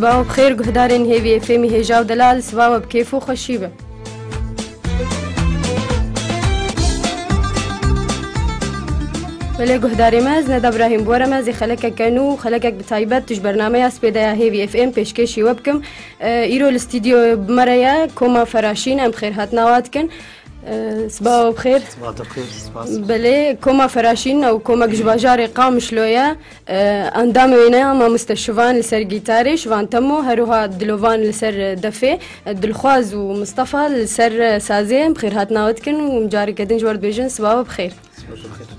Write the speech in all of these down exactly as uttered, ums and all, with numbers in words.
Sibawa bi xêr guhdarên Hêvî F M'î hêja û delal, sibawa bi kêf û xweşî be. Belê guhdarê me, ez Neda Brahîm bi we re me zî xelekeke nû, xelekek bi taybet tu ji bernameya Spêdeya Hêvî F M pêşkêşî we bikim. E, îro li stûdyoyê bi me re ye Koma Feraşîn, em bi xêr hatina we dikin. E, sibawa bi xêr. Sibawa te bi xêr, spas. Belê, Koma Feraşîn ew komek ji bajarê Qamişlo ye. E, endamê wê ne ya mamoste Şivan li ser gîtarê, Şivan Temo, her wiha Dilovan li ser, e, defê, e, Dilxwaz û Mistefa li ser, e, sazê. Em bi xêr hatina we dikin û em careke din ji we re dibêjin sibawa bi xêr. Sibawa bi xêr.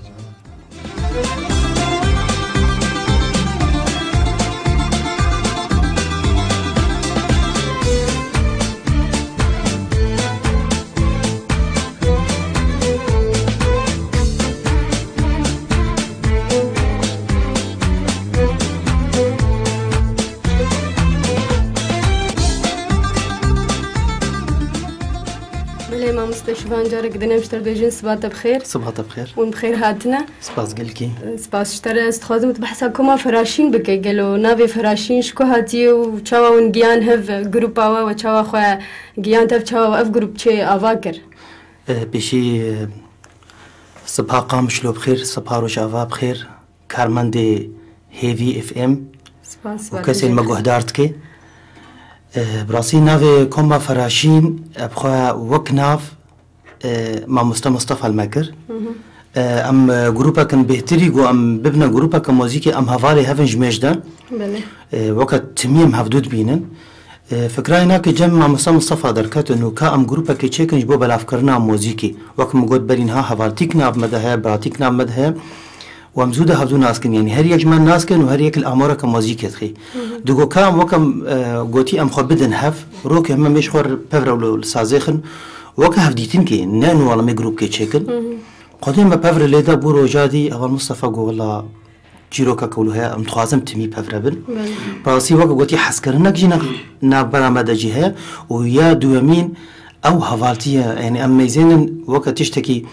Belê mamoste Şivan, carek din em ji te re dibêjin siba te bi xêr. Siba te bi xêr. Hûn bi xêr hatine. Spas gelkî. Spas ji te re. Ez dixwazim tu behsa Koma Feraşîn bike. Gelo navê Feraşîn ji ku hatiye û çawa hûn giyan hev, grupa we, we çawa xwe giyan tev, çawa we ev grup çê ava kir? E, pêşî, e, siba Qamişlo bi xêr, siba Rojava bi xêr, karmendê Hêvî F M Spas, û spas, kesên me teşekkür. Guhdar dike. E, bi rastî navê Koma Feraşîn, e, bi xwe wek nav, e, mamoste Mustafa li me kir. Hı hı. E, em, e, grûpek in bêhtirî ku em bibine grûpeke muzîkê, em hevalê hev in ji mêj de. Belê. E, weke timî em hevdû dibînin. E, fikra wî na ke cem mamoste Mustafa derketin û ka em grûpekê çêkin ji bo belavkirina muzîkê. Wek min got berî niha hevaltîk nav me de heye, biratîk nav me de heye. Û em zû de hevdû nas kin, yanî her yek ji me nas kin û her yek li amoreke muzîkê dixê. Hı hı. Digo ka em wek em, e, gotî em xwe bidin hev, rokê heme mêj xwe pev re li, li sazê xin, weke hevdîtinkê, ne inu wala me grûpkê çêkin. Hı hı. Xwedê me pev re lê da bû roja dî, heval Mustafa got, wela çîrokeke wilo heye, em dixwazin timî pev re bin. Belê. Bi rastî weke gotî hezkirinek jî nav, navbera me de jî heye û ya duwemîn ew hevaltî ye, yanî em meyzênin weke tiştekî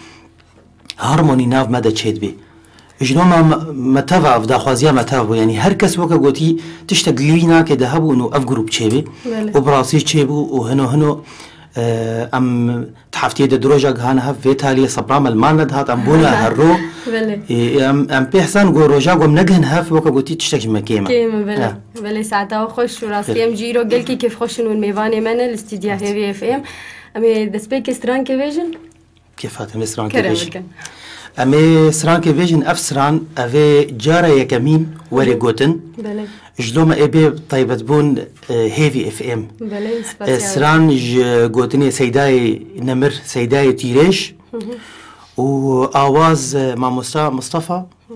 harmonî nav me de çêdibê. Ji no me, me teva, ev daxwaziya me teva bû. Yanî her kes weke gotî tiştek li wî nake de hebû û ev grûp çêbê. Belê. Û bi rastî çêbû û hino hino, e, em di heftiyê de du roja gihane hev vê taliyê sebra me li mal nedihat, em bûne herro. Belê. E, em, em pê hesen got roja ku em negihin hev weke gotî tiştek ji me kêm e. Kêm e, belê. Ya. Belê, saeta we xweş û rastî em jî îro gelkî kêfxweş in hûn mêvanê me ne li stûdya Hêvî F M. Em ê destpêkê strankê bêjin. Kêfa te, em ê strankê Kerem bêjin. Bikin. Em ê strankê bêjin, ev stran, ev ê cara yekemîn were Hı hı. gotin. Belê. Ji lo me ê bê taybetbûn, e, Hêvî F M. Belê, E, spasiya. Stran ji gotinê Seydayê Nemir, Seydayê Tîrêj Hı hı. û awaz, e, mamosta Mustafa. Hı.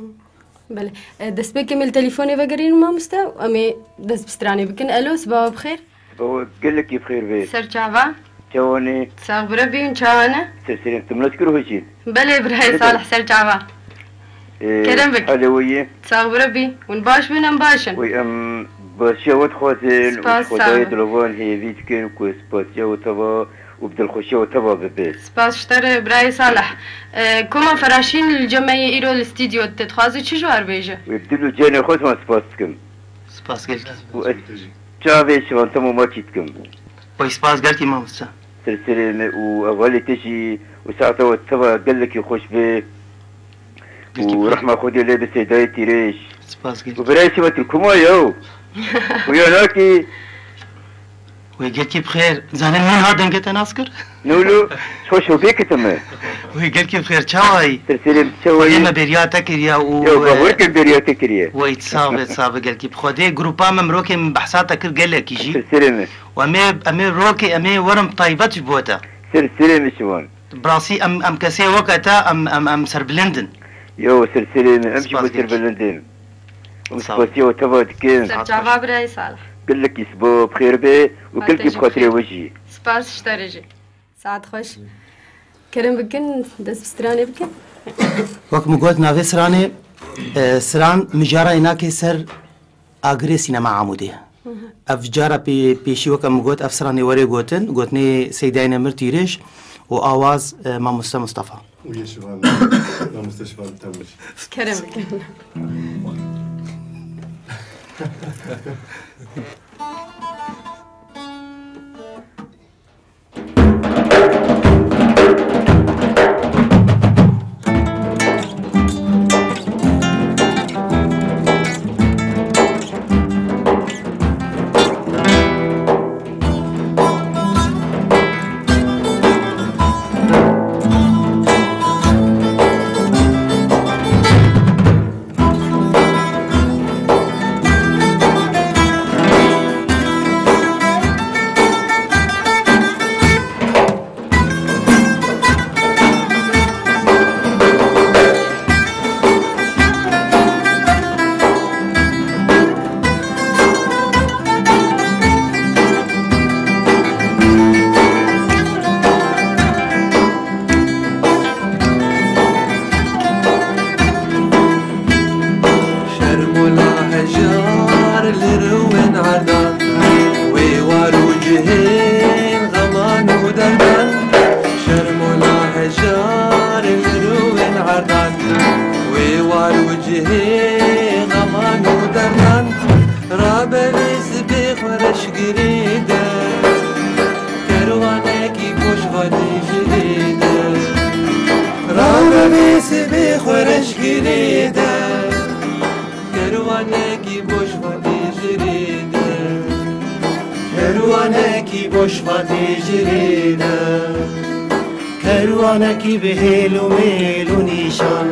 Belê. E, destpêkê em ê li telefonê vegerînin mamoste, em ê dest bi stranê bikin. Elo, sibawa bi xêr. Sibawa gelekî bi xêr bê. Ser çava? Çawanê? Sax bi Rebî, hûn çawa ne? Ser serê, tu min nas kir hûn jî? Belê, birayê Salih, ser çava. E, kerem bik. Halê we yê? Sax bi Rebî. Hûn baş bin, em baş in. Wê em başiya we dixwazin û Spas, ji Xwedayê sağ ol. Dilovan hêvî dikin ku spasiya we teva û bi dilxweşiya we teva bibe. Spas ji te re, birayê Salih. E, Koma Feraşîn li cem me yê îro li stûdyo, te dixwaze çi ji we re bêje? Wê bi dil û canê xwe ziman spas dikim. Spas gelkî. Û ez çavê Şivan Temo makî dikim. Wey spas gelkî mamoste. Ser serê me û hevalê te jî û saeta we teva gelekî xweş be. Gelkî û bi xêr. Rehma Xwedê lê bi Seydayê Tîrêj. Spas gelkî. Û birayê Şivan Tîrkuma yew. Xuya nakî. Wê gelkî bi xêr. Zanin min ha dengê te nas kir? Nolo, xweş û bê kitime. Wê gelkî bi xêr. Çawayî? Ser serê me, çawayî? Xwedê me bêriya te kiriye û, Yo, e, bawer kim bêriya te kiriye. Wey, sax be, sax be gelkî. Bi Xwedê grupa me mirokê min behsa te kir gelekî jî. Ser serê me. Û em ê, em ê rokê, em ê werin taybet ji bo te. Ser serê me Şivan. Bi rastî em, em kesê weke te, em, em, em serbilind in. Yo, ser serê me, em jî Spas bo gelkî. Serbilind in. Em Sağ ol. Spasiya we teva dikin. Ser çava birayê Salih. Gelekî siba bi xêr be û Xatir gelekî bi xatirê we jî. Spas ji te re jî. Saet xweş. Kerem bikin, dest bi stranê bikin. Wek min got navê stranê, e, stran mijara înakê ser agirê sînema Amûdê. Hı hı. Ev cara pê-, pêşî weke min got, ev stranê were gotin, gotinê Seydayê Nemir Tîrêj û awaz, e, mamoste Mustafa. Û yê Şivan, mamoste Şivan Temir. Kerem bikin. Têjirê de. Rarevê sibê xwe reşgirê de. Kerwanekî boş va têjirê de. Kerwanekî boş va têjirê de. Kerwanekî bi hêl û mêl û nîşan.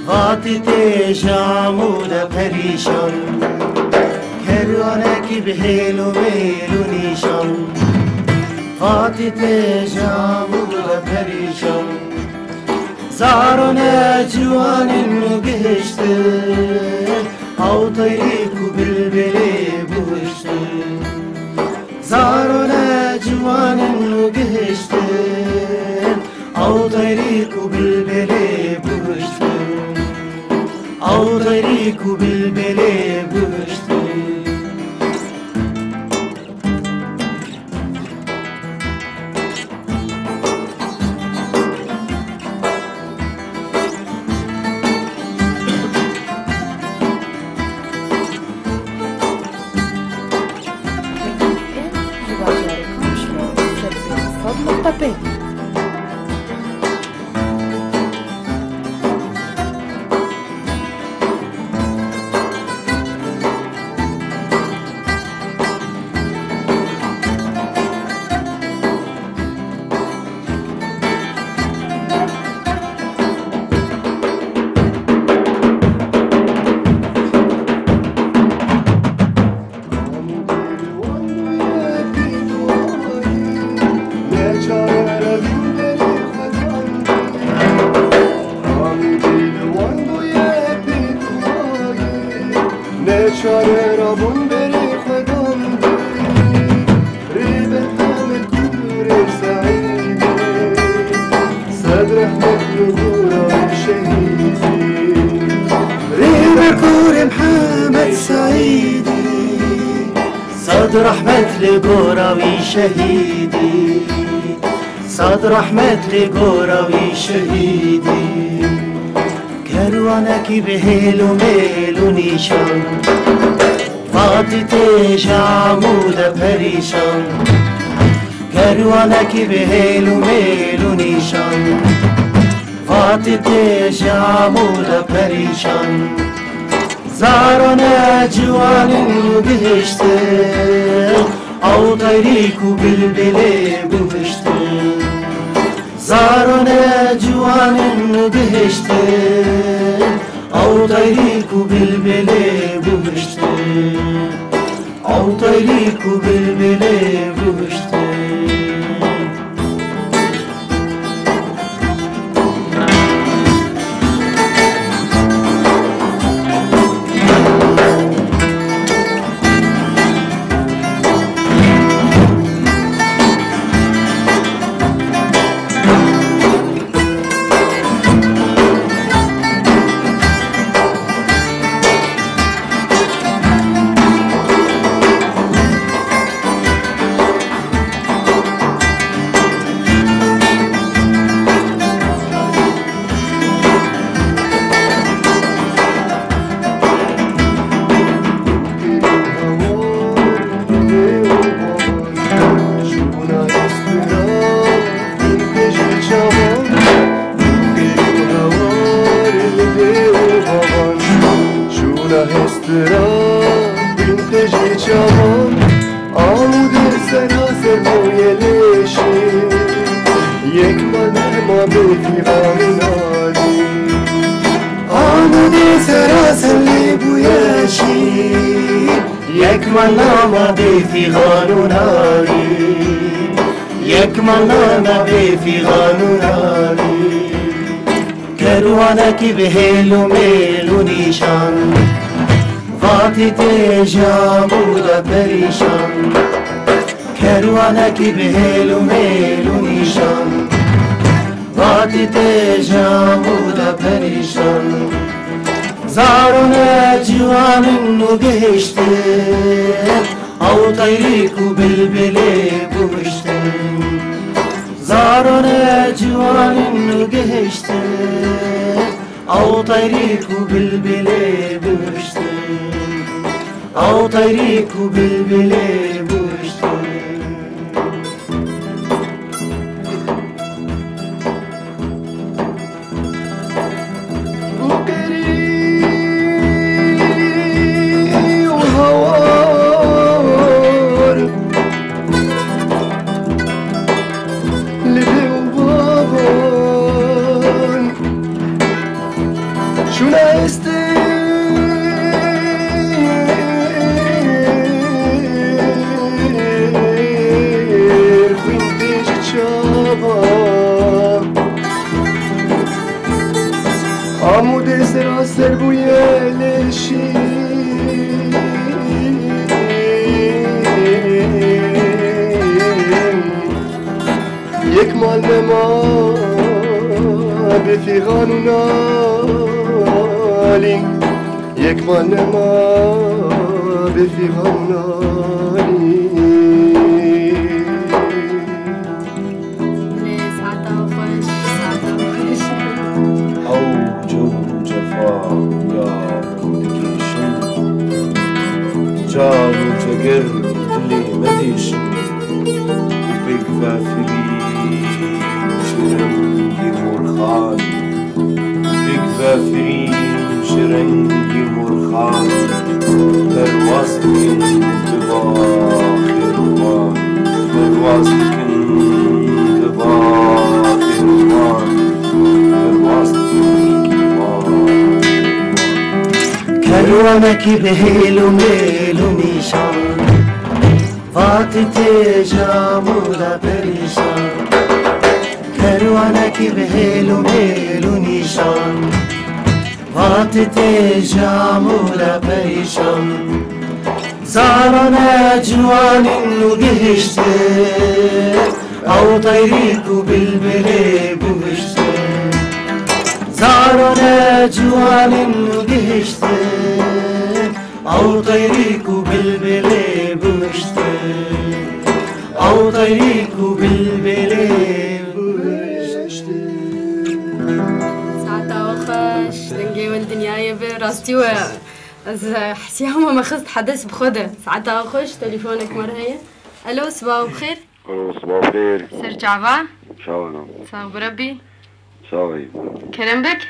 Vatî tê ji Amûd de perîşan. Kerwanekî bi hêl û mêl û nîşan. Vatî tê ji Amûd de perîşan. Zarone ciwanên nû gihiştin. Ew teyrîk û bilbilê bihiştin. Zarone ciwanên nû gihiştin. Ew teyrîk û bilbilê bihiştin. Ew teyrîk û bilbilê bihiştin. Ji bajarê Qamişlo, ser pênc sed nokta pênc. Neçare rabûn berê xwe dan dî. Rêber Amed Kurê Seîdê, sed rehmet li gora wî şehîdî. Rêber Kurê Mihemed Seîdê, sed rehmet li gora wî şehîdî. Sed rehmet li gora wî şehîdî. Kerwanekî bi hêl û mêl û nîşan, Fatî tê ji Amûd de perîşan. Kerwanekî bi hêl û mêl û nîşan, Fatî tê ji Amûd de perîşan. Zarane ciwanên gihiştin, ew teyrîk û bilbilê bihiştin. Zarane ciwanên gihiştin, ew teyrîk û bilbilê bihiştin. Ew teyrîk û bilbilê bihiştin. Amûdê seraser boye leşî, yek mane ma bê fîxan û narî. Amûdê seraser lê bûye şîn, yek mane ma bê fîxan û narî. Yek mane ma bê fîxan û narî. Kerwanekî bi hêl û mêl û nîşan, Fatî tê ji Amûd de perîşan. Kerwanekî bi hêl û mêl û nîşan, Fatî tê ji Amûd de perîşan. Zarone ciwanên nû gihiştin, ew teyrîk û bilbilê bihiştin. Zarane ciwanên gihiştin, ew teyrîk û bilbilê bihiştin. Ew teyrîk û bilbilê bihiştin. Yek mal nema bê fîxan û nalîn. Yek mal nema bê fîxan û nalîn. Lê saeta xweş, saeta xweş. Ew cewr û cefa ya min dikêşin. Can û ceger dilê me dêşin. Bêk vefirî ji rengî morxan. Bêk vefirî ji rengî morxan. Perwaz dikin bi baxê wan. Perwaz dikin bi baxê wan. Perwaz dikin bi baxê wan. Kerwanekî bi hêl û mêl û nîşan. Vatî tê ji amûda perîşan. Kerwanekî bi hêl û mêl û nîşan. Vatî tê ji amûda perîşan. Zarane ciwanîn û gihiştin. Ew teyrîk û bilbilê bihiştin. Zarane ciwanîn û gihiştin. Ew teyrîk û bilbilê bihiştin. Ew teyrîk û bilbilê bihiştin. Saeta we xweş, dengê we li dinyayê be. Rastî we, ez, eh, hesiya me me xist hedes bi xwe de. Saeta we xweş, telefonek me re heye. Alo, sibav bi xêr. Alo, sibav bi xêr. Ser çava. Çawa ne? Sağ bi Rebbî. Çawa yî? Kerem bik.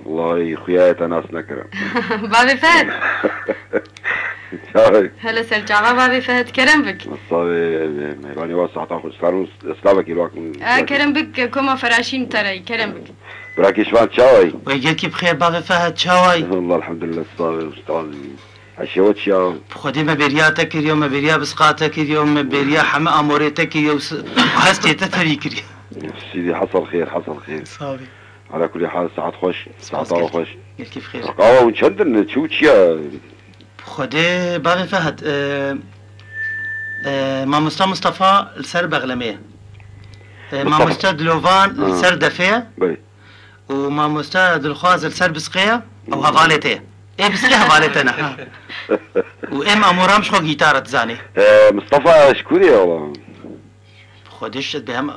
Wallahî xuya ye te nas nekirim. Bavê Fehd. Çawa yî? Hele ser çava bavê Fehd, kerem bik. Sağ ol, mêvanî wa saeta xwe, sar û slavekî lak. E, kerem bik, koma Feraşîn te re, kerem bik. Bira Kêşvan çawa yî? Wey gelkî bi xêr bavê Fehd, çawa yî? Wallah elhamdulillah, sağ ol, ustaz. Eşê we çi ya? Bi Xwedê me bêriya te kiriyo, me bêriya bisqa te kiriyo, me bêriya heme amorê te kiriyo, s-, hestê te tevî kiriyo. Sîdî, hesel xêr, hesel xêr. Sağ ol. Ala kulî hal, saet xweş, saeta we xweş. Gelkî bi xêr. Qahwa hûn çend in? Çi û çi ya? Bi Xwedê bavê Fehd, e, e, mamosta Mustafa li ser bexlemê ye. E, Mustafa. Mamosta Dilovan li ser defê ye. Belê. Û mamoste Dilxwaz li ser bisqê ye, ew hevalê te ye. Ê bisqê hevalê te ne, ha. Û em amoram ji xwe gîtar e, dizanî. Ee, Mistefa ji kurê ye wala? Xwedê şit be hem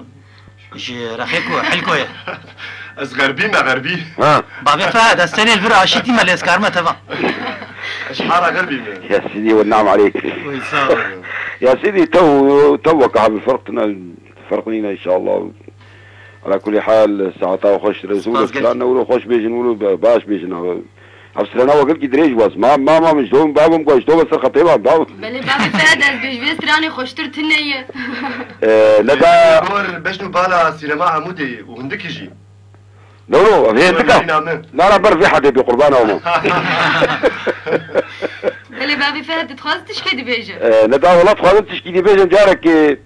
ji Rexêko, Hilko ye. Ez Xerbî me, Xerbî. Ha. Bavê Fehd, ez tenê li vir aşîtî me lê ez karime teva. Ez ji hara Xerbî me. Ya Sîdî, we nam aleyk. Oy, sağ ol. Ya Sîdî, tev, tev weke hev ferq tine, ferq nîne inşallah. Ala kulî hal, saeta xweş re. Wilo Spas gelkî. Strana wilo xweş bêjin, wilo be-, baş bêjin. Ev strana we gelkî dirêj bas. Ma, ma, ma, min ji do, babo min ku ji do be ser xetê ba, babo. Belê bavê Fehd, ez bêj vê stranê xweştir tune ye. Ee, ne da. Gor beşno bala sînema Amûdê û hindikî jî. No, no, ev hê Gor hindika. Nîna min. Na, na, ber vê hedê bê qurbana min. Belê bavê Fehd, dixwaz tişkê dibêje. Ee, ne da, wela dixwazim tişkî dibêjim carekê.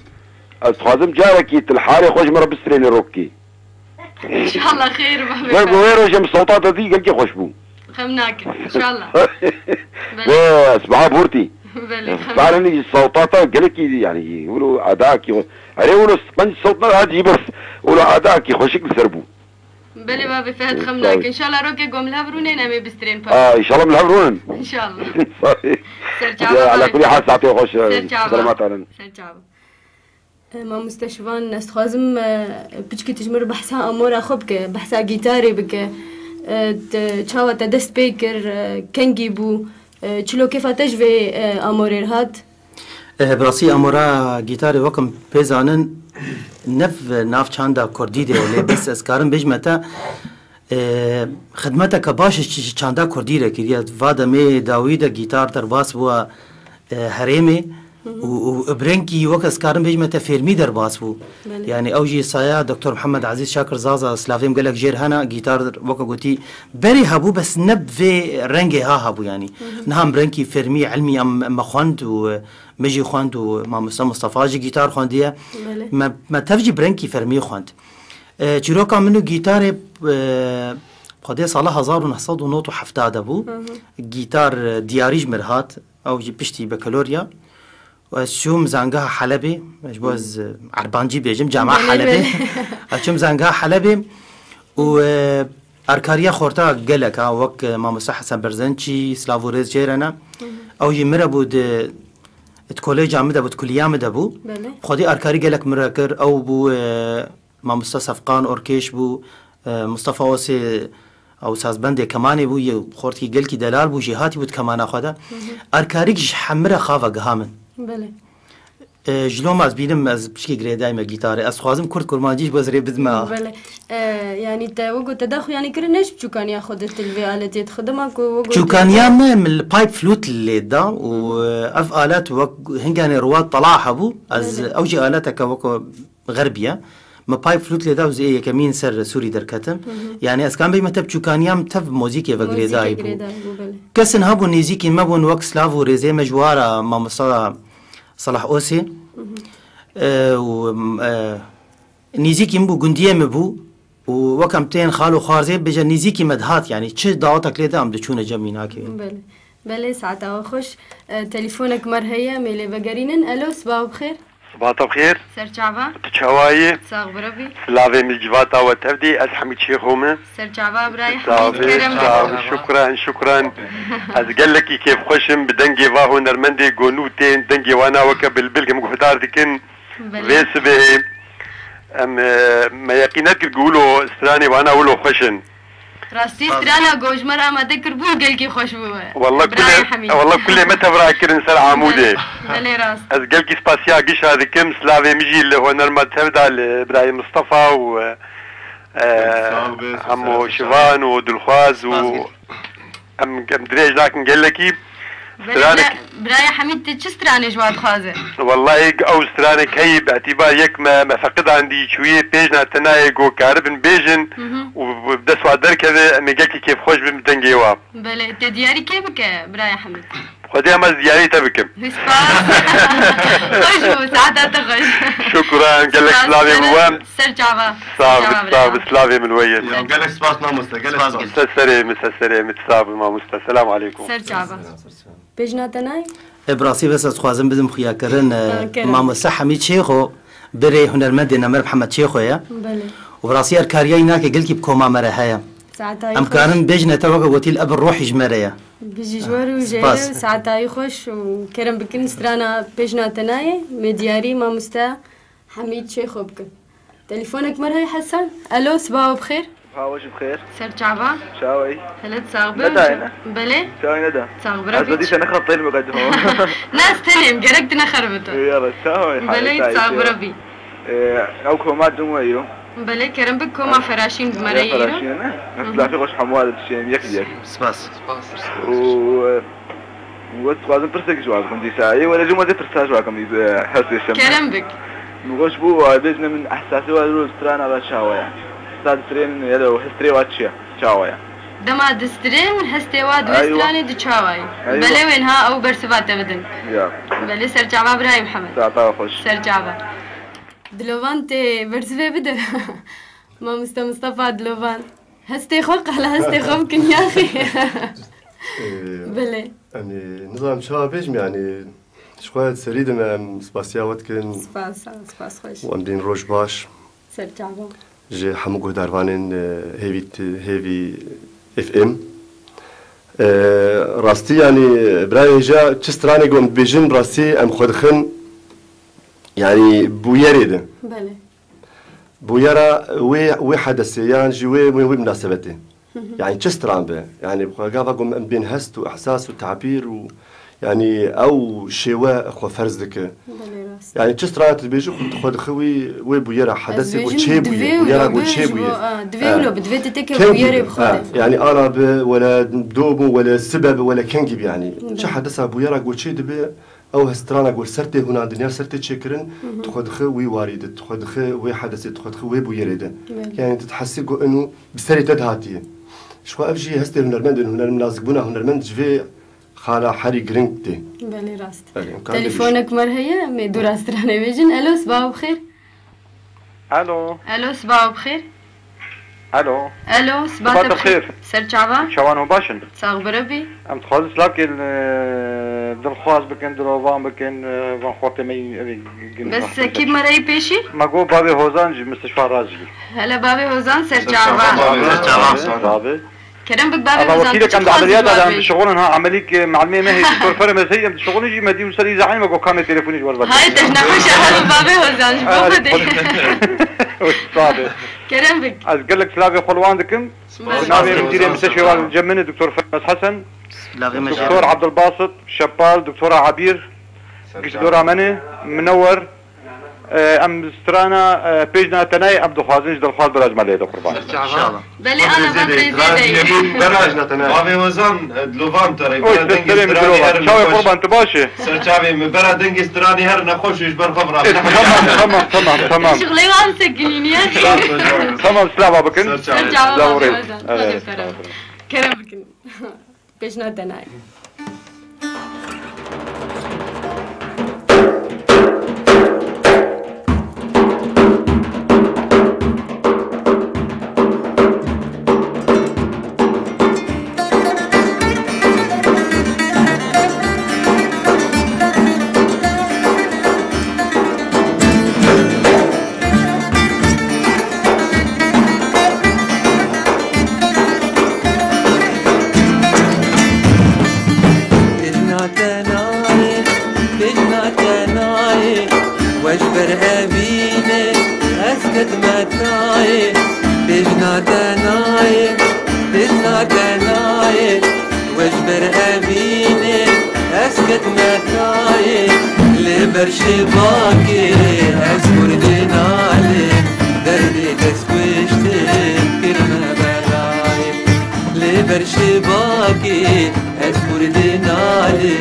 Ez dixwazim carekî tu li harê xwe ji min re bistrênî rokî. İnşallah xêr be. Wer bi wê rojê min sewta te dî gelkî xweş bû. Xem nake, inşallah. Belê. Wê, ez biha bortî. Belê, xem nake. Barenî sewta te gelekî, yanî, wilo edakî xwe-, erê wilo qenc sewt ne, hadi bes. Wilo edakî xweşik li ser bû. Belê bavê Fehd, xem nake. Sağ ol. İnşallah roke gom li hev rûnên em ê bistrên pa. Aa, inşallah min hev rûnin. İnşallah. Sağ ol. Ser çava. Ya, ala kulî hal saetê xweş. Ser çava. Selamet alin. Ser çava. E, mamoste Şivan, ez dixwazim, e, piçkî tu ji min re behsa amora xwe bike, behsa gîtarê bike. E, te, çawa te dest pê kir, e, kengî bû, e, çilo kêfa te ji vê, e, amorê re hat? E, bi rastî amora gîtarê wek em pê zanin, ne v-, nav çanda kurdî de, lê bes ez karim bêjime te, Ee, xidmeteke baş ji, ji çanda kurdî re kiriye. Va demê dawî de gîtar derbas bû, e, herêmê û, û bi rengkî wek ez karim bêjime te fêrmî derbas bû. Belê. Yanî ew jî saya Doktor Mihemed Ezîz Şakir Zaza, silavêm gelek jêr hene, gîtar weke gotî berê hebû, bes ne bi vê rengê ha hebû yanî. Niha em rengkî fêrmî, ilmî em, me xwend û, e, min jî xwend û mamoste Mustafa jî gîtar xwendiye. Belê. Me, me tev jî bi rengkî fêrmî xwend. E, çîroka min û gîtarê, e, xwedê sala hezar û neh sed û nod û hefta de bû. Hı hı. Gîtar, e, diyarî ji min re hat, ew jî piştî bekalorya. û ez çûm zangeha Helebê, ji bo ez, e, Erbancî bêjim, Camia Belê, Helebê. Belê. Ez çûm zangeha Helebê û, e, erkariya xorta gelek a, wek, e, Mamoste Hesen Berzençî, silav û rêz jê re ne. Hı hı. Ew jî min re bû di, di koleja min de bû, di kuliya min de bû. Belê. Xwedî erkarî gelek min re kir. Ew bû, e, Mamoste Sefqan Orkêş bû, e, Mustafa Osê, ew sazbendê kemanê bû, yê xortikî gelkî delal bû, jêhatî bû di kemana xwe de. Hı hı. Erkarîk ji hemî re xava giha min. Belê. E, ji loma ez bînim, ez piçkî girêdayî me gîtarê. Ez dixwazim kurd kurmancî ji bo ez rê bidime. Belê. E, yanî te wek ku te daxuyanî kirin, ne ji biçûkaniya xwe de tu li vê aletê dixwe. Dema ku wek ku te Çûkaniya me, min li pipe flût lê da û, e, ev alet wek hinganê Ruwad Tala hebû. Ez, Belê. Ew jî aleteke wek xerbî ye. Me pipe flût lê da û ez ê yekemîn ser Sûrî derketim. Hı hı. Yanî ez kan bêjme tev çûkaniya min tev muzîkê ve Muzîkê girêdayî bû. Girêdayî bû, belê. Kesên hebû nêzîkî me bûn wek silav û rêzê me ji wara mamosta Salah Osê. Hı hı. E, û, e, nêzîkî min bû, gundiyê min bû û wek em tên xal û xwarzê bêje nêzîkî me dihat, yanî çi dawetek lê de em diçûne cem mînakê. Belê. Belê, saeta we xweş. E, telefonek me re heye, em ê lê vegerînin. Elo, sibav bi xêr. Siba te bi xêr. Ser çava. Tu çawa yî? Sax bi Rebî. Silavê min civata we tev dî, ez Hemîd Şêxo me. Ser çava birayê Hemîd, kerem. Sax bî, şukran, şukran. Ez gelekî kêfxweş im bi dengê va hunermendê ku nû tên, dengê wana weke bilbil em guhdar dikin. Belê. Vê sibehê em, e, me yeqîn nekir ku wilo stranê wana wilo xweş in. Rastî, strana ku ji me re amade kiribû gelkî xweş bû. Walla Birayê kulê, Hemîd. Walla kulê me tevra kirin ser Amûdê. Belê, belê rast. Ez gelkî spasiya gişa dikim, silavê min jî li hunermend tev da, li birayê Mistefa û, e, Sağ ol be, hemo sağ ol. Şivan û Dilxwaz û Spas. Em, em dirêj nakin gelekî. Belê, stranek- bira-, birayê Hemîd, tu çi stranê ji wa dixwaze? Wellahî ew stranek heyî bi etîbar yek me, me feqidandî, çûyê pêjna tenayê ku karibin bêjin Hı hı. û bi dest wa derkeve, em ê gelkî kêfxweş bin bi dengê wa. Belê, te diyarî kê bike, birayê Hemîd? Xwedê em ez diyarî te bikim. Spas. Xweş bû, saeta te xweş. Şukran, gelek Spas, silavê min we. Ser çava. Sax Ser bi, çava sax bi, birayê. Silavê min we ye. Ya, gelek spas mamoste, gelek Spas spas. Gelek. Ser serê min, ser serê min, sax bi mamoste. Selamu aleykum. Ser çava. Pêjna te nayê? E, bi rastî bes ez dixwazim bidim xuyakirin, e, Ha, kerem. Mamoste Hemîd Çêxo, birê hunermendê Nemer Mihemed Çêxo ye. Belê. Û bi rastî erkariya wî nake gelkî bi koma me re heye. Saeta wî Em xweş. Karin bêjine te weke gotî li ev ruhî ji me re ye. Bijî ji we re û jê re Spas. Saeta wî xweş û kerem bikin strana pêjna te nayê, me diyarî mamoste Hemîd Çêxo bikin. Telefonek me re heye Hesen. Elo, sibawa bi xêr. Sibawa ji bi xêr. Ser çava. Çawayî. Hele tu sax be. Nedayê ne? Belê. Çawayî neda. Sax be, Ez Rebî. Dîsa nexeribtayî li me qedimo. Ne, ez tenê im, gerek tu nexeribito. Yala, çawayî. Belê, sax be, Rebî. Ee, ew koma din we yo. Belê, kerem bik, koma Feraşîn bi me re yî. Feraşîn ne? Hı hı. Lafê xweş hemû dişên yek yek. Spas. Û, e, Wek dixwazim pirsekî ji wan bikim dîsa. Ê were jin wezê pirsa ji wan kim, e, hestê şem. Kerem bik. Min xweş bû, wa bêjine min ehsasê wa diro strana ve çawa ye? Sa distirên ya da hestirê wa çi ye? Çawa ye? Dema distirên hestê wa di wê Eywa. Stranê di çawa ye? Eywa. Belê wên ha ew bersiva te bidin. Ya. Belê ser çava birayê Mihemed. Saeta xweş. Ser çava. Dilovan tê bersivê bide. Mamoste Mustafa Dilovan. Hestê xwe, qala hestê xwe bikin yaxê. Ee, Belê. Em ê, nizanim çawa bêjim, yanî, ji xwe serî de me em spasiya we dikin. Spas, spas xweş. Û em dîn roj baş. Ser çava. Ji hemû guhdarvanên, e, Hêvî T-, Hêvî F M. E, rastî, yanî, birayê hêja çi stranê ku em dibêjin, rastî em xwe dixin, yanî, bûyerê de. Belê. Bûyera wê, wê hedesê yan jî wê, wê, wê minasebetê. Hı hı. Yani çi stran be? Yani xwe gava ku em bên hest û ehsas û tabîr û yani ew şêwe xwe ferz dike. Belê rast. Yani çi stran tu dibêjî xwe, xwe dixi wî, wê bûyera hedesê ku çê bûye, bûyera ku çê bûye. Divê wilo bi, divê tu teke bûyerê bi xwe de. Yani ana bi, wele do bû, wele sibe bi, wele kengî bi yani. Belê. Çi hedesa bûyera ku çê dibe, Ew hestrana ku li ser tê hûnandin ya li ser tê çêkirin, Hı hı. tu xwe dixi wî warî de, tu xwe dixi wê hedesê, tu xwe dixi wê bûyerê de. Belê. Yani tu dihesî ku inu bi serê te dihatiye. Ji xwe ev jî hestê hunermendên hunermend, nazikbûna hunermend ji vê xala herî giring tê. Belê rast. Belê, em karin Telefonek me re heye, em ê dûra stranê bêjin. Elo, sibawa bi xêr. Alo. Elo, sibawa bi xêr. Alo. Elo, siba te bi xêr. Ser çava? Çawan hûn baş in? Sax bi Rebî. Em dixwazin silavkê li Dilxwaz bikin, dilovan bikin, e, van xortê me yî, evê gin Bes, e, kî mereyî pêşî? Me got bavê Hozan jî, Mistişfa Razgî. Hele bavê Hozan ser çava. Ser çava. Bavê. Kerem bik bavê Hozan, wekîlek em di emeliyata de em dişixulin ha, emelîk, e, melimê me hê doktor Ferem ez hey em dişixulin jî me dî û ser î zehîn me got kanê telefonî ji we vedigre. Hay te ji nexweş e, bavê Hozan ji bo Xwedê. Sade. Kerem bik. Ez gelek silavê xwe li wan dikim. Spas. Navê Hozan, mudîrê spas. Mistişfa Razgî cem min e, doktor Ferem Hesen. Doktor Abdulbasit Şepal, Doktora Abîr, Gişdora Menê, Minewer, e, em strana, e, pêjna tenayê em dixwazin ji dilxwaz bira ji me lê de qurban. Ser çava. Belê, ana, bavê zêdê. Bera ji ne tenayê. Bavê Hozan, e, dilovan te re. Oy, bera dengê stranê her dilova. Çavê qurban, tu baş e? Ser çavê min, bera dengê stranê her nexweş ji ber xwe bira. E, tamam, tamam, tamam, tamam. Şixulê wan se gilîniye. Tamam, silava bikin. Ser çava. Ser çava, bavê Hozan. Evet. Kerem bikin. Pêjna tenayê. Pêjna te nayê, pêjna te nayê, we ji ber evînê ez ketime tayê. Pêjna te nayê, pêjna te nayê, we ji ber evînê ez ketime tayê. Lê ber şêbakê ez kurdê nalê, derdê dest kuştin kirme belayê. Lê ber şêbakê ez kurdê nalê,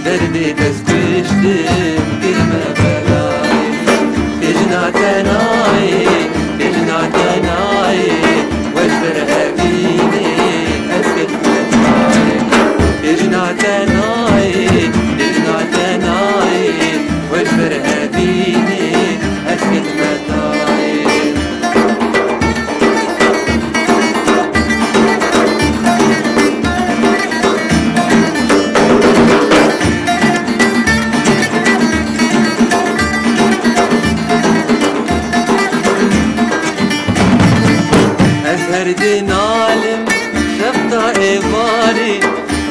derdê dest kuştin kirme belayê. Pêjna te nayê, pêjna te nayê, we ji ber evînê ez ketime tayê. Pêjna te nayê, pêjna te nayê, we ji ber evînê ez ketime tayê. Ez her dê nalim şefta êvarê,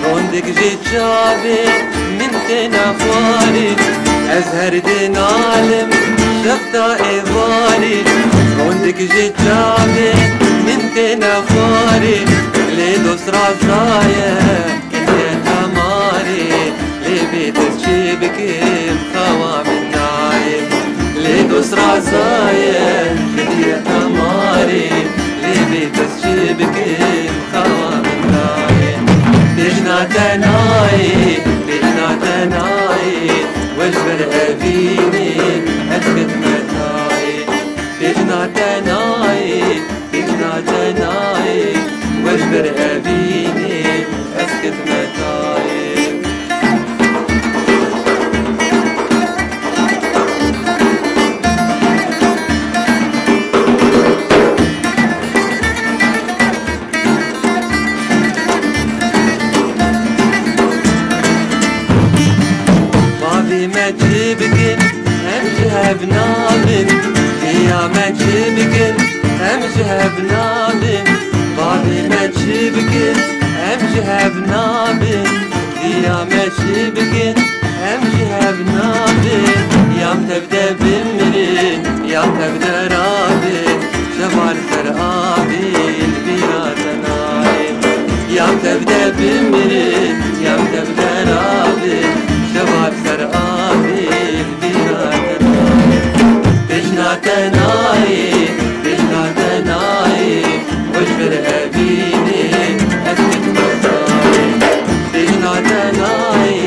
rondek ji çavê min têne xwarê. Ez her dê nalim şefta êvarê, rondek ji çavê min têne xwarê. Lê dost razaye ketiye temarê, lê bê dest çi bikim xewa min nayê. Lê dost razaye ketiye temarê, lê bê dest çi bikim xewa min nayê. Pêjna te nayê, pêjna te nayê, we ji ber evînê ez ketime tayê. Pêjna te nayê, pêjna te nayê, we ji ber evînê ez ketime tayê. Bavê me çi bikin, em ji hev nabin. Diya me çi bikin, em ji hev nabin. Bavê me çi bikin, em ji hev nabin. Diya me çi bikin, em ji hev nabin. Yam tev de bimirin, yam tev de rabin. Şeva li ser avî li bîra te nayê. Yam tev de bimirin, yam tev de rabin. Şeva li ser avî li bîra te nayê. Pêjna te nayê, pêjna te nayê, we ji ber evînê ez ketime tayê. Pêjna te nayê,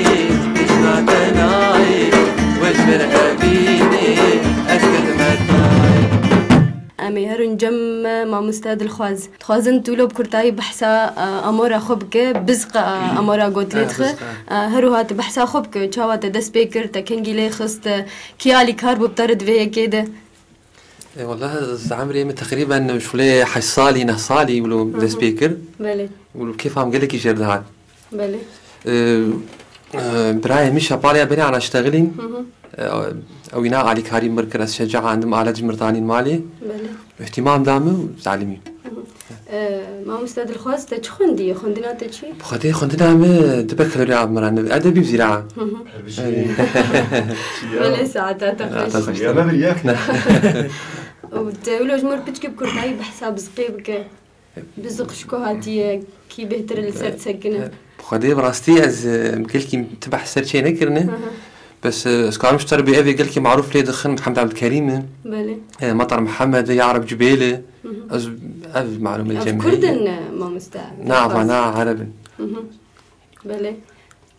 pêjna te nayê, we ji ber evînê ez ketime tayê. Em ê herin cem me, mamoste Dilxwaz. Dixwazin tu lo bi kurtayî behsa, e, amora xwe bike, bizqa, e, amora gotlê dixe. E, her wiha tu behsa xwe bike, çawa te dest pê kir, te kengî lê xist, e, kî alîkar bû bi te re di vê yekê de? E, wallah, ez emrê min teqrîben şulê heşt salî, neh salî wilo dest pê kir. Belê. Wilo kêfa min gelekî jêr dihat. Belê. E, Ee, birayê min şepalya berê ana ştexilîn. Hı hı. Ee, ew îna alîkarî mir kir, ez şeca andim alet ji mir danîn malê. Belê. Îhtîmam da min û zalimî. Hı hı. Ee, mamoste Dilxwaz, te çi xwendî? Xwendina te çi? Xwedê xwendina min dibe kalorî av miran. Edebî zîra. Hı hı. Her bijî. Belê, saeta te xweş. Saeta xweş. Ya me bir yak. Û te wilo ji mir piçkî bi kurtayî behsa bi ziqê bike. Bi ziq ji ku hatiye, kî bêhtir li ser disekine? Bi Xwedê bi rastî ez, e, gelkî ti behs ser çê nekirine. Hı hı. Bes, e, ez karim ji te re bê, ev ê gelkî marûf lê dixin, Mihemed Ebdilkerîm e. Belê. E, Matar Mihemed e, Yareb Cibêl e. Hı hı. Ez ev malûm e. Ev Kurd in, e, mamoste? Na, va na, Ereb in. Hı hı. Belê.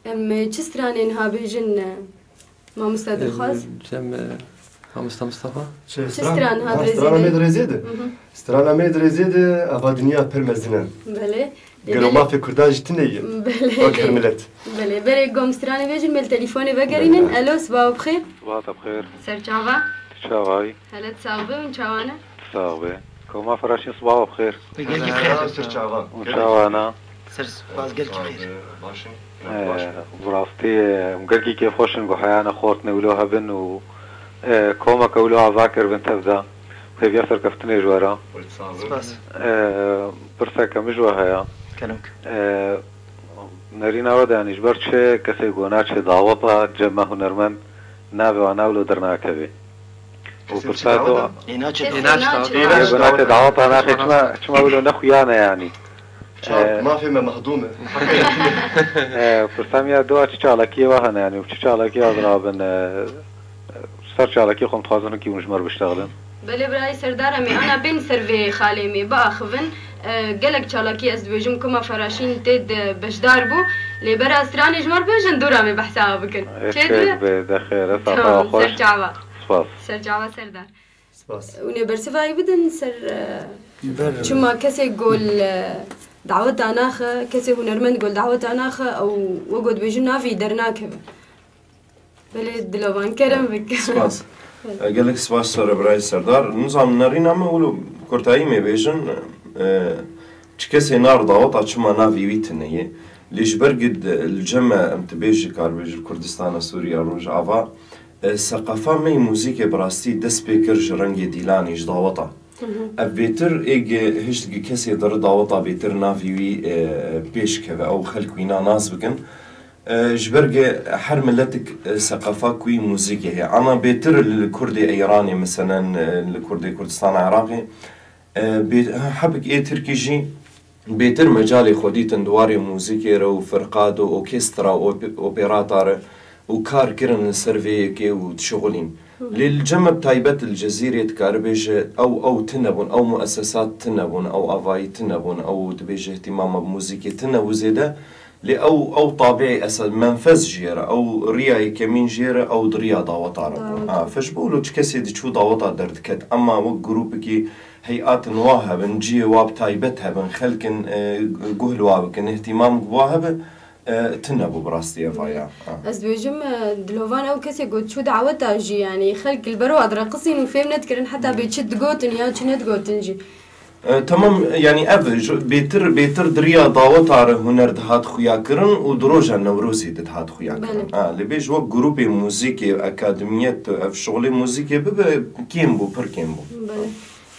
Em, e, çi stranên ha bêjin, e, mamoste Dilxwaz? Em, em, e, mamoste Mustafa? Çi stran ha, ha, dirêzê strana de? Me dirêzê de? Hı hı. Strana me dirêzê de, ava dinya pir mezin e. Belê. Gelo mafê Kurdan jî tune ye. Belê. Wek her milet. Belê. Berê gom stranê bêjin, me li telefonê vegerînin. Belê. Elo, sibawa bi xêr. Sibawa te bi xêr. Serçava. Çavayî. Hele tu sax be, hûn çawa ne? Sax be. Koma Feraşîn, sibawa bi xêr. Bi gelkî bi xêr. Ser çava. Hûn çawa ne? Ser spas, gelkî bi xêr. Baş in? Ee, bi rastî, em gelkî kêfxweş in ku heyane xortine wilo hebin û, e, komeke wilo ava kiribin tev de. Hêviya serkeftinê ji we re. Spas. E, pirseke min ji we heye. Kerem ke. E, nerîna we de, yanî ji ber çi kesê ku naçe daweta cem me hunermend navê wan wilo dernakeve? Û pirsa do. Ê, naçe dawet. Ê, naçe dawet. Ê, naçe dawet, ha, naxê, çima, çima wilo nexuyane, yanî? Çawa, e, mafê me mehdûm e. E, pirsa min ya do, çi çalakiyê we hene, yanî, çi çalakiyê ez rabin, e, ser çalakiyê xwe dixwazin ki hûn ji me re biştexilin? Belê, birayê Serdar, em ê ana bên ser vê xalê me biaxivin. E, gelek çalakî, ez dibêjim, koma Feraşîn tê de beşdar bû. Lê bera stranê ji me re bêjin, dûra me behsa bikin. E, çê dibe? Be, de xêr e, saeta xweş. Tamam, ser çava. Spas. Ser çava Serdar. Spas. Hûn ê bersiva wî bidin ser, e, çima kesê ku li, e, daweta naxe, kesê hunermend ku li daweta naxe, ew wek ku dibêjin navê wî dernakeve. Belê, Dilovan, kerem bik. Spas. E, gelek spas sor e birayê Serdar. Nizam nerîna me wilo kurtayî me bêjin, e, çi kesê nar daweta çima navê wî tune ye. Lê ji ber gid li cem me em dibêjin, karbêj li Kurdistana Sûriye, Rojava, e, seqafa me yê muzîkê bi rastî dest pê kir ji rengê dîlanê, ji daweta. Hı hı. Ev bêtir ê gi hişt gi kesê diri daweta bêtir navê wî, e, pêş keve, ew xelk wîna nas bikin. E, ji ber ge her miletik, e, seqafa ku yî muzîkê heye. Ana bêtir li Kurdê Eyranê, meselen, e, li Kurdê Kurdistana Iraqê, e, bê-, hebik ê Tirkî jî bêtir mecalê xwe dîtin di warê muzîkê re û firqa de, orkestra, ope-, operata re û kar kirin li ser vê yekê û dişixulîn. Hı. Lê li cem me bi taybet li Cezîrê dikaribêje ew, ew tune bûn, ew muesesat tune bûn, ew avayî tune bûn, ew dibêje îhtîmama bi muzîkê tune bû zêde. Lê ew, ew tabiî esas menfez jê re, ew riya yekemîn jê re, ew di riya daweta re bû. Dawet. Ha, feş bû, wilo çi kesê diçû daweta derdiket. Ema wek grûpekî heyat in wa hebin, cihê wa bi taybet hebin, xelkin, e, guh li wa bikin, îhtîmam wa hebe, e, tune bû bi rastî ev ya. Ha. Ez dibêjim, e, Dilovan ew kesê ku diçû daweta jî, yanî xelk li ber wa direqisîn û fêm nedikirin, heta bê çi digotin ya çi nedigotin jî. E, temam, yanî ev ji, bêtir, bêtir di riya daweta re huner dihat xuya kirin û di roja Newrozê de dihat xuya kirin. Belê. Ha, lê bê ji wek grûpê muzîkê, akademiyet, ev şixulê muzîkê bibe, kêm bû, pir kêm bû. Belê.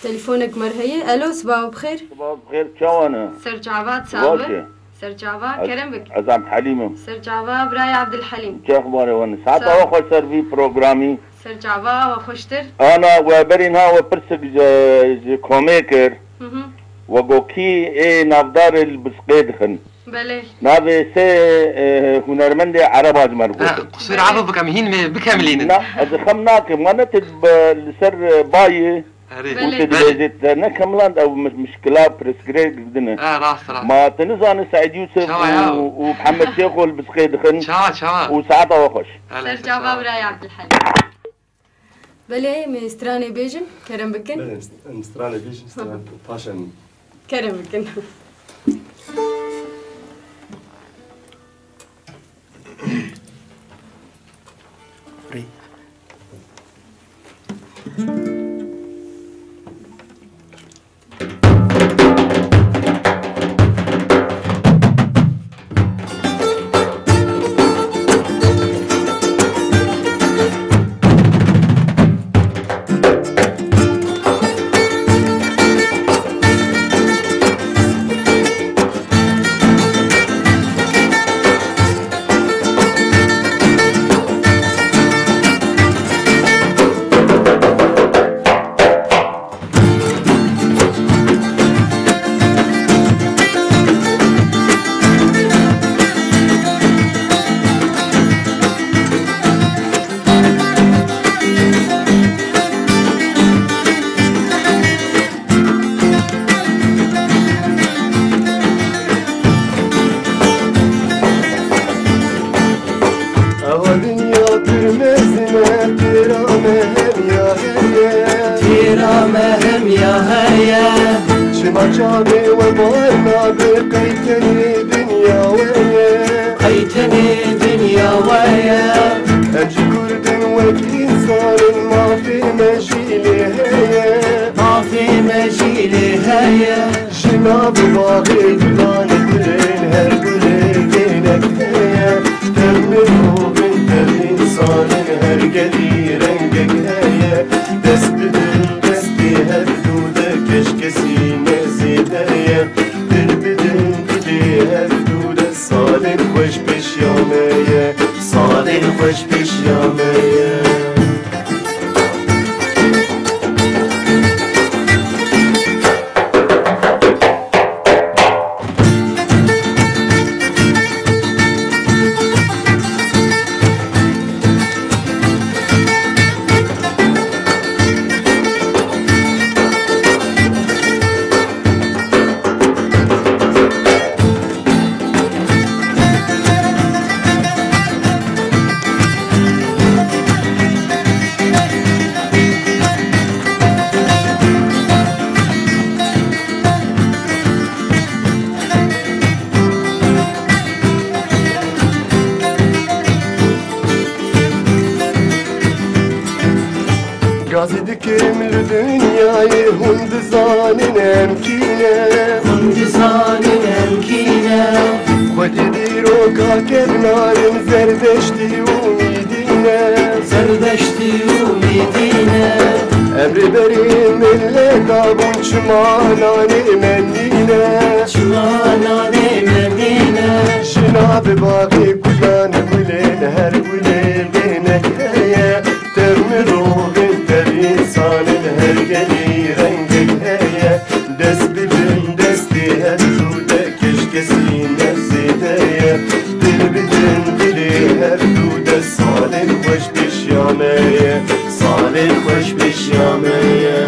Telefonek me heye. Elo, sibawa bi xêr. Sibawa bi xêr, çawa ne? Serçava, baş e. Serçava, kerem bik. Ez Abdulhelîm im. Serçava, birayê Abdulhelîm. Çi exbarê we ne? Saeta we xweş ser vî programî. Serçava, we xweştir. Ana, we berî niha we pirsik ji, ji komê kir. Hı hı. We got kî ê navdar li bisqê dixin. Belê. Navê sê, e, hunermendê ereba ji me re gotin. Ha, qusûr, efû bikim, hîn me bikemilînin. Na, ez ê xem nakim. We ne tu bi-, li ser, e, bayî. Erê. Û tu dibêjî te nekemiland ew mi-, mişkila pirsgirêk didine. E, rast, rast. Ma tu nizanî Seîd Yûsif û, û Mihemed Şêxo li bisqê dixin. Çawa, çawa? Û saeta we xweş. Belê, ser çava, çawa. Birayê Abdulhelîm. Belê, em ê stranê bêjin, kerem bikin. Belê, em stranê bêjin, stran paşan. Kerem bikin. Jî lê heye. Ji nav baxê gulan gulên her gulê vênek heye. Tev mirovên, tev însanên, her gelî rengek heye. Dest bidin destê her du de, keşkesî ne zêde ye. Dil bidin dilê her du de, salên xweş pêşiya me ye. Salên xweş pêşiya me ye. Gazî dikim li dinyayê, hûn dizanin em kî ne? Hûn dizanin em kî ne? Xwedî dîroka kevnar in, Zerdeştî û Mîdî ne? Zerdeştî û Mîdî ne? Em rêberê mileta bûn, çima nanê me nîne? Çima nanê me nîne? Ji nav baxê gulan gulên, her gulê vênek heye. Tev mirovên, tev însanên, her gelî rengek heye. Dest bidin destê her du de, keşkesî ne zêde ye. Dil bidin dilê her du de, salên xweş pêşiya me ye. Salên xweş pêşiya me ye.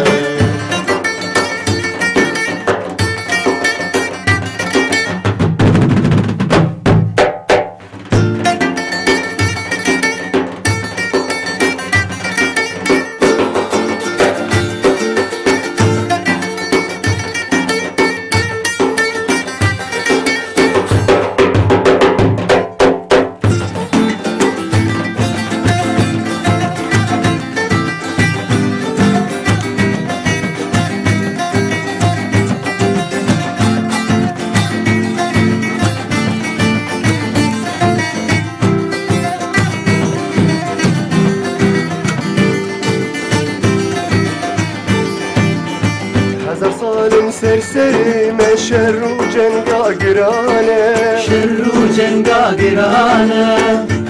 Hezar sal in ser serê me şer û cenga giran e. Şer û cenga giran e.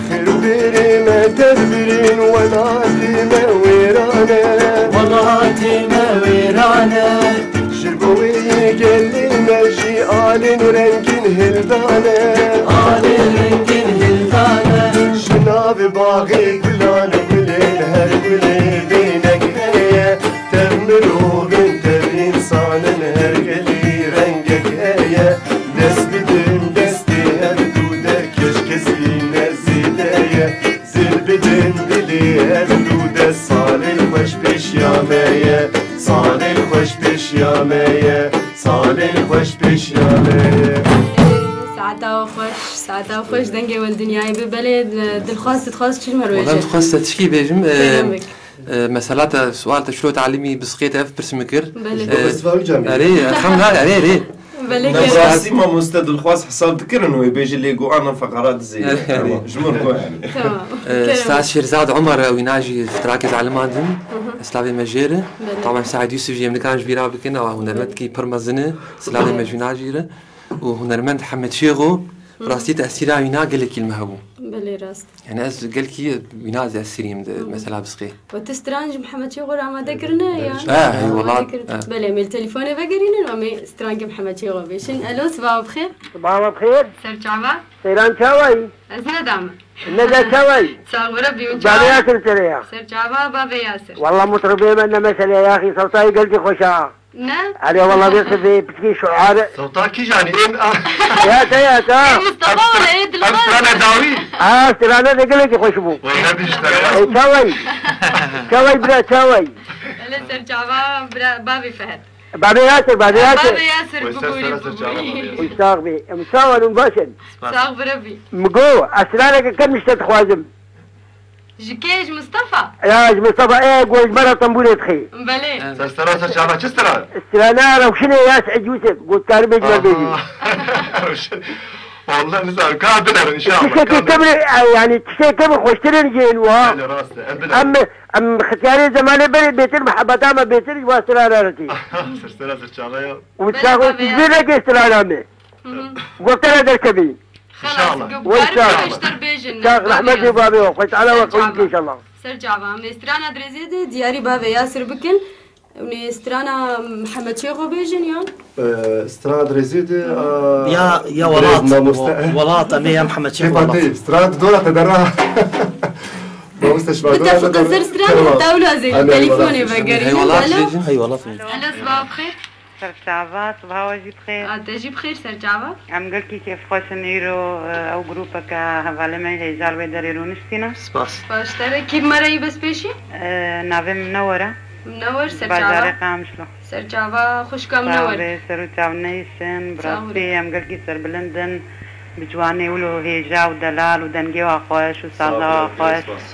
Xêr û bêrê me tevbirîn, welatê me wêran e. Welatê me wêran e. Ji bo wê yê gelê me jî alên rengîn hildane. Alên rengîn hildane. Ji nav baxê gulan gulên, her gulê vênek heye. Tev mirovên, tev însanên, her gelî rengek heye. Dest bidin destê her du de, keşkesî ne zêde ye. Dil bidin dilê her du de, salên xweş pêşiya me ye. Salên xweş pêşiya me ye. Salên xweş pêşiya me ye. Saeta we xweş, saeta we xweş, dengê we li dinyayê be. Belê, dilxwaz, dixwaz çi ji me re bêje? Wela dixwaz te tişkî bêjim. Kerem bik. E, mesela te sual te şilo talimî bi sixê te ev pirs min kir. Belê. E, Festival Camî. Erê, elhamdülillah, erê, erê. Belê, Em kerem. Rastî mamoste dilxwaz hesab dikirin wê bêje lê go ana feqara dizê. Erê, erê. Tamam. Ji min re yani. Tamam. E, Kerem. Ustaz Şêrzad Omer, wîna jî trakê zaliman din. Hı hı. Slavê me jê re. Belê. Taban Said Yusuf jî em nikarin ji bîra bikin, ew hunermendkî pir mezin e. Slavê me ji wîna jî re. Û hunermend Hemed Şêxo, Hı. rastî tesîra wîna gelekî li me hebû. Belê rast. Yani ez gelkî wîna ez esirîm di Hı hı. mesela bisqê. Û tu stran ji Mihemed Şêxo re amade kirine ya? Ha, hey, Amade welat, kirin. Ha. Belê, em ê li telefonê vegerînin û em ê strangê Mihemed Şêxo bêjin. Elo, sibaha bi xêr. Sibaha bi xêr. Ser çava? Seyran çawayî? Ez ne dam. Ne de çawayî? Sağ ol, Rebî, hûn çawa? Bavê Yasir tere ya. Ser çava, bavê Yasir. Walla mutribê me ne mesele ya, xî sewtayî gelkî xweş a. Ne? Erê, walla vê sivê piçkî şuare. Sewta kîjan e? Ên a. Ya te, ya te. Ê Mustafa wala, ê Dilxwaz. Ev strana dawî. A, strana de gelekî xweş bû. Wala ne dişte. Ê, çawayî? Çawayî bira, çawayî? Hele ser çava bira, bavê Fehd. Bavê Yasir, bavê Yasir. Bavê Yasir, bibûrî, bibûrî. Wî sax bî. Em sax in, baş in. Sax birevî. Mi go, ez straneke kevn ji te dixwazim. Ji kê? Ji Mistefa? Ya, ji Mistefa, e, got ji me re tembûrê dixê. Belê. Ser stera, ser çava, çi stera? Strana Rewşinê ya Seîd Yûsif, got karim bêjim, me bêjî. Aha. Rewşin. Wallah nizanim, ka binerin inşallah. Tiştekê kevir, e, yani tiştekê kevir xweştir in jê ên wa. Belê, rast e, em binerin. Em, em xitiyarê zemanê berê bêtir mihebeta me bêtir ji wa strana re tê. Ser stera, ser çava ya. Û belê, çaxo bavê ya. Tijbê veke strana me. Hı hı. Goftara derkevî. Xelas, inşallah. Gu-, karim xweştir bêjin. Çax rehmetê bavê we, xwe Teala we qewî bike inşallah. Ser çava. Em ê strana Dirêzê de diyarî bavê Yasir bikin. Em ê strana Mihemed Şêxo bêjin ya? Ee, strana Dirêzê de, aa, ya, ya welat, mamoste. Welat, em ê ya Mihemed Şêxo welat. Strana dora te dera. Mamoste şima dora te dera. Bitefiqe ser strana, tewla zê, telefonê vegerî. Hey welat bêjin, hey welat bêjin. Alo, sibaha bi xêr. Serçava, sibaha we jî bi xêr. A te jî bi xêr, serçava. Em gelkî kêfxweş in îro, e, ew grûpeke hevalê me hêja li wê derê rûniştîne. Spas. Spas ji te re. Kî bi me re yî bes pêşî? E, navê min Mnewer e. Mnewer, serçava. Bajarê Qamişlo. Serçava xwişka Mnewer. Sağ ol, ser û çav neyşin. Bi rastî em gelkî serbilind in. Bi ciwanê wilo hêja û delal û dengê wa xweş û saza wa xweş. Sağ ol, spas.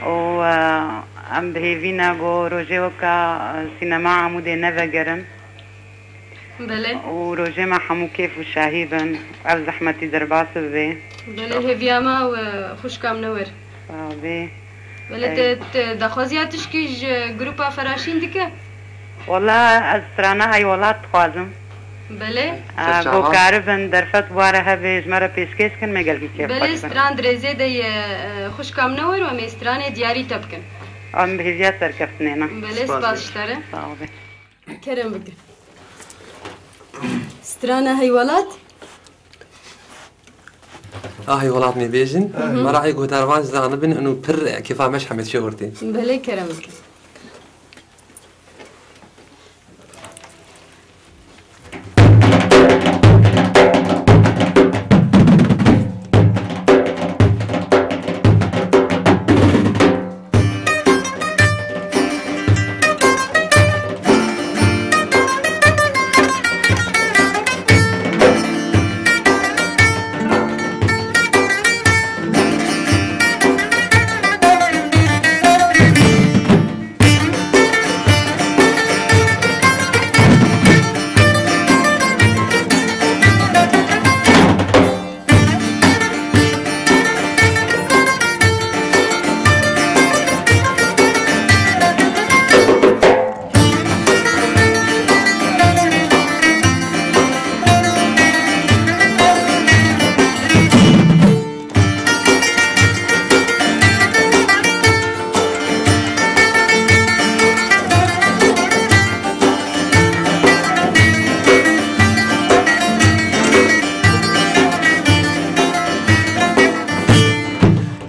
Û, e, em bi hêvî ne ku rojê weka, e, sînema Amûdê nevegerin. Belê. Û rojê me hemû kêf û şahî bin. Ev zehmetî derbas bibe. Belê, hêviya me û, e, xwişka Mnewer. Sağ be. Belê, te, te daxwaziya tişkî ji grûpa Feraşîn dike? Wala ez strana Hey Welat dixwazim. Belê. Aa, go karibin derfet ware hebe ji me re pêşkêş kin, me gelkî kêf xweş bin. Belê, stran Dirêzê de ye, e, xwişka Mnewer û em ê stranê diyarî te bikin. Em bi hêviya serkeftinê ne. Belê, spas ji te re. Sağ ol. Kerem bikin. Strana Hey Welat. A Hey Welat me bêjin. Hı hı. Me re ê guhdarvan jî zanibin, û pir kêfa me ji Hemed Şêxo re tê. Belê, kerem bikin.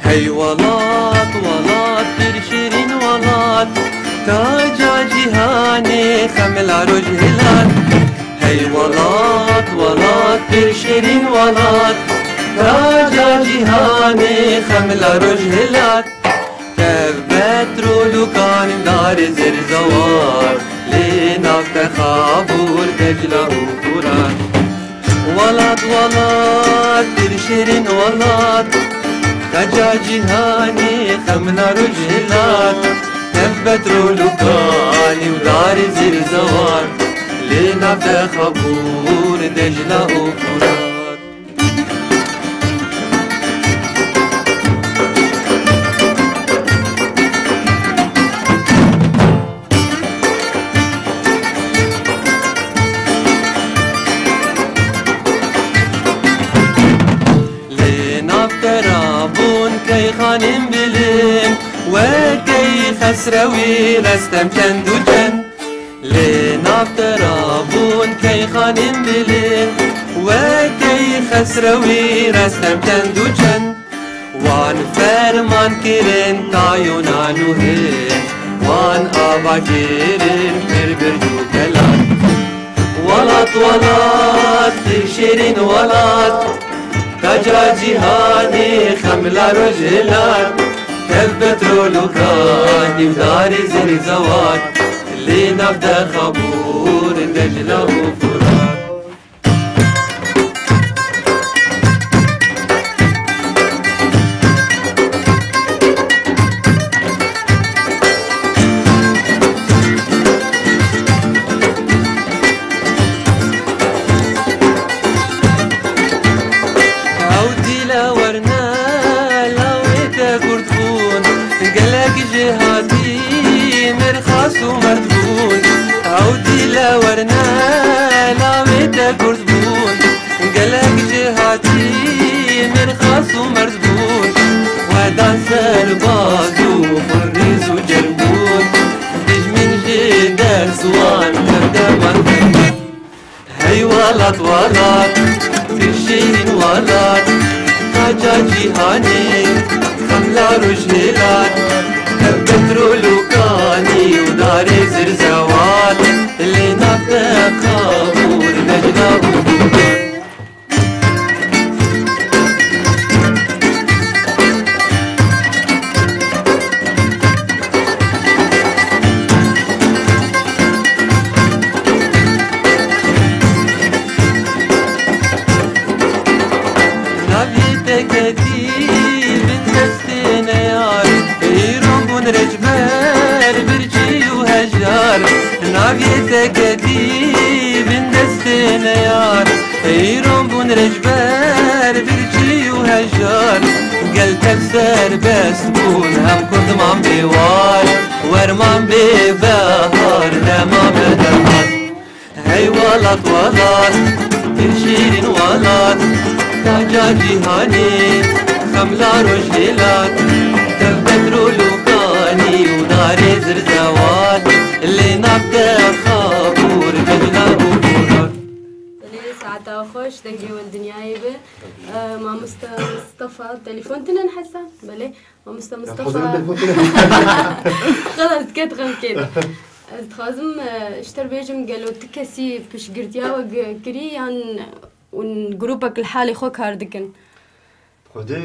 Hey welat, welat, pir şîrîn welat, taca cîhanê, xemla roj hilat. Hey welat, welat, pir şîrîn welat, taca cîhanê, xemla roj hilat. Tev betrol û kanî, darê zêr zewar, lê nav te Xabûr, Decla û Furat. Welat, welat, pir şîrîn welat, taca cîhanê, xemla roj hilat. Tev betrol û kanî û darê zêr zewar, lê nav te Xabûr, Decla û Furat. Lê nav te ra bûn keyxanên bilind, wekey Xesrewî, Restem, çend û çend. Lê nav te ra bûn keyxanên bilind, wekey Xesrewî, Restem, çend û çend. Wan ferman kirin ta Yunan û Hind, wan ava kirin pir birc û kelan. Welat, welat, pir şîrîn welat, taca cîhanê, xemla roj hilat. Tev betrol û kanî û darê zêr zewar, lê nav te Xabûr, Decla û Furat. Tine lawê te kurt bûn, gelek jêhatî mêrxas û merz bûn, xwedan serbaz û xwirrîz û cerg bûn, dijmin jê dest wan, hevdeman ferman. Hey welat, welat, pir şîrîn welat, taca cîhanê, xemla rojhêlat, ev petrol û kanî û darê zirzewat, lê nav te qabûr, necla û bûkan. Navê te ketî bin destê neyar, îro bûn rêçber, birçî û hejar. Navê te ketî bin destê neyar, îro bûn rêçber, birçî û hejar. Gel tev serbest bûn, hem kurd man bê war, wer man bê behar, dema me dehat. Hey welat, welat, pir şîrîn welat, taca cîhanê, xemla rojhêlat, tev petrol û kanî û darê zirzewat, lê nav te xabûr, cecna û boran. Belê, saeta xweş, dengê wan dinyayê be. Ee, mamoste Mustafa, telefon tinen hesa? Belê. Mamoste Mustafa. Hazır telefon tinen. Xelas, ket xemkên. Ez dixwazim, e, ji te re bêjim, gelo tu kesî piştgirtiya we gi-, kirî yan hûn grûpek li halê xwe kar dikin? Xwedê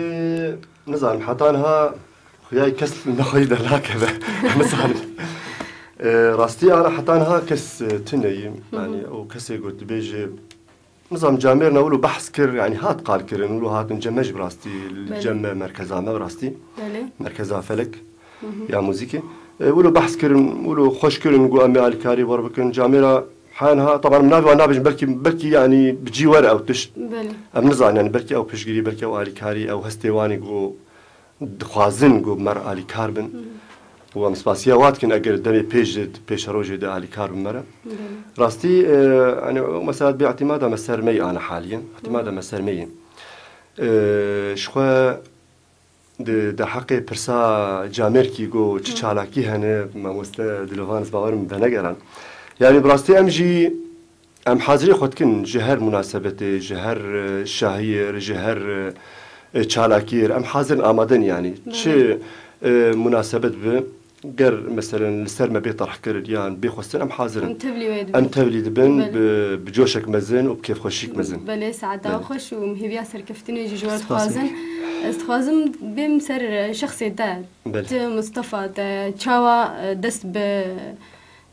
nizanim, heta niha xuya kes li me xwedî dernakeve. Nizanim. E, rastî ana heta niha kes, e, tune yî. Hı hı. Yani o kesê got dibêje, nizam camêr ne wilo behs kir, yani hat qal kirin, wilo hatin cem me jî bi rastî, Belê. cem me merkeza me bi rastî. Belê. Merkeza Felek Hı hı. ya muzîkê. E, wilo behs kirin, wilo xweş kirin, got em ê alîkarî wer bikin. Camêra Hen ha, taban min navê wan nabêjim, belkî, belkî, yanî bi cî were ew tişt. Belê. Em nizanin, yanî belkî ew piştgirî, belkî ew alîkarî, ew hestê wan ê ku dixwazin ku me re alîkar bin. Hı hı. Û em spasiya wan dikin eger demê pêş de, pêşerojê de alîkar bin me re. Belê. Rastî, e, yanî o mesela bê îtîmada me ser me yê ana haliyen. Hı. Îtîmada me ser me yê. E, ji xwe Di, di heqê pirsa camêrkî got, çi Hı. çalakî hene, mamoste Dilovan, ez bawerim venegeran. Yanî bi rastî em jî, em hazirê xwe dikin ji her munasebetê, ji her, e, şahiyê, ji her, e, çalakiyê, em hazir in, amade in yanî. Belê. Çi, e, munasebet bi, ger meselen li ser me bê terh kirin yan bê xwestin, em hazir in. Em tevlî wê dibin. Em tevlî dibin Belê. bi, bi coşek mezin û bi kêfxweşîk mezin. Belê, saeta Belê. xweş û em hêviya serkeftinê jî ji we Spas dixwazin. Ez dixwazim bêm ser, e, şexsê te. Belê. Tu Mustafa, te çawa, e, dest bi,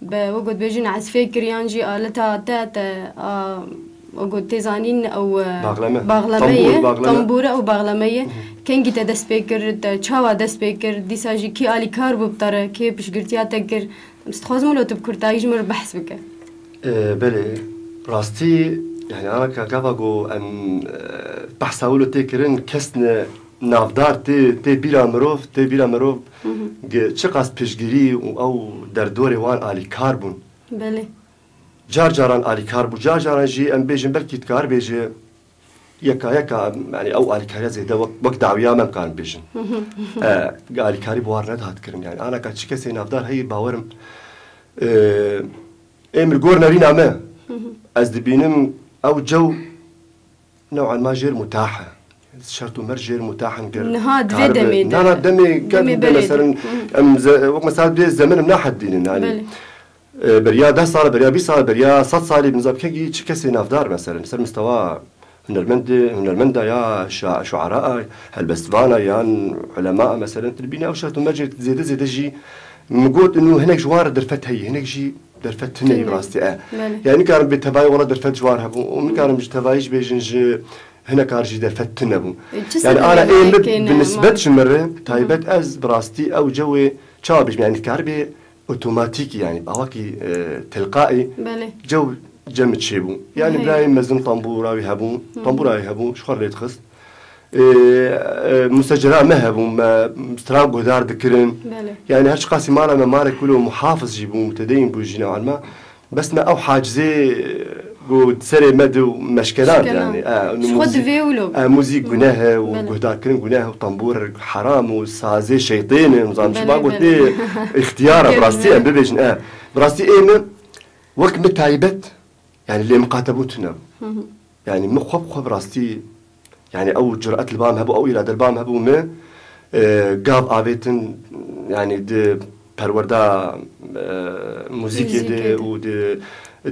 bi, wek got bêjin, ezfê kir yan jî aleta te, te, a, wek got tê zanîn ew, e, Baxleme. baxleme Tambûr, ye, baxleme. tambûre û baxleme ye. Hı hı. Kengî te dest pê kir, te çawa dest pê kir, dîsa jî kî alîkar bû bi te re, kê piştgirtiya te kir? Ez dixwazim wilo tu bi kurtayî ji min re behs bike. E, belê, rastî, yani ana ka gava ku em, e, behsa wilo tê kirin, kes ne navdar tê, tê bîra mirov, tê bîra mirov, Hı hı. ge-, çiqas piştgirî û ew derdorê wan alîkar bûn. Belê. Car caran alîkar bû, car caran jî em bêjin belkî dikar bêje yeka yeka, yani ew alîkariya zêde wek, wek dawiya me em karin bêjin. Hı hı. E, alîkarî bi war nedihat kirin yani. Ana ka çi kesê navdar heyî bawerim, e, ê min gor nerîna me. Hı hı. Ez dibînim ew cew new'an ma jêr mutah e. Şert û merc jêr mutah in ger Niha di vê karibe demê de. Na, na, demê Demê kem de belê de. meselin Hı hı. em ze-, wek mesela dê zemenim naheddînin yani. Belê. E, beriya deh sal, beriya bîst sal, beriya sed salî, nizam kengî çi kesê navdar meselin, ser mistewa hunermendê, hunermenda ya şa-, şuara, helbestvana yan ulema meselin, tu dibîne ew şert û mercê zêde zêde jî min got, inu hinek ji wan re derfet heye, hinek jî derfet tune yî Tune. bi rastî e. Belê. Yani nikarim bê tevayî wela derfet ji wan hebû, û nikarim ji tevayî jî bêjin ji hinekar jî derfet tune bû. E, çi Yani ana sebebê ê min kêne bi nisbet ma? ji min re, taybet ez bi rastî ew cewê çawa bêjim, yani dikaribê otomatîk, yani bi awakî, e, tilqaî Belê. cew cem çêbû. Yani Hey. birayê mezin tambûra wî hebû, Hı. tambûra wî hebû, ji xwe lê dixist. E, e, musecera me hebû, me stran guhdar dikirin. Belê. Yani her çiqasî mala me malek wilo muhafiz jî bû, mutedeyîn bû jî new'an ma. Bes me ew hacizê ku di serê me di û meşkeland Şikeland. yani. E, Ji xwe muzîk, divê wilo. e, muzîk Hı. guneh e û Belê. guhdarkirin guneh e û tambûr heram û sazê şeytên e, nizam çi Belê, ma gotinê belê. îxtiyar e, bi Gelin, rastî em belê. bibêjin. E, bi rastî ê min wek min taybet, yani lê miqatebûn tune. Hı hı. Yani min xwe bi xwe bi rastî, yani ew curet li ba min hebû, ew îrade li ba min hebû, min, e, gav avêtin, yani di perwerda, e, muzîkê de Muzîkê de. û di,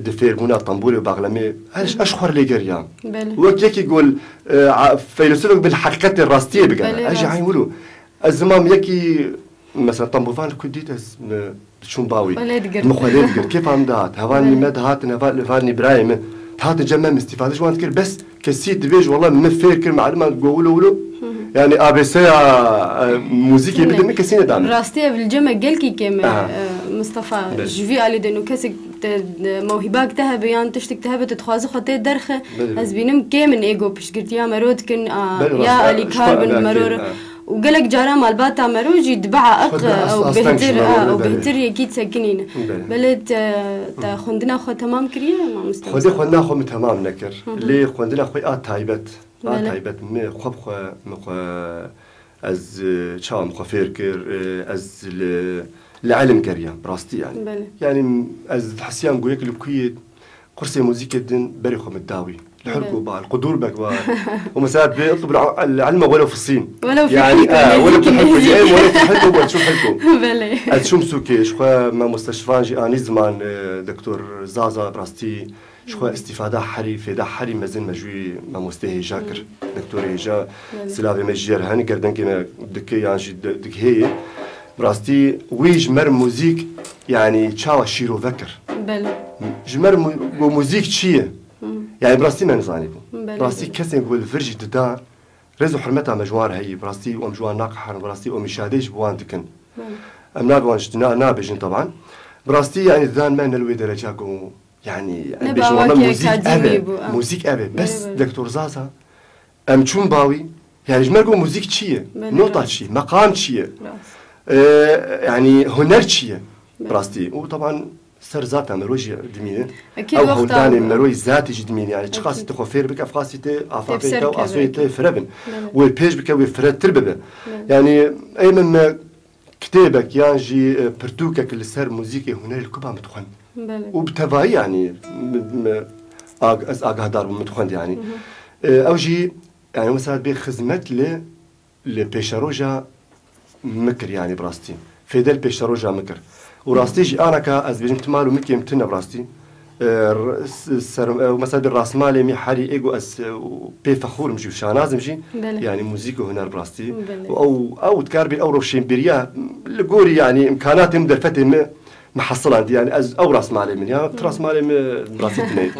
di fêrbûna tembûrê û baxlemê, ez, ez ji xwe re lê geriyam. Belê. Wek yekî gol, e, a, feylesofek bi heqîqetê rastiyê bigere. Belê, Ez jî rast. eyn wilo. Ez zimam yekî, mesela, tembûvan li ku dît ez, mi, diçûm bawî. Xwe lê digirtin. Min xwe lê digir. Kêfa min dihat. Hevalnî Belê. me dihatin, heval-, hevalnî birayê min. Dihatin cem me, min îstîfade ji wan dikir. Bes kesî dibêj, wela min fêr kir, malima go wilo wilo. Hı hı. Yani A B S ya, e, muzîkê Tune. bidin, min kesî nedame. Rastî ev li cem me gelkî kêm e, Aha. e, Mistefa. Belê. Ji vî alî de nû kesek te, e, mewhîbak te hebe yan tiştek te hebe, tu dixwazi xwe tê derxe. Belê, belê. Ez bînim kêm in ê go piştgirtiya mero dikin, a, Belê, ya rast, e, alîkar bin mero re. ha. Û gelek cara malbata mero jî dibe aiq Xwe de ew as-, asteng bêhtir, ji me a, re ew belê. bêhtir yekî disekinîne. Belê. Belê te, te Hı. xwendina xwe temam kiriye, mamoste Xwedê Mustafa? xwendina xwe min temam nekir. Hı hı. Lê xwendina xwe a taybet. A Belê. taybet min xwe bi xwe, min xwe ez, e, çawa min xwe fêr kir, e, ez li, li elim geriya, bi rastî yani. Belê. Yani ez dihesiyam ku yek li kuyê Qursê muzîkê din berê xwe min da wî. Li Hilko Evet. ba, li Qudûrbek ba. Û mesela bê اطلب العلم ولو في الصين. Welew fi Yani, Hilko, e, welew fi Hilko, e, welew fi Hilko, welew çûm Hilko. Belê. Ez çûm sûkê, ji xwe mamoste Şivan jî anî ziman, e, Doktor Zaza, bi rastî, ji xwe Hı. îstîfada herî, fêda herî mezin me ji wî mamostê hêja kir. Hı. Doktorê hêja, Belê. silavê me ji yer hene, ger dengê me dike yan jî di-, digihê. Bi rastî, wî ji me re muzîk, yani, çawa şîrove kir. Belê. Ji me re mu-, got, muzîk çi ye? Hı. Yani, bi rastî me nizanîbû. Belê, Bi rastî belê. kesên ku li vir jî dida, rêz û hurmeta me ji wan re heyî. Bi rastî em ji wan naqihirin, bi rastî em îşadê jî bi wan dikin. Belê. Em nabê wan ji na-, nabêjin teban. Bi rastî, yani, didan me ne li wê dereca ku, yani, em Ne bêjin, wala bawakî muzîk ev e. akademî bû, ah. Muzîk ev e. Bes Belê, belê. Doktor Zaza, Em çûn bawî. Yani ji me re got muzîk çi ye? Belê, Nota rast. çi ye? Meqam çi ye? Rast. Ee, yani huner çi ye? Belê. Bi rastî. Û teban ser zata mero jî dimîne. Ekîd Ew wexta hewldanê mero zatî jî dimîne. Yani çiqasî Ekîd. tu xwe fêr bike, ev qasî te afafê Têpser te û keve, asoyê te ekîd. fire bin. Belê. Wê pêş bike, wê firehtir bibe. Belê. Yani ê min me kitêbek yan jî, e, pirtûkek li ser muzîkê hunerê li ku ba min dixwend. Belê. Û bi tevayî, yanî, mi, mi, ag-, ez agahdar bûm, min dixwend, yanî. Hı hı. E, ew jî, yanî, mesela bê xizmet li, li pêşeroja min kir, yanî, bi rastî. Fêde li pêşeroja min kir. Û rastî jî anaka, ez dibêjim, tu mal û milkê min tune, bi rastî. E, r-, s-, ser, e, mesela bê rasmalê min herî ê ku ez, e, pê fexûr im jî û şanaz im jî, Belê. yanî, muzîk û huner, bi rastî. Belê. Û ew, ew dikar bê ew roşenbîriya li gorî, yanî, îmkanatê min, derfetê min, min hesilandî, yani ez ew rasmalê min ya, tu rasmalê min bi rastî tune.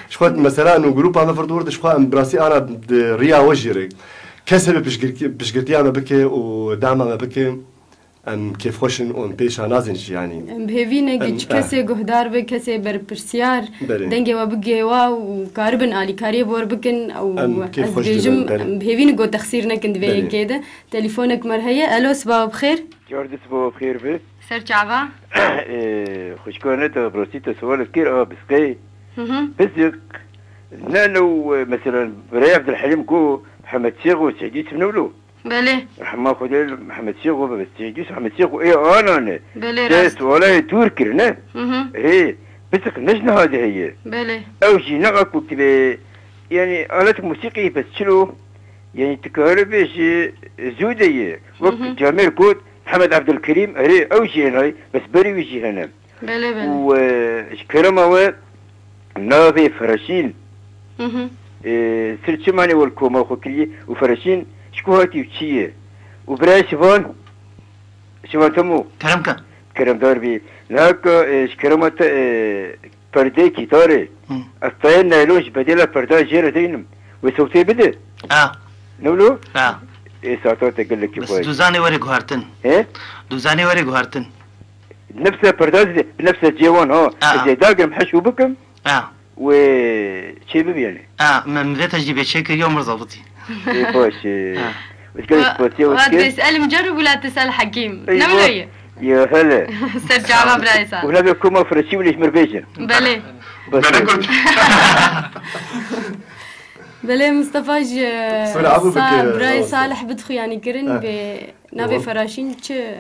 Ji xwe mesela nû grupa me vir dûr de ji xwe em bi rastî ana di riya we jî re. Kes hebe piştgirkî-, piştgirtiya me bike û dama me bike, em kêfxweş in û em pê şanaz in jî yani. Em bi hêvî ne Em, giç eh. kesê guhdar be, kesê berpirsiyar, Belê. dengê we bigê we û karibin alîkariyê bi we bikin û Em ez kêfxweş dibêjim, dibin, belê. em bi hêvî ne got texsîr nekin di vê Belê. yekê de. Telefonek me heye. Elo, sibawa bi xêr. Cardis bo xêr be. Ser çava? Ee, xwişka ne te, bi rastî te sual kir, a, bisqê. Hı hı. Pizik, ne, ne, e, mesela, Birê Evdilhelîm ku Mihemed Şêx û Seyîd Yusuf ne wilo? Belê. Rehma Xwedê li Mihemed Şêx û bebe Seyîd Yusuf, Mihemed Şêx û ê ana ne. Belê, Te rast. suala ê dûr kir, ne? Hı hı. Hê, pizik ne ji niha de heye. Belê. Ew jî ne ku tibê, yani, alet musîqî bes çilo, yani, tu kare bêjî, zû de ye. Wek Hı hı. Camêr got, Mihemed Evdilkerîm, erê, ew jî hene, bes berî wî jî hene. Belê, belê. Û, e, ji kerema we navê Fereşîn, Hı hı. e, sir çimanê we li koma xwe kiriye û Fereşîn ji ku hatî û çi ye? Û birayê Şivan, Şivan Temo. Kerem ke. Keremdar bî. Naka, e, ji kerema te, e, perdeyekî dare. Hı. Ez tayê naylon ji bedêla perda jê re deynim. Wê sewtê bide. A. Ne wilo? A. Ê saeta te gelekî Bes xweş. dûzanê were guhartin. He? Dûzanê were guhartin. Nefse perdaz de, nefse cêwan ha. A. Ez ê dagrim heş û bikim. A. Wê çê bibîne. A, me, me vê tecrîbê çê kiriye û mir zabitî. Ê baş, e. A. Wis gelek spasiya wis kir. Wa tesel mucerrib wala tesel hekim. Ey, Ne wa- wilo ye? Ya hele. Ser çava birayê Salih. Wila be koma Firşî wile ji mir bêje. Belê. Bes. Belê Mustafa ji Sora abu sa-, bike, birayê Salih bidixu yanî kirin bê navê Feraşîn çi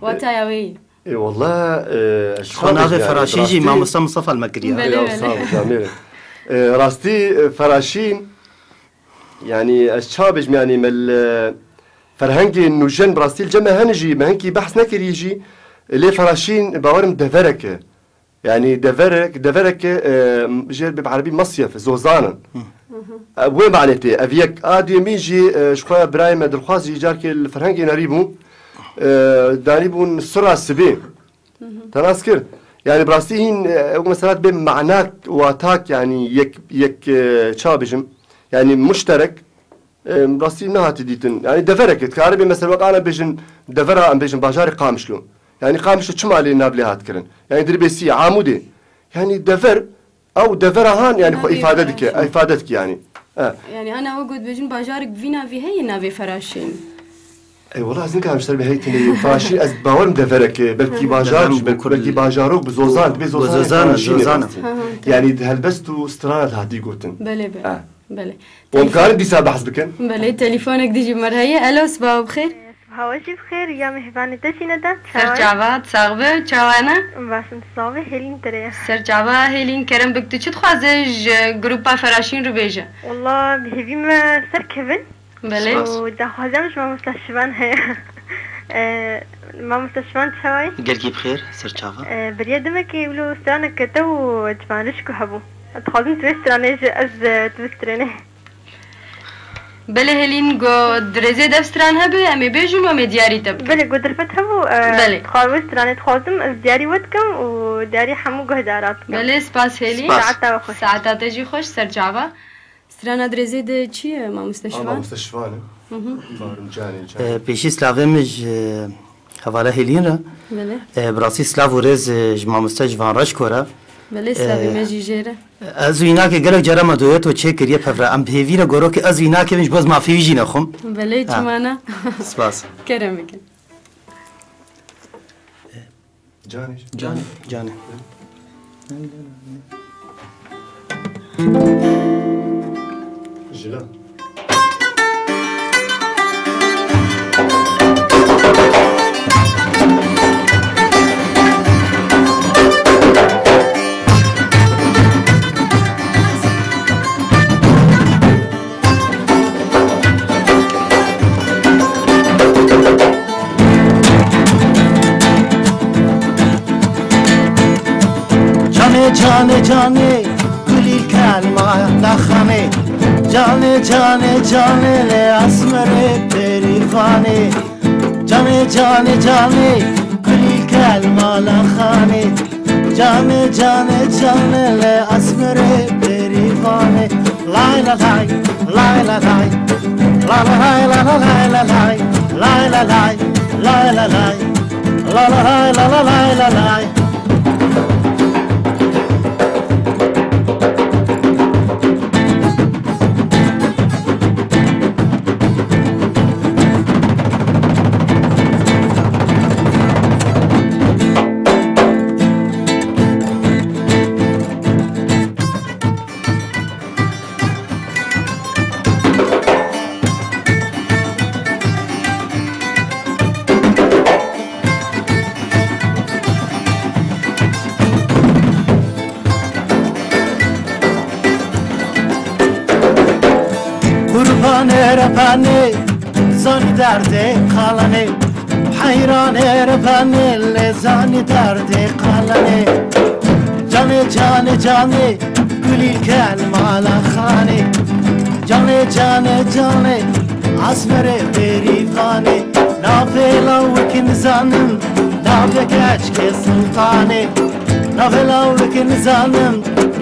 wataya wê yî? Ê, wallah, e, ez Xwe navê Feraşîn jî mamosta Mustafa li me kiriye. Belê, belê. Sağ ol, canım. E, rastî, e, Feraşîn, yanî ez ça bêjim, yanî me li ferhengê nûjen bi rastî li cem me hene jî, me hinkî behs nekirî jî, lê Feraşîn bawerim deverek e. Yanî deverek, deverek e, jêr bi erebî mesyef, zozan in. Hı. E, wê manê tê, ev yek a duyemîn jî, e, ji xwe birayê me dilxwaz jî carkê li ferhengê nerî bû, e, danî bûn sira sibê. Te nas kir. Yanî bi rastî hîn, e, ew mesela bê manak, watak, yanî yek, yek, e, ça bêjim, yanî muşterek, e, bi rastî nehatî dîtin. Yanî deverek e. Dikaribê mesela wek ana bêjin devera, em bêjin bajarê Qamişlo. Yanî Qamişlo çima lê nav lê hat kirin? Yanî Dirbêsiyê, Amûdê. Yanî dever, ew devera han, yanî xwe îfade dike, îfade dike yanî. E. Yanî ana ew got bêjin bajarek bi vî navî heye navê Feraşîn. Ey, wela ez nikarim ji ser biheytin ê Feraşîn, ez bawerim deverek e, belkî bajar, belkî bajarok bi zozan, dibê zozan, Feraşîn e. Hı hı, tamam. Yanî di helbest û strana de hatî gotin. Belê, belê. Belê. Wan karin dîsa behs bikin? Belê, telefonek dijî mer heye. Elo, sibaha bi xêr. Sibaha we jî bi xêr, ya mêhvanê te jî ne de. Ser çava, sax be, çawa ne? Baş im, sax be, Hêlîn te re ye. Ser çava, Hêlîn, kerem bik, tu çi dixwaze ji grupa Feraşîn re bêje? Wela, bi hêvî me serkevin. Belê. Spas. Û daxwazem ji mamosta Şivan heye. E, mamosta Şivan çawa ye? Gelkî bi xêr, ser çava. E, beriya demekê wilo stranek kete û ciwanrişko hebû. Dixwazim tu vê stranê ji ez, e, tu bistrênê. Belê Hêlîn, go dirêzê dev stran hebe, em ê bêjin û em ê diyarî te bikin. Belê, go derfet hebû, e, belê. Dixwazim wê stranê dixwazim, ez diyarî we dikim û diyarî hemû guhdara dikim. Belê, spas Hêlîn. Spas. Saeta we xweş. Saeta te jî xweş, ser çava. Strana dirêzê de çi ye, mamoste Şivan? Mamoste Şivan e. Hı hı. Barim canê, canê. E, pêşî slavê min ji hevala Hêlîn re. Belê. E, bi rastî slav û rêz, e, ji mamoste Şivan Reşko re. Belê, slavê, e, me jî jê re. Ez û Înakê gelek cara me dueto çêkiriye pevre. Em bi hêvî re gorokê ez û Înakê bin ji bo ez mafê wî jî nexwim. Belê, ha, çima ne? Spas. Kerem bikin. Canê. Canê. Canê. Jila. Canê, canê, canê, gulî kelma daxanê. Canê, canê, canê, lê esmerê perîvanê. Canê, canê, canê, gulî kelma daxanê. Canê, canê, canê, lê esmerê perîvanê. Lay la lay, lay la lay. La la lay, la la lay, la lay. Lay la lay, lay la lay. La la lay, lay la lay. La la lay, la la lay, la lay. Qurbanê repanê, zanî derdê qalanê. Heyranê repanê, lê zanî derdê qalanê. Canê, canê, canê, gulî kelma daxanê. Canê, canê, canê, esmerê perîvanê. Navê lawik nizanim, navê keçkê Sultanê. Navê lawik nizanim,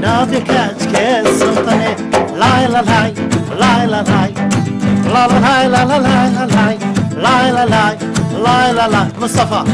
navê keçkê Sultanê. Lay la lay, lay la lay. La la lay, la la lay, la lay. Lay la lay, lay la lay. Mustafa.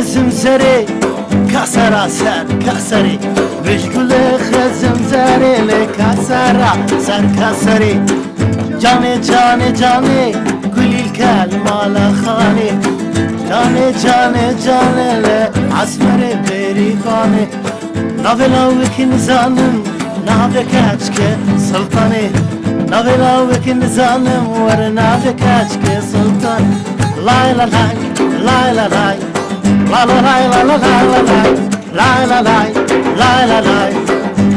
Zimzerê, kasera ser kaserê. Vişgule xezim zerê le kasera ser kaserê. Canê, canê, canê, gulî kel mala xanê. Canê, canê, canê le asmerê berî vanê. Navê lawik nizanim, navê keçke Sultanê. Navê lawik nizanim, were navê keçke Sultan. Lay la lay, lay la lay. La la lay, la la lay, la lay. Lay la lay, lay la lay.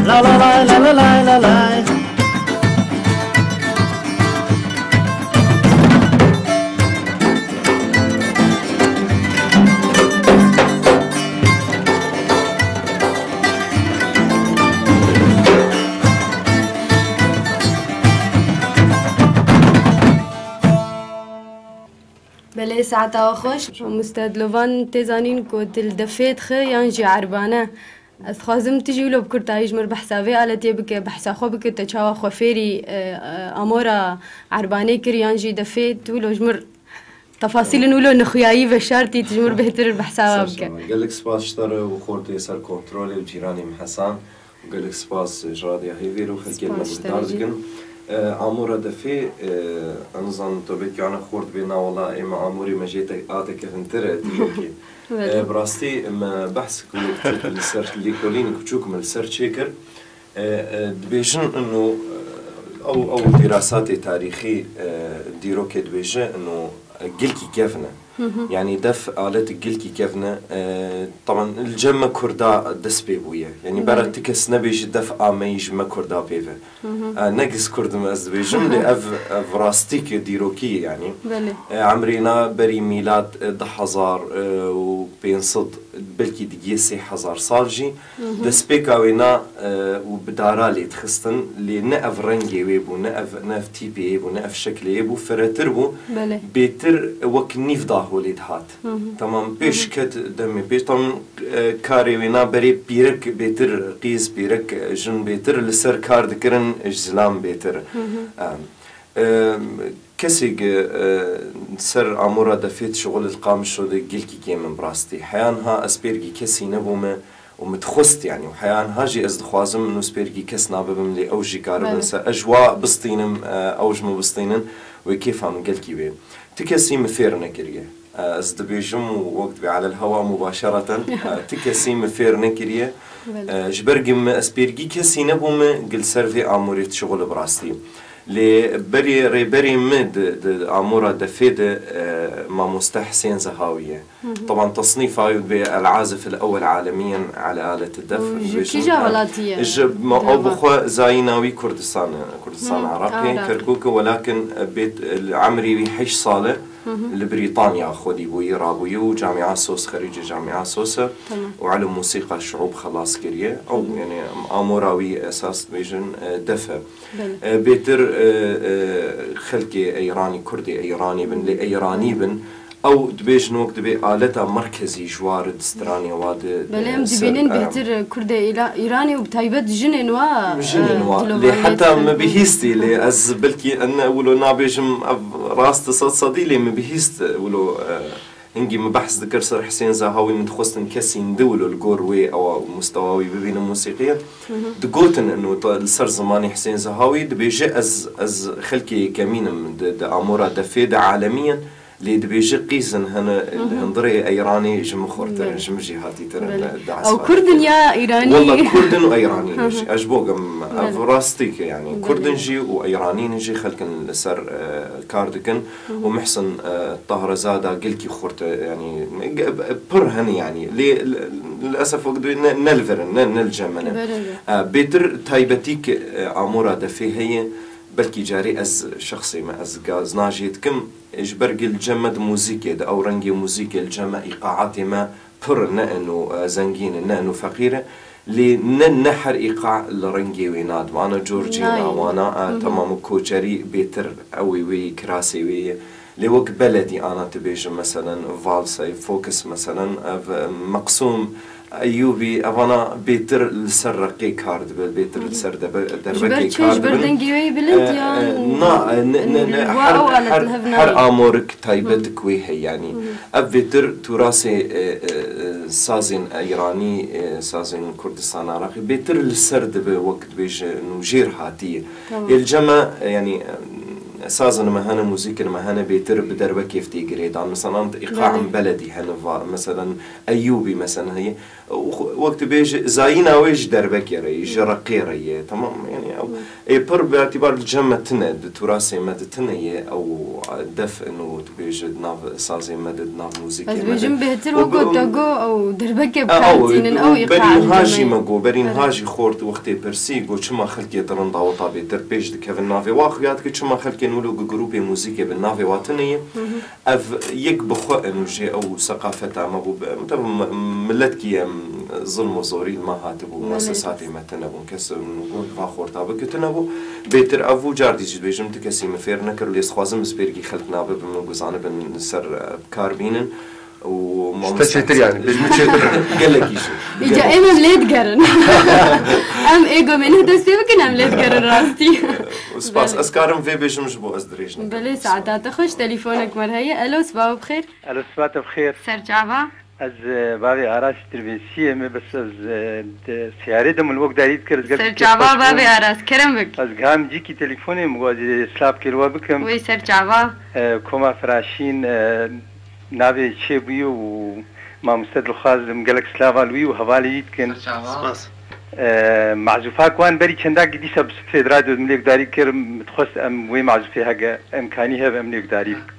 La la lay, la la lay, la lay. Belê, saeta we xweş. Mamoste Dilovan, tê zanîn ku tu li defê dixe yan jî erbane? Ez dixwazim tu jî wilo bi kurtayî ji mir behsa vê aletê bike, behsa xwe bike, te çawa xwe fêrî, e, e, amora erbanê kir yan jî defê, tu wilo ji mir tefasîlin wilo nexuyayî veşartî, tu ji mir bêhtir behsa wa bike. Ser şeva. Gelek spas ji te re û xortê ser kontrolê û cîranê min Hesan. Gelek spas ji Radya Hêvîr û xelkê me guhdar dikin. E, amora defê, e, ez nizanim tu belkî ana xort bê, na wela ê me amorê me jê te, a te kevintir e, tu belkî. Belê. E, bi rastî me behs ku li ser lêkolîn kuçûk me li ser çêkir. E, e, dibêjin ino, e, ew, ew dîrasatê tarîxî, e, dîrokê dibêje ino, e, gilkî kevn e. Yanî def alet gilkî kevn e, e, taban li cem me Kurda dest pê bûye. Yanî bera Belê. Ti kes nebêjî def ameyî ji me Kurda pê ve. E, ne giz Kurd im ez dibêjim, lê ev, ev rastîk dîrokî ye yanî. Belê. E, emrê na berî mîlad, e, du hezar, e, û pênc sed, belkî digiyê sê hezar sal jî. Destpêka wê na, e, û bi dara lê dixistin, lê ne ev rengê wê bû, ne ev, ne ev tîpê yê bû, ne ev şeklê yê bû, firetir bû. Belê. Bêtir wek nîv daholê dihat. Tamam, pêş ket demê pêş, tam, e, karê wê na berê pîrek bêtir, qîz pîrek, e, jin bêtir li ser kar dikirin, ji zilam bêtir. E, e, kesê gi, e, ser amora defê dişixul li Qamişlo de gilkî kêm in bi rastî. Heya niha ez pêrgî kesî nebûme û min dixwest, yanî, û heya niha jî ez dixwazim min û spêrgî kes nabibim, lê ew jî karibin Belê. Ser. Ez ji wa bistînim, e, ew ji min bistînin, wê kêfa min gelkî bê. Ti kesî min fêr nekiriye. E, ez dibêjim û wek dibê alel hewa mubaşereten, e, ti kesî min fêr nekiriye. Belê. E, ji ber gim ez pêrgî kesî nebûme, gil ser vê amûrê dişixule bi rastî. Lê berê rêberê min di, di amora defê de, e, mamoste Hisên Zehawî ye. Teban tesnîfa wî dibê El-Azif el-Ewel Alemiyen ala alet def. Û ji kîja welatî ye? Ji ma ew bi xwe zayîna wî Kurdistan, Kurdistan Iraqê, Iraqê. Kerkûk, welakin bêt li emrî wî heşt sal e. Li Brîtanya xwedî bûyî, rabûyî û Camia Sos, xerîcê Camia Sos e. Tamam. Û ilm musîqa şuûb xelas kiriye. Ew, yanî, amora wî esas dibêjin, e, def e. Belê. E, bêtir, e, e, xelkê Eyranî, Kurdê Eyranî bin, lê Eyranî bin. Ew dibêjin wek dibê aleta merkezî ji wa re di stranê wa de, Belê, e, em ser, dibînin e, bêtir Kurdê Îla-, Îranê û bi taybet jinên wa, Jinên e, wa. Lê heta me bihîstî, lê ez belkî en wilo nabêjim ev rast e sed sedî, lê me bihîst wilo, e, hingî me behs dikir ser Hisên Zehawî, min dixwestin kesîn di wilo li gor wê ewa mustewa wî bibînin musîqiyê. Digotin ino te li ser zimanê Hisên Zehawî dibêje ez, ez xelkê yekemîn im di, di amora defê de alemiyen. Lê dibêje qîzin hene li hundirê Eyranê ji min xurtir in, ji min jî hatîtir in, Belê. Di Ew esfara Kurd in ya Îranî? Walla Kurd in û Eyranî ne jî. Ez ji bo gim ev rastîk e, yanî Belê. Kurd in jî û Eyranî ne jî xelk in li ser, e, kar dikin û Mihsin, e, Tahrezada gelkî xurt e, yanî ge-, pir hene yanî. Lê li, li esef wek dibê ne, ne li vir in, ne, ne li cem me ne. Belê, belê. E, bêtir taybetîk, e, amora defê heye, belkî carê ez şexsê me, ez gazna jê dikim. Ji ber ku li cem me di muzîkê de, ew rengê muzîkê li cem me, îqaatê me pir ne ino, e, zengîn e, ne ino feqîr e. Lê ne, ne her îqa li rengê wê nadibe. Ana corcîna, Nayê. Wana, e, Hı hı. Temam koçerî bêtir, ew ê wê kirasê wê ye. Lê wek beledî ana tu bêjim, meselen, valsey, fokus, meselen, ev, e, meqsûm, Eyûbî, evana bêtir li ser reqê kar dibin, bêtir li ser debe-, derbekê kar dibin. Ji ber çi? Ji ber dengê wê bilind, e, yan e, na, e, ne, ne, ne, wa her, ew alet her, li hev her nayê? Amorik taybet ku wê heye, yanî. Ev bêtir tûrasê, e, e, e, sazên Îranî, e, sazên Kurdistan Iraqî bêtir li ser dibe, wek dibêje, nû jêr hatiye. Tamam. Ê li cem me, e, yanî, e, sazên me hene, muzîkên me hene, bêtir bi derbekê tê girêdan. Mesela, îqaên beledî hene, va, mesela, Eyûbî, mesela, heye. Û xwe-, wek tu bêjî, zayîna wê ji derbekê re ye, ji reqê re ye. Tamam, yanî ew ê pir bi îtîbar li cem me tune, di tûrasê me de tune ye, ew def in û tu bêjî di nav sazê me de, di nav muzîkê me de. Ez bêjim bêhtir wek got te got, ew derbekê bi kar tînin, ew îqaê berî niha jî me got, berî niha jî xort wextê pirsî, got, çima xelkê di rinda weta bêtir pêş dikevin navê wa, xuya dike, çima xelkên wilo ku grûpê muzîkê bi navê wa tune ye. Ev yek bi xwe in û jê ew seqafeta me bû. Bi-, tabi mi-, miletkî em zilm û zorî li me hatibû, muessesatê me tune bûn. Kes û got va xorta bike tune bû. Bêtir ev bû, car dî jî dibêjim, tu kesî min fêr nekir, lê dixwazim ez fêrkî xelk nabe, bi min ku zanibin ser, e, bi kar bînin. Û mamoste çêtir, yanî, bêjim çêtir. Gelekî jî. Îca em, em lê digerin. Em ê gomê neh dest pê bikin, em lê digerin rastî. Spas. Belê. Ez karim vê bêjim ji bo ez dirêj nekim. Belê, saeta te xweş, telefonek me heye. Elo, sibav bi xêr. Elo, sibav te bi xêr. Ser çava. Ez, e, bavê Aras Tirbêsiyê me, bes ez, e, di seyarê de min wek darî dikir, ez gelek kêfxweş bûm. Ser çava bavê Aras, kerem bik. Ez giham cîkî telefonê, min got ez ê silav kêr we bikim. Wê ser çava. E, Koma Firaşîn, e, navê çêbûyî û mamoste Dilxwaz, em gelek silava li wî û hevalê wî dikin. Ser çava. Spas. E, mazûfak wan berî çendakî dîsa bi sifê di radyo min lê gudarî kir, min dixwest em wê mazûfê hege imkanî hebe em lê gudarî bikin.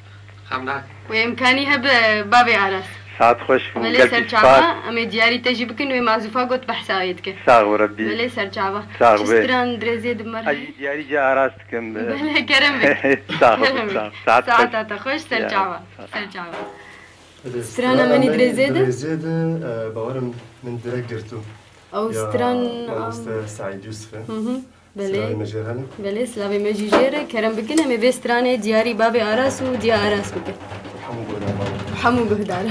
Xemnak. Wê imkanî hebe bavê Aras. Saet xweş bû, gelkî spas. Belê, ser çava, em ê diyarî te jî bikin, wê mazûfa got behsa wê dike. Sax û Rebbî. Belê, ser çava. Sax be. Çi stran dirêzê di me re? Ez jî diyarî ca Aras dikim. Belê, kerem bik. Sax ol, kerem bik. Sax ol. Saet xweş. Saeta te xweş, ser çava. Ya, sax ol. Ser çava. Strana me nî dirêzê de? Dirêzê de, e, bawerim min direk girtû. Ew stran, mamoste Seîd Yusuf e. Hı hı. Belê. Silavê me jê re hene. Belê, silavê me jî jê re. Kerem bikin, em ê vê stranê diyarî bavê Aras û diya Aras bikin. Hemû guhdaran. Hemû guhdaran.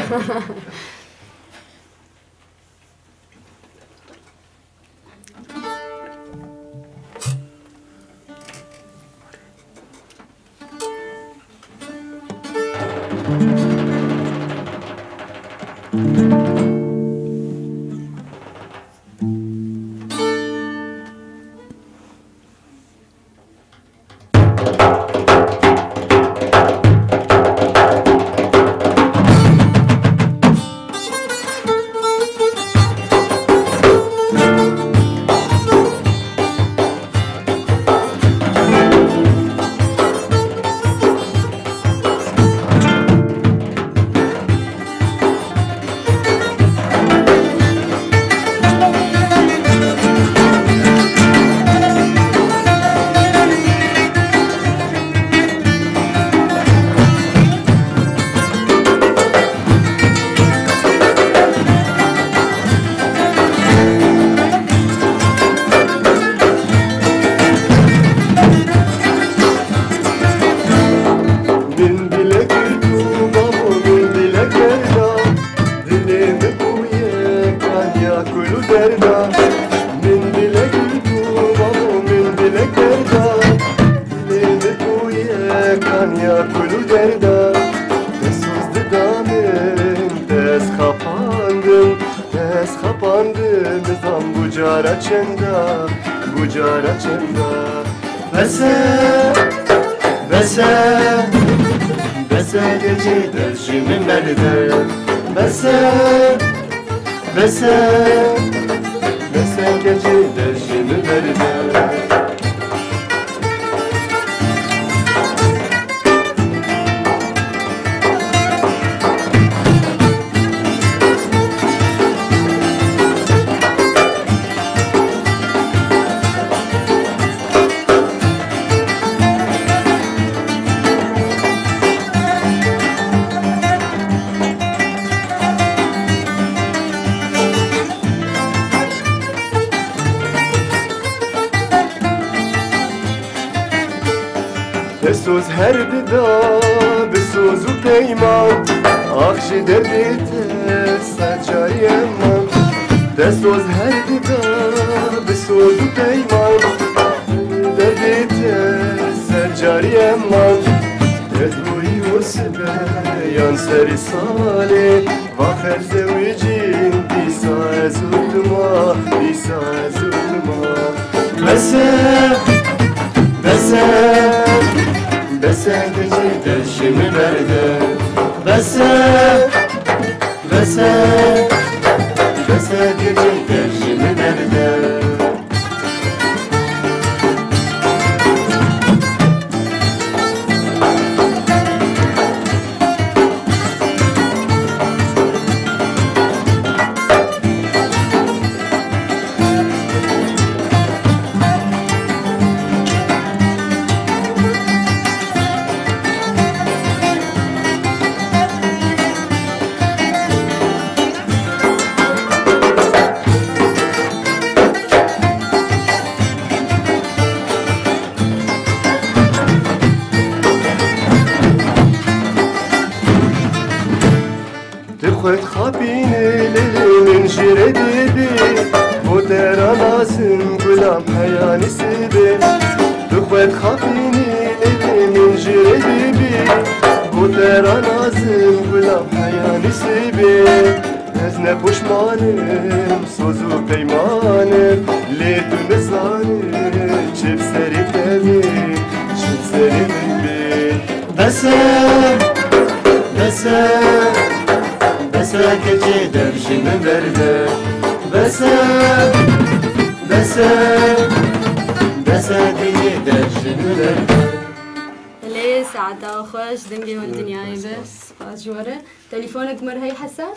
Min dile girtû bavo, min dile kerda, dilê min bûye kaniya kul û derda. Min dile girtû bavo, min dile kerda, dilê min bûye kaniya kul û derda. Te soz dida min, te ez xapandim, te ez xapandim, nizam bu cara çenda, bu cara çenda. Bes e, bes e, bes e, gecê dest ji min berde. Bes e, bes e, bes e, gecê dest ji min berde. Te soz her dida bi soz û peyman, ax ji derdê te sacarî eman. Te soz her dida bi soz û peyman, derdê te ser carî eman. Te doyî û sibe yan serî salê, vaxer zewicîn, dîsa ez û tu ma, dîsa ez û tu ma. Bes e, bes e, bes e, gecê deşê min berde. Bes e, bes e, bes e, gecê deşê min berde. Tu xwe dixapînî lê min jê re dibî, bo te re lazim gulam heyanî sibê. Tu xwe dixapînî lê min jê re dibî, bo te re lazim gulam heyanî sibê. Ez ne poşman im, soz û peyman im, lê tu nizanî çi bi serê te bê, çi bi serê min bê. Bes e, bes e, bes e, keçê dev ji min berde. Bes e, bes e, bes e, keçê dev ji min berde. Belê, saeta xweş, dengê we li dinyayê be. Spas ji we re. Telefonek me re heye Hesen.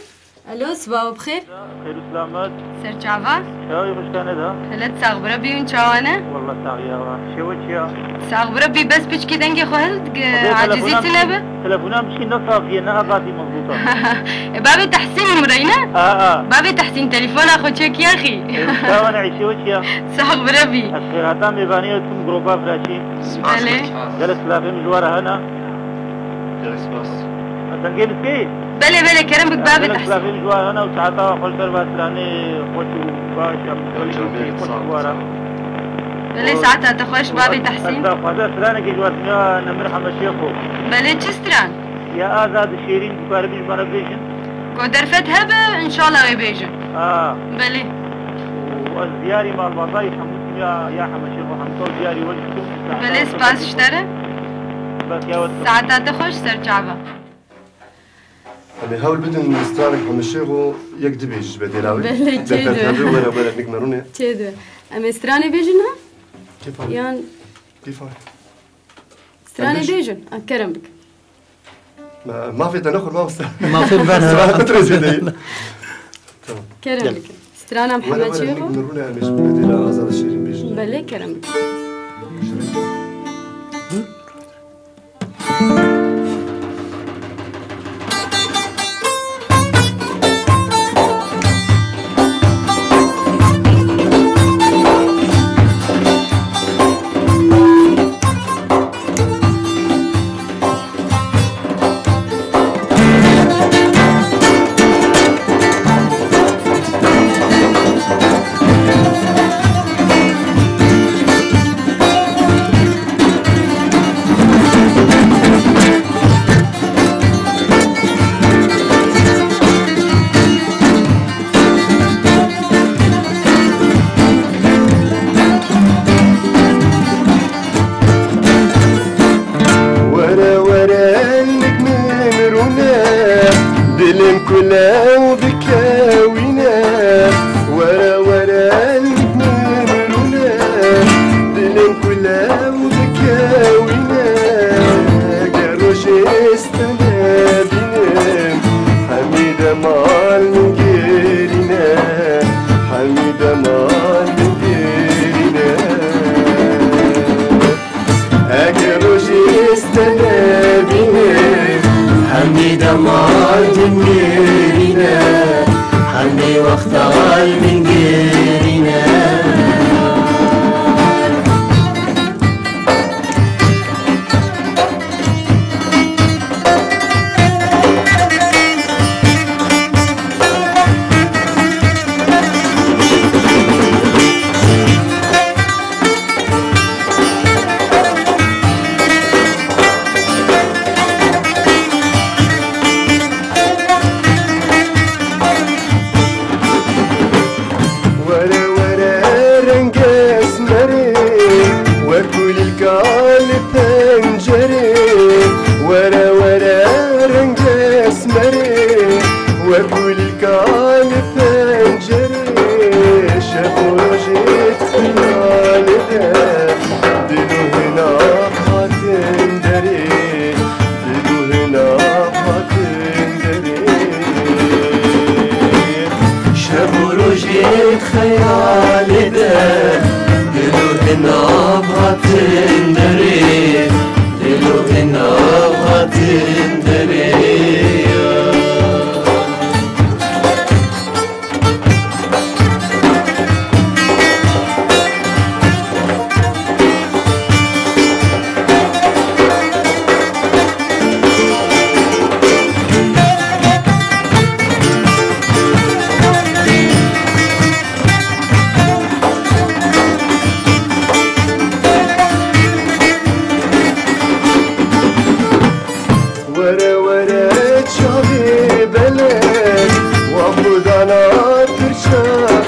Alo, sibav bi xêr. Xêr û selamet. Serçava. Çawa yî xweşkane da? Hilet sax bi Rebî hûn çawa ne? Wallah sax ya wa. Şewe çi ya? Sax bi Rebî, bes piçkî dengê xwe hil, acizî tune be. Telefona min pişkî ne safî ye, ne azadî mezbût e. E, bavê Tehsîn min reyne? A, a. Bavê Tehsîn telefona xwe çek yaxî. E, çawa ne, şewe çi ya? Sax bi Rebî. Ez xêrhata mêvanê we dikim gropa Viraşî. Belê. Gelek silafê min ji we re hene. Gelek spas. Dengê min tê? Belê, belê, kerem bik bavê Tehsîn. Gelek silafê min ji we re hene û saeta we xweş ber ve stranê xweş û baş em. Belê, saeta te xweş bavê Tehsîn. Ez daxwaza stranekê ji we re, ya Nemir Hemeşêxo. Belê, çi stran? Ya Azad Şêrîn, dikaribî ji me re bêjin? Ku derfet hebe, înşallah wê bêjin. Ha. Belê. Û ez diyarî malbata yî hemû ya, ya Hemeşêxo, hemû diyarî we ji tu. Belê, spas ji te re. Bes ya we. Saeta te xweş, serçava. Em ê hewl bidin stranek Hemeşêxo yek dibêjî ji bedêla wê. Belê, çê dibe. Were, were, nik merûne. Çê dibe. Em ê stranê bêjin ha? Kêfa. Yan. Kêfa. Stranê bêjin. A, kerem bik. Ma-, mafê te nexwe, mamoste. Mafê li ber. Sibaha te rêzê de ye. Tamam. Kerem bikin. Strana Mihemed Şêxo. Were, were, min rûne em ê ji Bedîla Azad Şêrîn bêjin. Belê, kerem bikin. Were were nik min rûne, dilim kulew bikewîne. Were were nik min rûne, dilim kulew bikewîne. Ger rojê te nebînim, hemî demal min girîne, hemî demal min girîne. Eger rojê ez te nebînim, hemî demal min girîne, hemî wextal min girîne. Li pencerê, were were reng esmerê, we kulîlka li pencerê, şev û rojê xeyalê de, dil û hina hatin derê, dil û hina hatin derê. Şev û rojê xeyalê de, dil û hinav hatin derê, dil û hinav hatin derê. Were were çavê belek, wa xwe dana pirça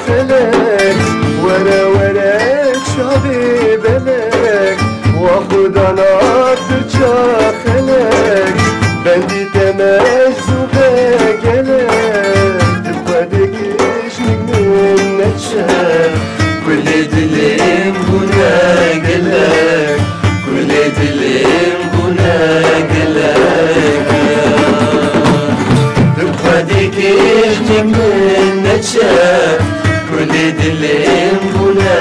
felek. Were were çavê belek, wa xwe dana pirça felek. Bendî te me zû be gelek, tu xwe dikişnik min neçe. Kulê dilê min bûne gelek, kulê dilê min bûne gelek. Tu xwedî kêşnik min neçe, kulê dilê min bûne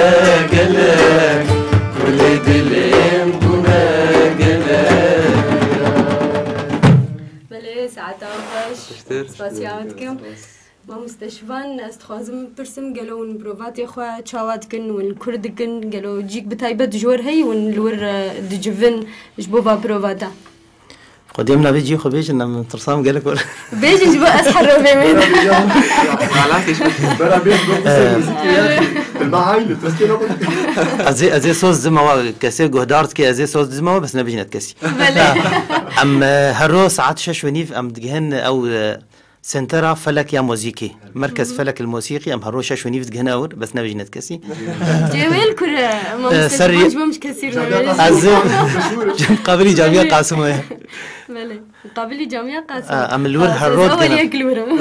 gelek, kulê dilê min bûne gelek. Belê, saeta xweş. Xweştir. Spasiya we dikim. Mamoste Şivan, ez dixwazim bipirsim, gelo hûn provatê xwe çawa dikin, hûn li kur dikin, gelo cîk bi taybet ji wir heye, hûn li wir, e, dicivin ji bo va provata? Xwedê min navê cî xwe bêjin, em tirsam gelek wir. Bêjin ji bo ez herrovê wê. Bera bêjin, bo qisey muzîkê ya. Ma aynı, Tirkiyê ne bu? Ez ê, ez ê soz dima wa, kesê guhdar dike, ez ê soz dima wa, bes nebêjin et kesî. Belê. Em, e, her ro saet şeş û nîv em digihin ew, e, Sentera Felek ya Mozîkî. Merkez Felek el Mosîkî, em her roj şeş û nîv digihine wir, bes nebêjin et kesî. Cê wê li kur e, mamoste Şivan, ji bo min ji kesî re nabêjin. Ez ê, qabilî camiya Qasimo ye. Belê. Qabilî camiya Qasimo. Em li wir her roj digihine.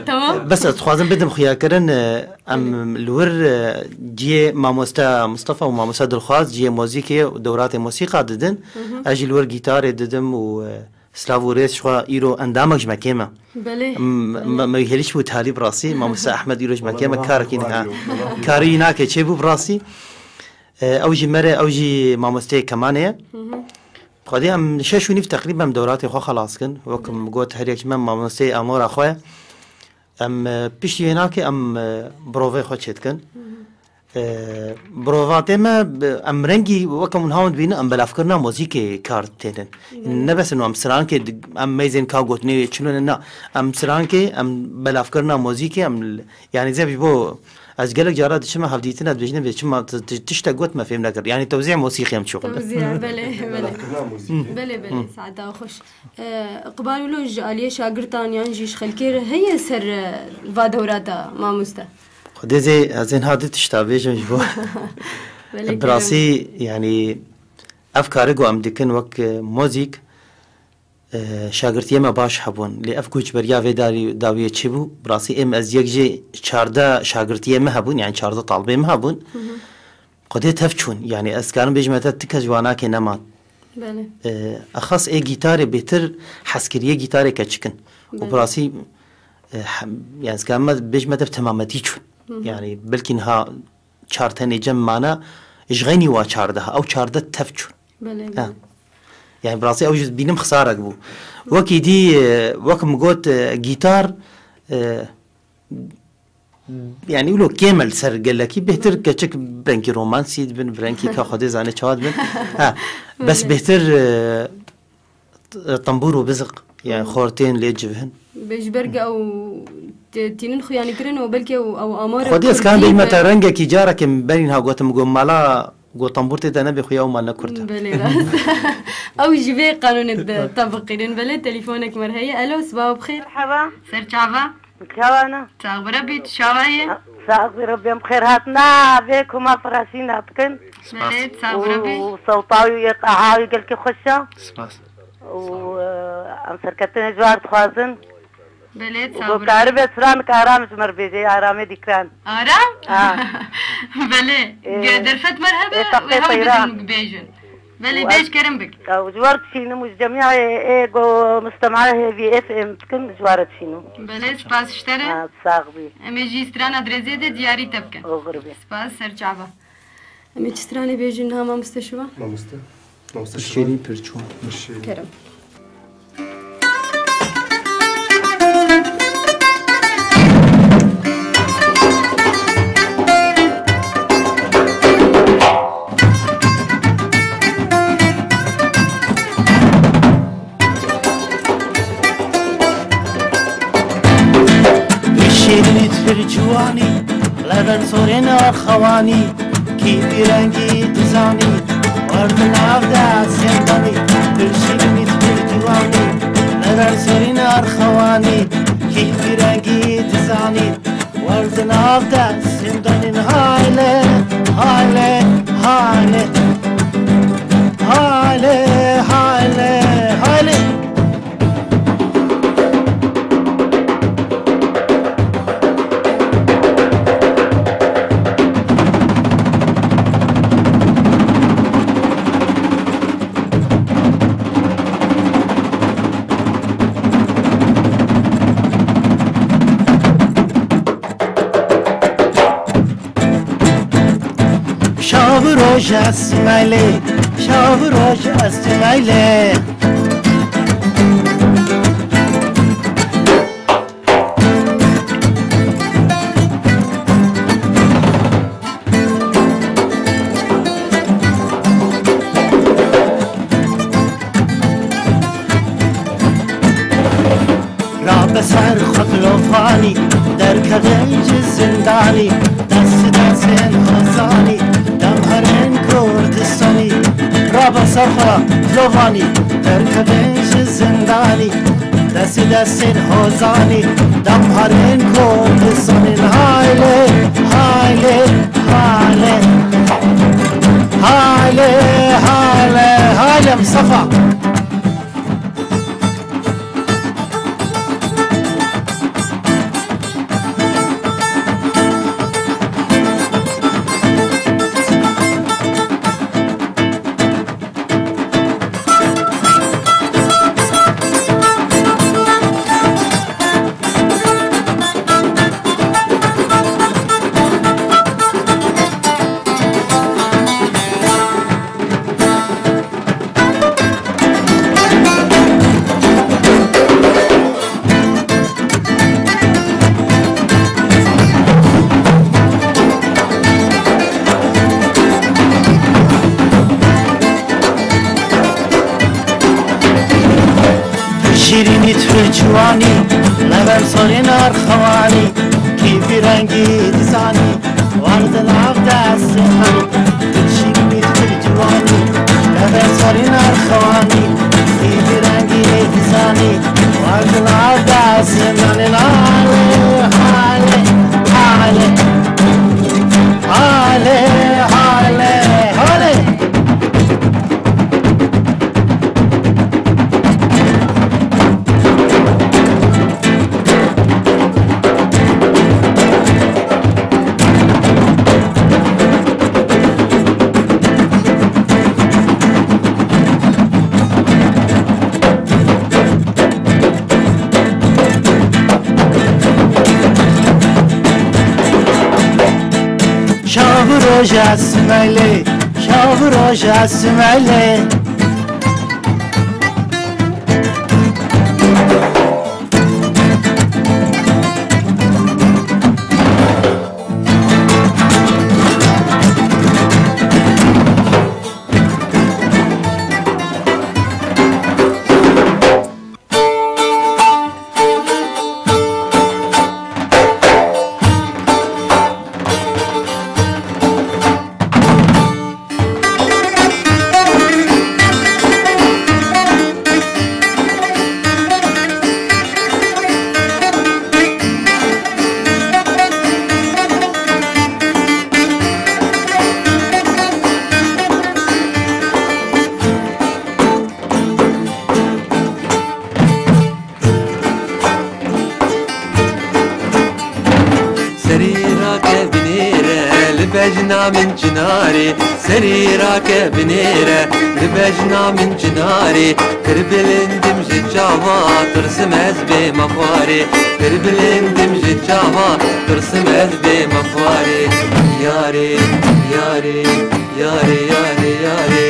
Tamam. Bes ez dixwazim bidim xuyakirin, e, em li wir, e, ciyê mamoste Mustafa û mamoste Dilxwaz, ciyê mozîkê û dewratê mosîqa didin. Ez jî li wir gîtarê didim û, e, Silav û rêz ji xwe îro endamek ji me kêm e. Belê. M-, me, me hêlîş bû talî bi rastî. Mamoste Ehmed îro ji me kêm e, karekî ne. Karî nake çê bû bi rastî. E, ew jî mere, ew jî mamosteyê kemanê ye. Xwedê em şeş û nîv teqrîben em dewratê xwe xelas kin. Wek min got her yek ji me mamosteyê amora xwe ye. Em, e, piştî vê nake em, e, birovê xwe çêdikin. E, birovatê me, bi-, em rengî weke hûn hawin dibînin, em belavkirina mozîkê kar tênin. Ne bes ino, em strankê di-, em meyzên ka gotinê wê çilo ne, na. Em strankê, em belavkirina mozîkê, em l-, yanî zef ji bo, ez gelek cara diçime hevdîtine dibêjine vê çima t-, t-, tiştek got me fêm nekir. Yanî tewzî mosîqî em çi xwe. Tewzî, belê, belê. Belê, belê, saeta xweş. E, iqbal wilo ji aliyê şagirtan yan jî ji xelkê re heye ser, e, va dewrata mamoste? Xwedê zê, ez ê niha du tişta bêjim ji bo. Belê. Bi rastî, yanî, ev karê ku em dikin wek, e, mozîk, e, şagirtiyê me baş hebûn. Lê ev ku ji beriya vê darî-, dawiyê çi bû? Bi rastî êm ez yek jê çardeh şagirtiyê me hebûn, yanî çardeh talibê me hebûn. Xwedê tev çûn. Yanî ez karim bêjim te ti kes ji wanakê neman. Belê. E, exas ê gîtarê bêtir hezkiriyê gîtarê keçik in. Û bi rastî, e, hem, yani, ez karim bêjim te bi temametî çûn. Yani, belkî niha çar tenê cem mane, ji xeynî wa çardeh, ew çardeh tev çûn. Belê, belê. Yani, bi rastî ew jî bînim xisarek bû. Wekî dî, e, wek min got, e, gîtar, e, Yani, wilo kêm e li ser gelekî, bêhtir keçik bi rengî romansî dibin, bi rengî ka Xwedê zane çawa dibin. Ha, bes bêhtir, e, t-, tembûr û biziq, yani xortên lê civhin. Be ji ber ke ew tê-, tînin xuyanîkirin û belkî ew, ew amar Xwedê ez kan bêjime te rengekî carekê min berî niha gotim, got mala, got tembûr tê de nebe xuya ew mal ne kurt e. Belê rast. Ew ji vê qanûnê ditebiqînin. Belê, telefonek me heye. Elo, sibaha bi xêr. Merhaba. Ser çava. Çawa ne? Çawa bira bî, tu çawa yî? Sax bî, Rebî em xêr hatina vê koma piraşîna bikin. Belê, sax bî Rebî. Û sewta wî yê qeha wî gelkî xweş e. Spas. Û, e, em serkeftinê ji we re dixwazin. Belê, û sax bî. Karibe stranik aram ji me re bêje, aramê dîkran. Aram? Ha. Belê. Ê, ge-, derfet merhebe, ê, teqê we hebe teyra. Bidin bibêjin. Belê, û bêj ez, kerim bik. Ew ji we re dişînim û ji cemiyayê ê go mustemahê vî F M dikim, ji we re dişînim. Belê, spas ji te re. Ha, sax bî. Em ê jî strana dirêzê de diyarî te bikin. Oxir bî. Spas, ser çava. Em ê çi stranê bêjin niha mamoste Şivan? Mamoste. Mamoste Şivan. Şêrî pir çûn. Pir şêrî. Kerem. Şêrînî pir ciwanî, lever sorên arxewanî, kî vî rengî dizanî, war di nav de sendanî, pir şêrînî pir ciwanî, lever sorên arxewanî, kî vî rengî dizanî, war di nav de sendanî, hayle, hayle, hayle, hayle, hayle, hayle. Şav û roj ez meylê, şav û roj ez meylê. Rabe ser xwe dilovanî, derkevin ji zindanî, dest destên hozanî, dem herin Kurdistanî. Rabe ser xwe dilovanî, derkevin ji zindanî, dest destên hozanî, dem herin Kurdistanî. Haylê, haylê, haylê, haylê, haylê, haylê Mistefa. Şîrînî tu ciwanî, lever sorên arxewanî, kî vî rengî dizanî, war di nav destê xwe, şîrînî tu ciwanî, lever sorên arxewanî, kî vî rengî dizanî, war di nav destê xwe. Hale, hale, hale, hale, hale, hale. Şav û roja Simelê, şav û roja Simelê. Çinarê, serî rake binêre, li bejna min çinarê, pir bilind im ji çava, tirsim ez bême xwarê, pir bilind im ji çava, tirsim ez bême xwarê. Yarê, yarê, yarê, yarê, yarê.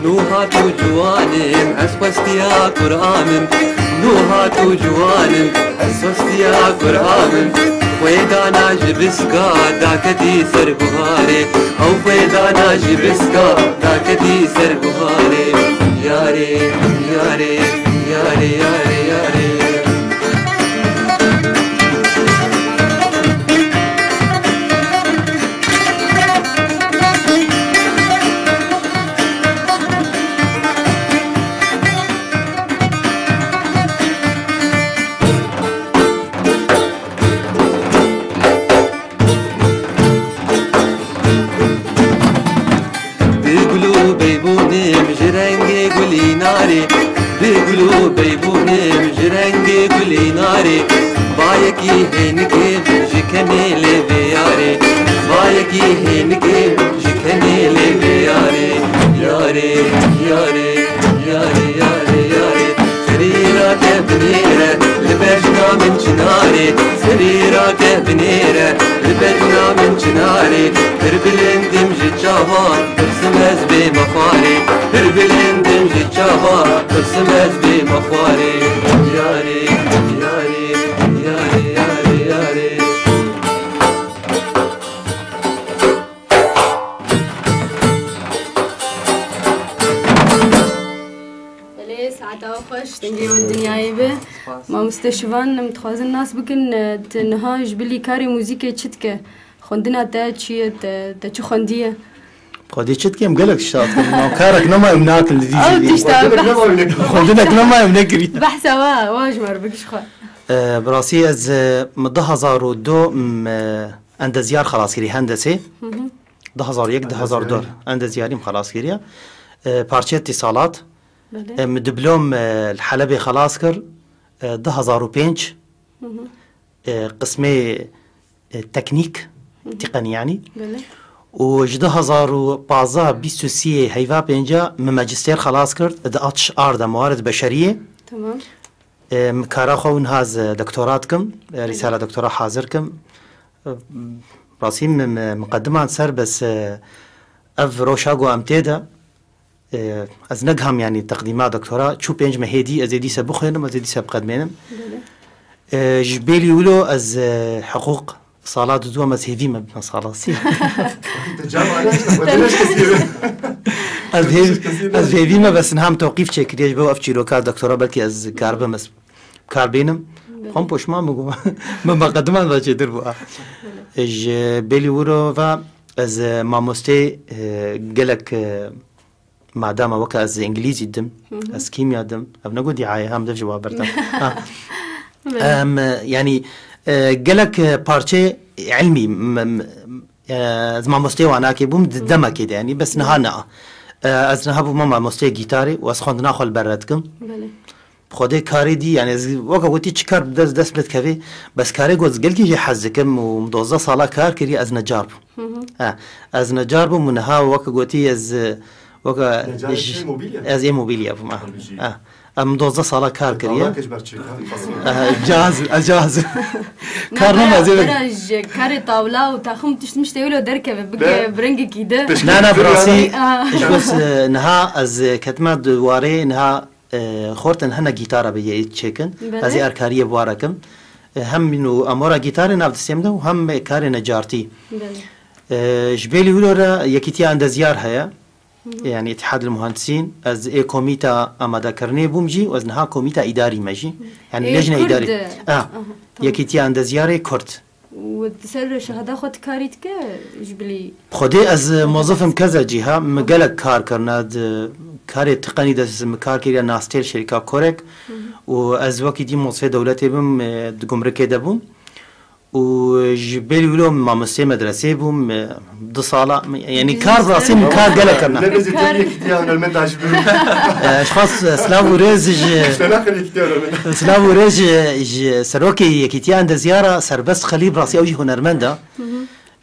Nû hat û ciwanim, ez xwestiya Qur'anim. Nû hat û ciwanim, ez xwestiya Qur'anim. Xwêdana ji biska daketî ser buharê. Ew xwêdana ji biska daketî ser buharê. Yarê, yarê, yarê, yarê, yarê. Bi gul û beybûnim ji rengê gulî narê, bi gul û beybûnim ji rengê gulî narê, bayekî hênikê ji kenê lê vê yarê, bayekî hênikê ji kenê lê vê yarê. Yarê, yarê, yarê, yarê, yarê. Serî rake binêre, li bejna min çinarê. Serî rake binêre, li bejna min çinarê. Pir bilind im ji çava, tirsim ez bême xwarê. Pir bilind im ji çava, tirsim ez bême xwarê. Yarê, yarê, yarê, yarê, yarê. Belê, saeta we xweş, dengê we dinyayê be. Spas. Mamoste Şivan, em dixwazin nas bikin, e, tu niha ji bilî karê muzîkê çi dike? Xwendina te çi ye? Te, te çi xwendiye? Xwedî çi dikim, gelek tişta dikim. Ma karek nema em nakin li dî Ew jî. Tişta Xwendinek nema em nekin. Xwendinek nema em nekirî. Behsa wa, wa ji me re bikî ji xwe. E, bi rastî ez, e, min du hazar û du, m, e, endezyar xelas kirî hendesê. Hı hı. Du hazar û yek, du hazar û dor. Endezyarî. Endezyarî min xelas kiriye. E, parçeyê îtîsalat. Belê. E, min diplom, e, li Helebê xelas kir. E, du hazar û pênc. Hı hı. E, qismê, e, teknîk, Hı hı. tîqenî yanî. Belê. Û ji du hazar û pazdeh, bîst û sê heyva pênca min majistêr xelas kir, di Atş Arda Muwarid Beşeriyê. Tamam. E, min kara xwe û niha ez doktora dikim, e, Belê. Rîsala doktora hazir kim. E, rastî min, min, miqediman ser bes, e, ev roşa ku em tê de, e, ez negiham, yanî teqdîma doktora, çû pênc mehê dî, ez ê dîse bixwînim, ez ê dîse biqedmênim. Belê. E, ji bêlî wilo ez, e, hiqûq sala duduwa me ez hêvî me bime sala sê. Te cem aniye işte, bu leş kesiyor. Ez hêv-, ez hêvî me bes niha min tewqîf çêkiriye ji bo ev çîroka doktora belkî ez karibim ez kar bînim. Belê. Xwem poşman bû. Min me qediman ve çêtir bû. Belê. Ji bêlî wilo ve ez, e, mamostê, e, gelek, e, madama weke ez îngilîzî dim, Hı hı. ez kîmya dim. Ev ne got dîaye, hem dev ji wa berda. Ha. Belê. Em, e, yanî, e, gelek, e, parçe ilmî, m-, m-, e, ez mamostê wanakê bûm, di Hı. demekê de, yanî, bes niha Hı. na. E, ez niha bûma mamostê gîtarê û ez xwendina xwe li ber re dikim. Belê. Xwedê karê dî, yanî ez weke gotî çi kar bi dest, dest bidikevê, bes karê got ez gelkî jê hez dikim û min dozdeh sala kar kiriye, ez necar bûm. Hı hı. Ha, ez necar bûm û niha weke gotî ez, e, weke Necar ji, ê mobilya? Ez ê mobilya bûm, ha. Tabii ki. Ha. Em dozdeh sala kar kiriye. Tawla keş ber çêkan, fasıl. Ha, cihaz, ez cihaz. Kar nema ez ê bera ji karê tawla û taxim tişt mişt ê wilo derkeve, bike Ne? bi rengekî de. Teşekkür Na, na, ederim. Birasî, Ah. ji bes, e, niha ez, e, ketime di warê, niha e, xortin hene gîtara bi yê çêkin. Belê. Ez ê erkariyê bi wa re kim. E, hem min û amora gîtarê nav distê min de û hem karê necartî. Belê. E, ji bêlî wilo re Yekîtiya Endezyar heye. Hı hı. Yani Îtihad el Muhandisîn. Ez ê komîta amadekirinê bûm jî û ez niha komîta îdarî me jî. Yani Ê, lejne Kurd. îdarî. Ah, Aha, tamam. Yekîtiya Endezyarê Kurd. Û di ser şehada xwe tu karî dike ji bilî? Xwedê ez mozifim keze cîha, min gelek kar kirine, di Karê tiqenî de min kar kiriye nastêl şerîka Korek û ez wekî dî mosê dewletê bim, e, di gumrikê de bûm. Û ji berî wilo mamostê medresê bûm, e, du sala, yanî kar bi rastî min kar gelek kirina. Nebêjî tu yekîtiya hunermenda ji bin. E, ji xwe s-, silav û rêz ji Şenaxê yekîtiya hunermenda. Silav û rêz ji, ji serokê Yekîtiya Endezyara Serbest Xelî, bi rastî ew jî hunermend e.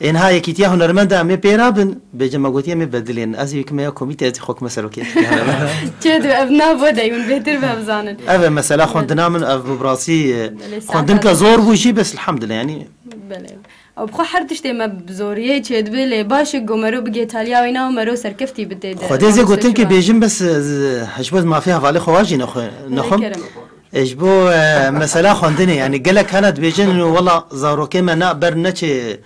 Ê niha Yekîtiya Hunermenda em ê pê rabin, bêje me gotiye em ê bedilên. Ez ê wekî me ya komîte, ez ê xwe kime serokê Yekîtiya Hunermenda. Çê dibe ev nav bo de hûn bêhtir bihevzanin. Ev e mesela xwendina min, ev bi rastî, e, Belê, xwendinka saeta zor bû jî, bes elhamdulillah, yanî. Belê. Ew bi xwe her tiştê me bi zoriyê çêdibe, lê baş e ku mero bigê taliya wîna û mero serkeftî bi tê de. Xwedê zê gotin ki bêjim bes, e, ji bo ez mafê hevalê xwe wa jî nexwe-, Belê, nexwim. Kerem. E, ji bo, e, mesela xwendinê, yanî gelek hene dibêjin, wela zarokê me na ber neçê,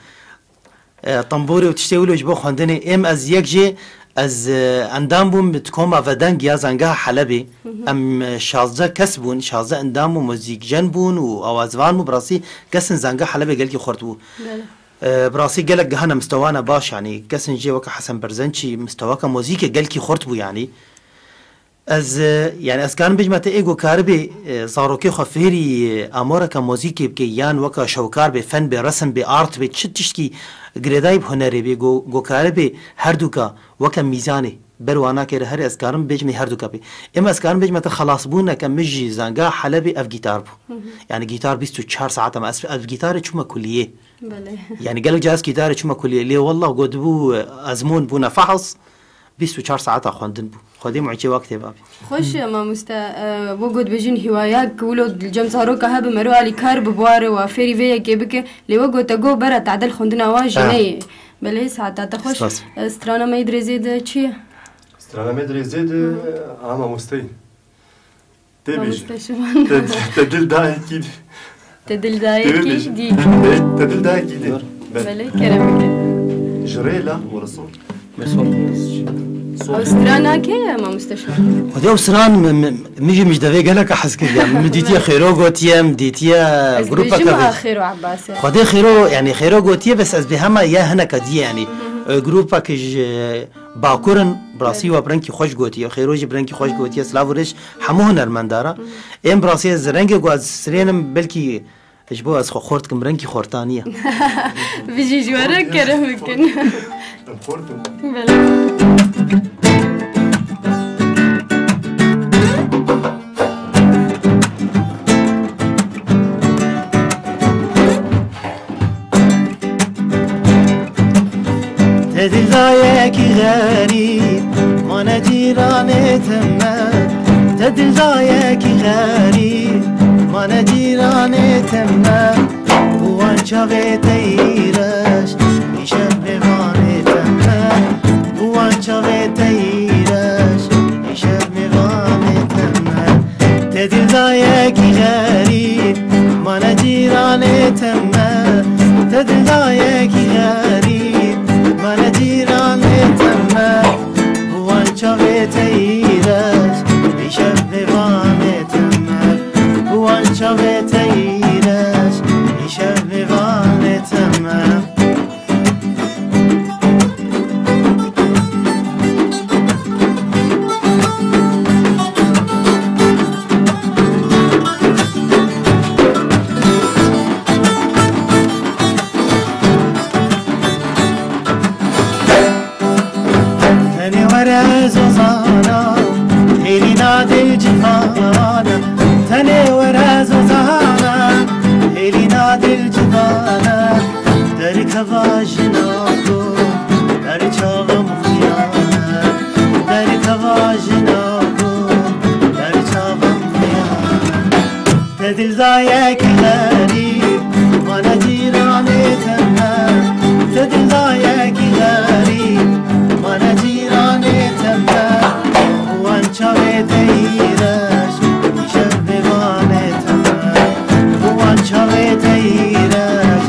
e, tembûrê û tiştê wilo ji bo xwendinê. Êm ez yek jê, ez, e, endam bûm di koma vedeng ya Zangeha Helebê. Em, e, şazdeh kes bûn, şazdeh endam û muzîkjen bûn û awazvan bû. Bi rastî kesên Zangeha Helebê gelkî xurt bû. Belê. E, bi rastî gelek gihane mistewana baş, yanî kesên jê weke Hesen Berzençî mistewaka muzîkê gelkî xurt bû, yanî. Ez, e, yani ez karim bêjim te ê ku karibê, e, zarokê xwe fêrî, e, amoreka mozîkê bike, yan weka şewkar bê, fen bê, resim bê, art bê, çi tiştkî girêdayî bi hunerê bê, ku, ku karibê herduka weke mîzanê ber wana kere, her ez karim bêjim ê herduka bê. Ema ez karim bêjim te xelasbûneke min ji Zangeha Helebê ev gîtar bû. Hı hı. Yani gîtar bîst û çar saeta me ez, ez bi gîtarê çûme kuliyê. Belê. Yani gelek ca ez gîtarê çûme kuliyê. Lê wallah ku dibû, e, ezmûn bûne fehs, bîst û çar saeta xwendin bû. Xwedê mucîze wek tê babî. Xweş e mamoste, e, we got bêjin hîwaya ku wilo li cem zaroka hebe mero alîkar bi, bi warê wa fêrî vê yekê bike. Lê we got te got bera tadel xwendina wa jî Ha. neyê. Belê, saeta te xweş. Spas. E, strana me yê dirêzê de çi ye? Strana me dirêzê de a mamosteyî. Tê bêjin. Mamoste Şivan. Te, te dil dayekî dî. Te dil dayekî dî. Te, te dil dayekî dî. Belê, kerem bike. Ji rê la, were sol. Sol. Ew strana kê ye, mamoste Şivan? Xwedê ew stran mi, mi, mi jî, mi ji devê gelek hez kiriye. Mi dîtiye Xêro gotiye, mi dîtiye Ez grupeke bêjim vê. ha Xêro Ebbasê. Xwedê Xêro, yani Xêro gotiye, bes ez bê hema ye hineka diye, yani. Hı hı. E, grupeke ji Bakur in, bi rastî Belê. we bi rengî xweş gotiye, Xêro jî bi rengî xweş gotiye, silav û rêz hemû hunermendara. Êm bi rastî ez rengê ku ez sirênim, belkî ji bo ez xwe xort kim, rengî xortaniye. Bijî ji we re kerem bikin. Em xort in. Belê. Te dildayekî xerîb mane cîranê te me. Te dildayekî xerîb mane cîranê te me. Bi wan çavê te yî reş îşev mêvanê te me. Bi wan çavê te yî reş îşev mêvanê te me. Te dildayekî xerîb mane cîranê te me. Te dildayekî xerîb mane cîranê te me. Bi wan çavê te yî reş îşev mêvanê te me. Bi wan çavê te yî reş îşev mêvanê te me. Tenê were zozana, hêlîna dil civana. Tenê were zozana, hêlîna dil civana. Derkeva jina ku ber çavam xuyana. Derkeva jina ku ber çavam xuyana. Te dildayekî xerîb mane cîranê te me. Te dildayekî xerîb mane cîranê te me. Wan çavê te yî reş îşev mêvanê te me. Wan çavê te yî reş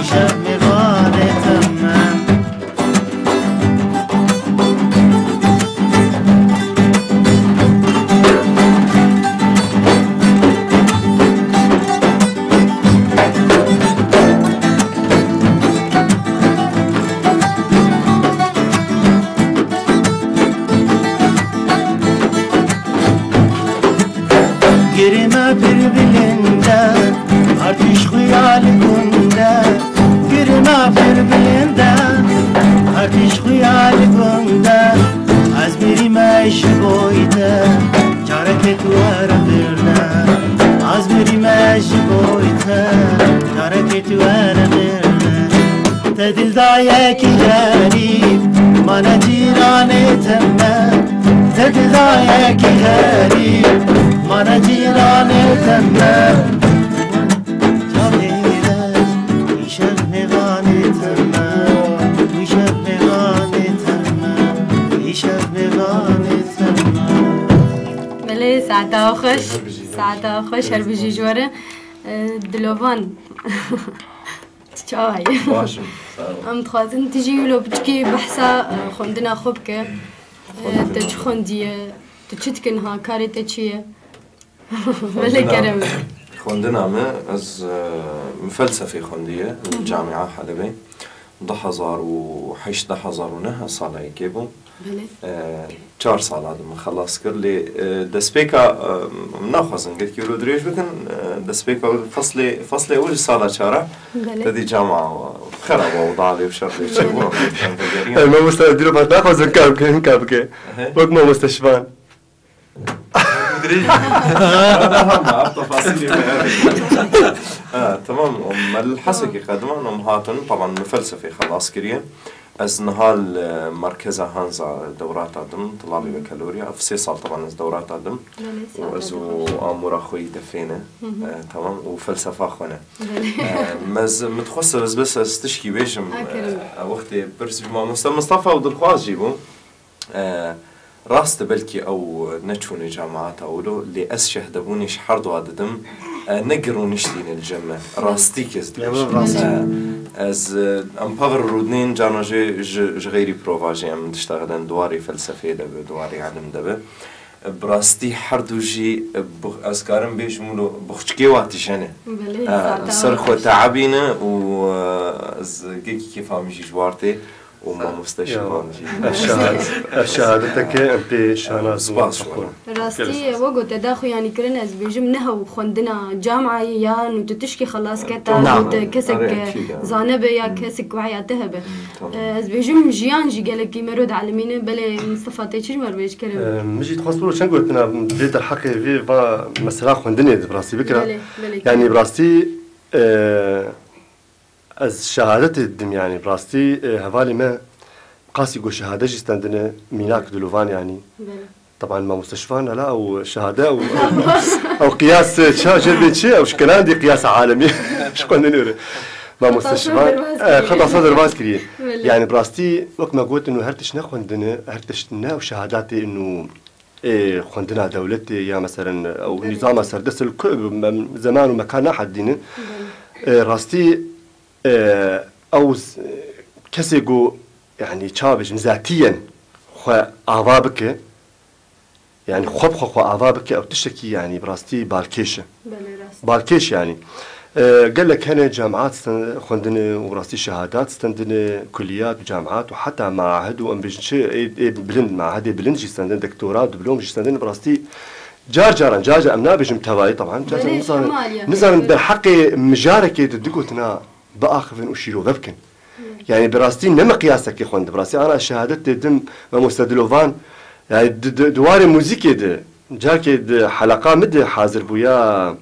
îşev mêvanê te me. Oy te, carekê tu were vir me. Te dil dayekî xerîb, mane cîranê te me. Te dil dayekî xerîb, mane cîranê te me. Çavê îşev mêvanê te me. Îşev mêvanê te me. Îşev mêvanê te me. Belê, saeta xweş. Saeta xweş, her bijî ji we re. E, Dilovan. Tu çawa yî? Baş im, sağ ol. Em dixwazin tu jî wilo piçkî behsa, e, xwendina xwe bike. E, te çi xwendiye? Tu çi dikin ha? Karê te çi ye? Belê, kerem. Xwendina me, ez, e, min felsefê xwendiye li Camia Helebê. Du hezar û heşt, du hezar û neh sala yekê bû. Belê. E, çar sala di min xelas kir, lê, e, destpêka, e, min naxwazin gelkî wilo dirêj bikin, e, destpêka feslê, feslê ew ji sala çara, Belê. Te dî cama xeraba û dalê û şerlê çêbû. E, mamoste, dîro pat naxwazin kar bike, hin kar bike. Ehe. Wek mamoste Şivan. Dirêj. Hema, ev tefasîlê me, evet. Ha, tamam, em li Hesekê qediman, em hatin, taban min felsefê xelas kiriye. Ez niha li merkeza Hanza dewrata dim, Tilalê ve Kelorya. Ev sê sal taban ez dewrata dim. Belê, Û ez û saeta xweş. Amûra xwe yî defê ne. Hı hı. E, tamam, û felsefa xwe ne. Belê. E, mez, min dixwest ez bes ez tişkî bêjim. Ha, kerem. E, wextê pirs ji mamoste Mistefa û Dilxwaz jî bû. E, rast e, belkî ew neçûne cemaata wilo, lê ez şehdebûnê ji her dua didim, e, ne gi rûniştîne li cem me. Rastî kes dibêje. Ew rast e. E, ez, e, em pav rûdnên cana jê ji, ji xeyrî prova jê em diştexilin, di warê felsefeyê de be, di warê ilim de be. E, bi rastî her du jî, e, bi, ez karim bêjim wilo, bi xuçikê wa tije ne. Belê, E, saeta ser xwe xweş. Teebîne û, e, ez gelkî kêfa min jî ji war tê. û mamoste Ya, Şivan jî. Ev şehadet, ev şehadeteke em pê şana zû Spas ji we. Rastî, we gote, da xwe yanî kirin, ez bêjim, ne hew xwendina camiyê ya, nû tu tişkî xelas keta, Tamam. nû tu kesek Are, e, akîd, ya. zane be ya kesek weya te hebe. Tamam. E, ez bêjim, jiyan jî gelekî mero dielimîne, belê Mistefa te çi ji me re bêj kerem. E, min jî dixwest biro çend gotina vê derheqê vê va mesela xwendinê de bi rastî bikira. Belê, belê. Yanî bi rastî, e, Ez şehadetê didim, yanî, bi rastî, e, hevalê me qasî ku şehade jî stendine, mînak dilovan, yanî. Belê. Teban mamoste Şivan, hela ew şehade, ew, ew qiyas, e, ça, jê bê çi, ew şikelandî qiyasa alemî. Ji xwendinê re. Mamoste Xeta Şivan, derbas e, kiriye. Xeta xwe derbas kiriye. Belê. Yanî, bi rastî, wek me gotin, û her tişt ne xwendine, her tişt ne ew şehadatê, û ê xwendina dewletê ya, meselen, ew Belê. nîzama serdest li ku, em, zeman û mekan nahedînin. Belê. Ê, rastî, ê, ew z-, kesê ku, yanî, çawa bêjim, zatiyen xwe ava bike, yanî, xwe bi xwe, xwe ava bike, ew tiştekî, yanî, bi rastî balkêş e. Belê, rast. Balkêş, yanî. E, gelek hene cemaat sten-, xwendine û rastî şehadat stendine, kulliyat û cemaat û heta maahid û em bêjin çi, ê, ê bilind, maahidê bilind jî stendin, doktora, diplom jî stendin, bi rastî car caran, car car em nabêjim tevayî, teban, car car Belê, nizanin, hema ya. nizanin derheqê mijarekê de du gotina biaxivin û şîrove bikin. Yanî bi rastî ne miqyasekê xwend, bi rastî ana şehadet tê dim mamoste Dilovan, yanî di, di, di warê muzîkê de, carkê di heleqa min de hazir bû ya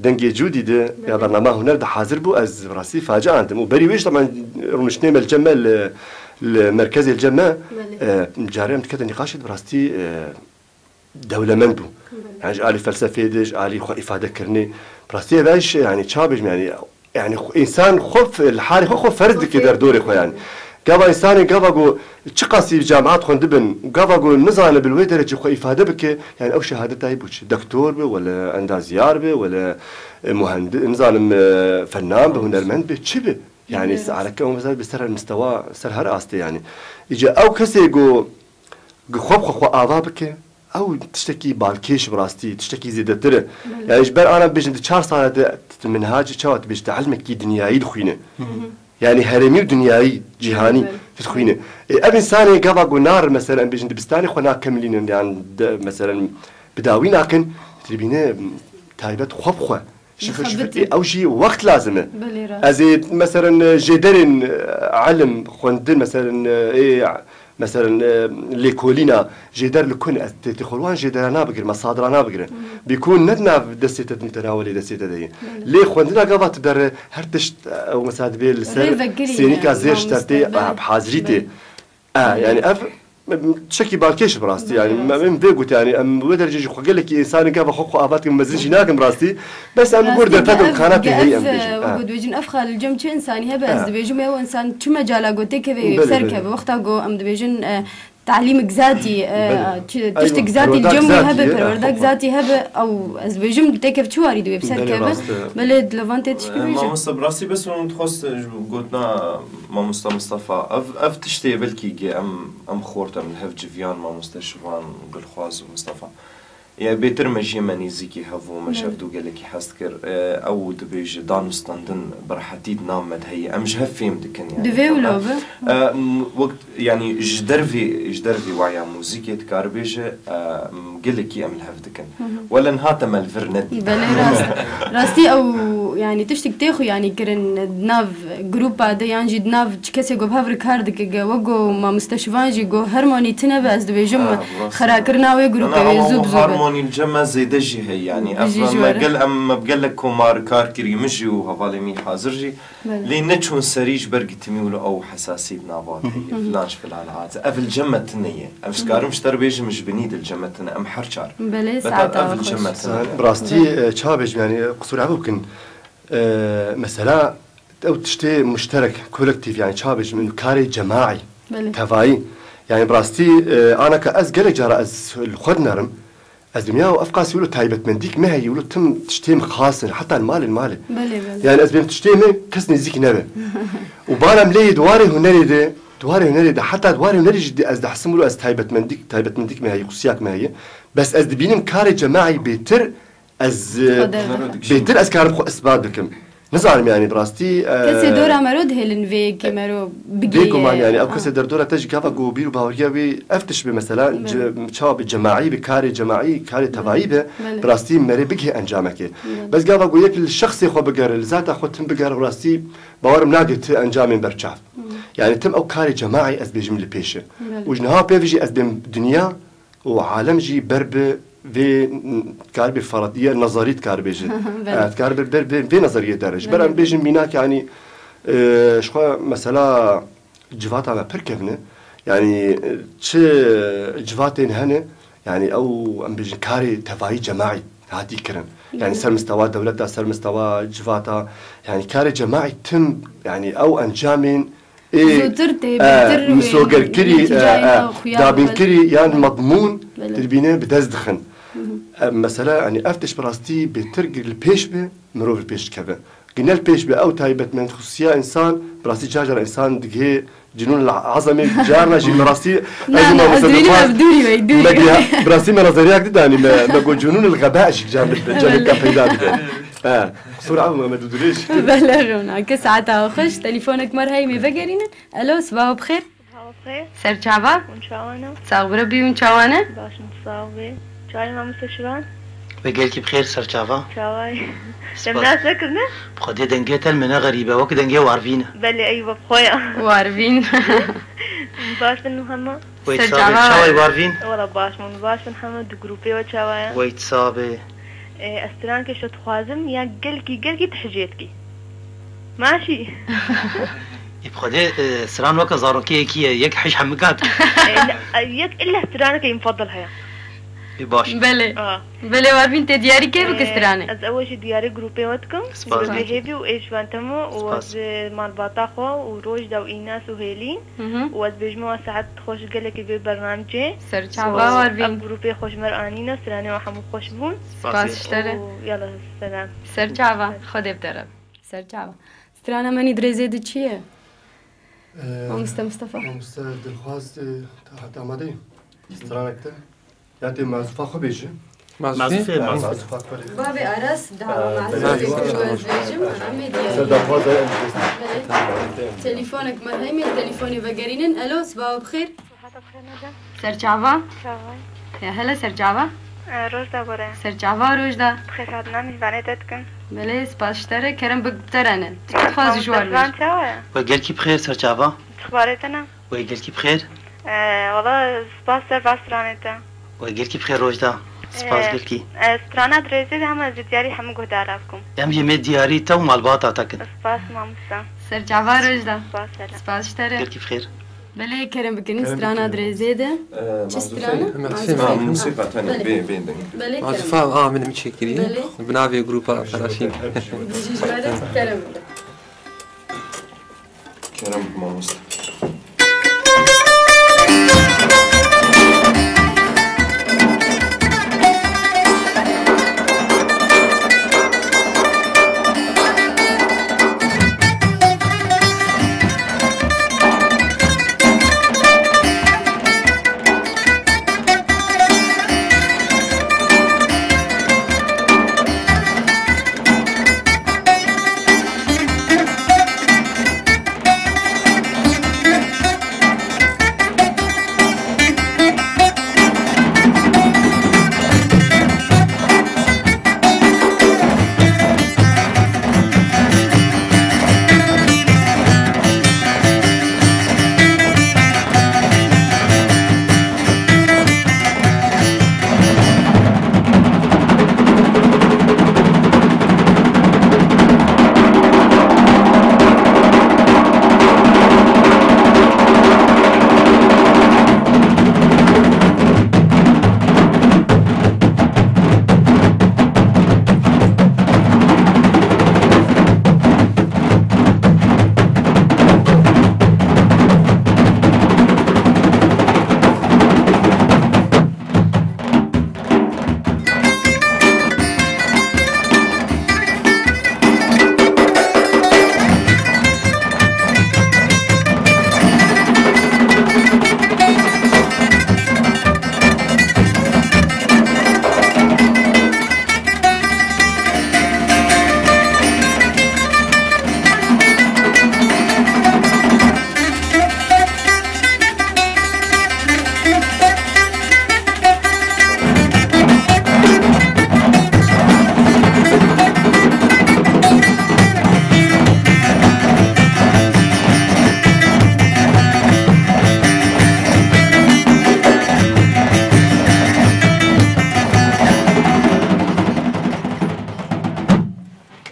dengê Cûdî de, ya Belê. bernama huner de hazir bû, ez bi rastî facia andim. Û berî wê jî teban rûniştinê me li cem me li, li merkezê li cem me, Belê. e, carê em dikete nîqaşê de bi rastî, e, dewlemend bû. Belê. Yani ji alî felsefeyê de, ji alî xwe îfadekirinê. Bi rastî ev e ji, yani ça bêjim yani, yani xwe, însan xwe f-, li halê xwe xwe ferz dike derdorê xwe yani. Gava însanê gava ku çiqasî cemaat xwendibin, gava ku nizane bi wê derecê xwe îfade bike, yani ew şehadeta yî bû çi? Doktor be, wele endazyar be, wele, e, muhendi-, nizanim, e, fenan be, hunermend be, çi be? Yani Belê. se-, aleke ew mesela bi ser mistewa, ser her astê yani. Îca ew kesê ku Gi xwe bi xwe xwe ava bike, ew tiştekî balkêş bi rastî, tiştekî zêdetir e. Belê. Yani ji ber ana bêjin di çar sala de t-, minhacê çawa dibêjin, te ilmekî dinyayî dixwîne. Hı hı. Yani herêmî û dinyayî, cîhanî Belê. dixwîne. E, ev însanê gava ku nar, mesela em bêjin dibistanê xwe nakemilînin, yani de, mesela bi dawî nakin, dibîne taybet xwe bi xwe. Şifir, şifir, Mixebitî. ê, ew jî wext lazim e. Belê, rast. Ez ê, meselen, jêderên, e, ilim xwendin, meselen, e, ê, Meselen, e, lêkolîna jêder li ku ne? Ez têtê xwe li wan jêderana bigirim, ez sadirana bigirim. Bîkûn ne di nav destê te din, te navê destê te de ye. Lê xwendina gava tu dere her tişt, e, ew mesela dibê li ser sênîka zêr ji te tê, e, bi hazirî tê. E, yani ev, em, tiştekî balkêş bi rastî, yani, em, em vê got, yani, em wê derecê jî xwe gelekî însanê gava xwe, xwe ava dikin, mezin jî nakin bi rastî. Bes em li gor derfet û imkanatê heyî em dibêjin. Wek ku dibêjin, ev xal li cem çi însanî hebe, ez dibêjim, ew însan çi mecala ku têkeve, wê bi ser keve. Wexta ku em dibêjin, e, talîmik zatî, e, çi, tiştik zatî li cem wê hebe, perwerdak zatî hebe, ew ez dibêjim têkev çi warî di wê bi ser keve. Belê, di levan tê tişkî bêje. Mamoste, bi rastî bes min dixwest ji gotina Mamosta Mistefa. Ev, ev tiştê belkî ge em, em xort em li hev civiyan, Mamoste Şivan, Gulxwaz û Mistefa. Ya bêtir me jî me nêzîkî hev û me ji hev du gelekî hez dikir. E, ew dibêje danûstandin bi rehetî di nav me de heye. Em ji hev fêm dikin, yani. Divê wilo be. E, m-, wek, yani ji dervî, ji dervî waya muzîkê dikar bêje, e, m-, gelekî em li hev dikin. Wele niha te me li vir nedî. Belê rast. Rastî ew, yani tiştik tê xwe, yani kirin di nav grupa de yan jî di nav çi kesê ku bi hev re kar dike, ge wek ku mamoste Şivan jî got, hermonî tune be, ez dibêjim, xerakirina wê grûpê wê zû bi zû be. Harmonî li cem me zêde jî heye, yani. Ev me gel, em, me bi gelek komar kar kirî, min jî û hevalê min hazir jî. Lê neçûn serî ji ber gitimî wilo ew hesasî di nava de heye, filan ji filan hate. Ev li cem me tune ye. Em, ez karim ji te re bêjim, ji binî de li cem me tune. Em her çar. Belê, saeta xweş. Bi rastî, e, çawa bêjim, yani, qisûr ev bikin. E, mesela, ew tiştê muşterek, kolektîf, yani çawa bêjim, karê cemaî, tevayî. Yani bi rastî, e, anaka ez gelek cara ez li xwe dinerim. Ez dinya ev qasî wilo taybetmendîk me heye, wilo tim tiştê min xas in, heta li malê, li malê. Belê, belê. Yani ez bêm tiştê min kes nêzîk nebe. Û bana em lê di warê hunerê de, di warê hunerê de, heta di warê hunerê jî ez dihsim wilo ez taybetmendîk, taybetmendîk me heye, xusiyak me heye. Bes ez dibînim karê cemaî bêtir, ez, e, bêtir ez karim xwe isbat bikim. Nizanim, yani, bi rastî, e, kesê dora mero dihêlin vê yekê mero bigihî. Bêguman, yani, ew kesê derdora te jî gava ku bîr û baweriya wî ev tişt be, mesela, çawa be cemaî be, karê cemaî, karê tevayî be, bi rastî merê bigihê encamekê. Bes gava ku yek li şexsê xwe bigere, li zata xwe tim bigere, bi rastî bawerim nake ti encamên berçav. Yani, tim ew karê cemaî ez bêjim li pêş e. Û ji niha pê ve jî ez bêm dinya û alem jî ber bi vê, n-, dikar bi feratiye nezarî dikar bêje. Belê. E, dikar bi ber bi vê nezariyê dere. Ji ber em bêjin mînak, yanî, e, ji xwe mesela civata me pir kevn e. Yanî, e, çi civatên hene, yanî ew em bêjin karê tevayî cemaî hatî kirin. Yanî ser mistewa dewleta, ser mistewa civata, yanî karê cemaî tim, yanî ew encamên Ê, zûtir tê, e, bêtir wê, misogerkirî, e, e, dabînkirî yan medmûn, belê, tiribîne bi dest dixin. E, mesela, yani, ev tişt bi rastî bêtir li pêş be, mirov li pêş dikeve. Gine li pêş be, ew taybetmend xusiya însan, bi rastî car car însan digihê cinûn li ezemê, carna jî bi rastî, na, na, ez dibînim ev dûrî wê, dûrî wê. Bi rastî me nazariyak didanî, me, me got cinûn li xebe jî car li cemê peyda dibe. E, qisûr ev me, me dûdirêj. Belê, rewna. Ke saeta xweş, telefonek me re heye, em ê vegerînin. Elo, sibawa bi xêr. Sibawa bi xêr. Ser çava? Hûn çawa ne? Sax bire bî, hûn çawa ne? Baş in, sax bê. Çawa ye mamoste Şivan? Wê gelkî bi xêr, ser çava? Çawa ye? Spas. Te nas nekirine? Bi Xwedê dengê te li min ne xerîb e, wek dengê Warvîn e. Belê, eywa bi xwe ya. Warvîn. Baş in hema? Wê ser çava, çawa ye Warvîn? Wela baş in, baş in hema, di grûpê we çawa ye? Wê çawa be? E, ez stranekê ji te dixwazim, ya gelkî, gelkî tu hicê dikî. Maşî. Ê bi Xwedê, e, stran weke zarokê yekî ye, yek hij hemika dike. E, ne, e, yek illa straneke mufedil heye. Ê baş. Belê. A. Belê Warvîn tê diyarî kê bike stranê? E, ez ew jî diyarî grûpê we dikim. Spas. Bi vê hêvî û ê ji van temo û ez, e, malbata xwe û Rojda û Înas û Hêlîn. Hı hı. Û ez bêjim we saet xweş gelekî vê bernamecê. Ser çava Warvîn. Ev grûpê xwe ji me re anîne, stranê we hemû xweş bûn. Spas ji te re. Û yala selam. Ser çava, Xwedê bi te re. Ser çava. Strana me nî dirêzê di çi ye? Ee, Mamoste Mustafa. Mamoste Dilxwaz, e, te heta amadeyî? Stranek te? Ya tê mazûfa xwe bêje. Mazûfê? Mazûfê, mazûfê. Mazûfa xwe bêje. Bavê Aras, dawa mazûfê kir, ez bêjim, em ê diyarî. Ser daxwaza em dibêjin. Belê. Telefonek me heye, em ê telefonê vegerînin. Elo, sibawa bi xêr. Hata bi xêr nebe. Ser çava? Çava. Ya hele ser çava? E, roj da gore. Ser çava roj da. Bi xêr hatina mîvanê te dikim. Belê, spas ji te re. Kerem bi te re ne. Çi dixwazî ji wan bêjî? Çawa ye? We gelkî bi xêr, ser çava? Dixbarê te ne? We gelkî bi xêr. Ee, wala spas ser va stranê te. We gelkî bi xêr Rojda. Spas Ee, gelkî. Ee, strana Dirêzê de hema ji diyarî hemû guhdara bikim. Em jî me diyarî te û malbata te kin. Spas mamosta. Ser çava Rojda. Spas hele. Spas ji te re. Gelkî bi xêr. Belê kerem bikin, Kerem strana bikin. Dirêzê de. Ee, Çi mazûf strana? Hema Mazûf. Sema. Ha, musîqa tenê, Belê. bê, bê deng. Belê kerem. Mazûfa a min mi çêkirî. Belê. Bi navê grupa Taraşîn. Bijî ji me re kerem bikin. Kerem bikin mamosta.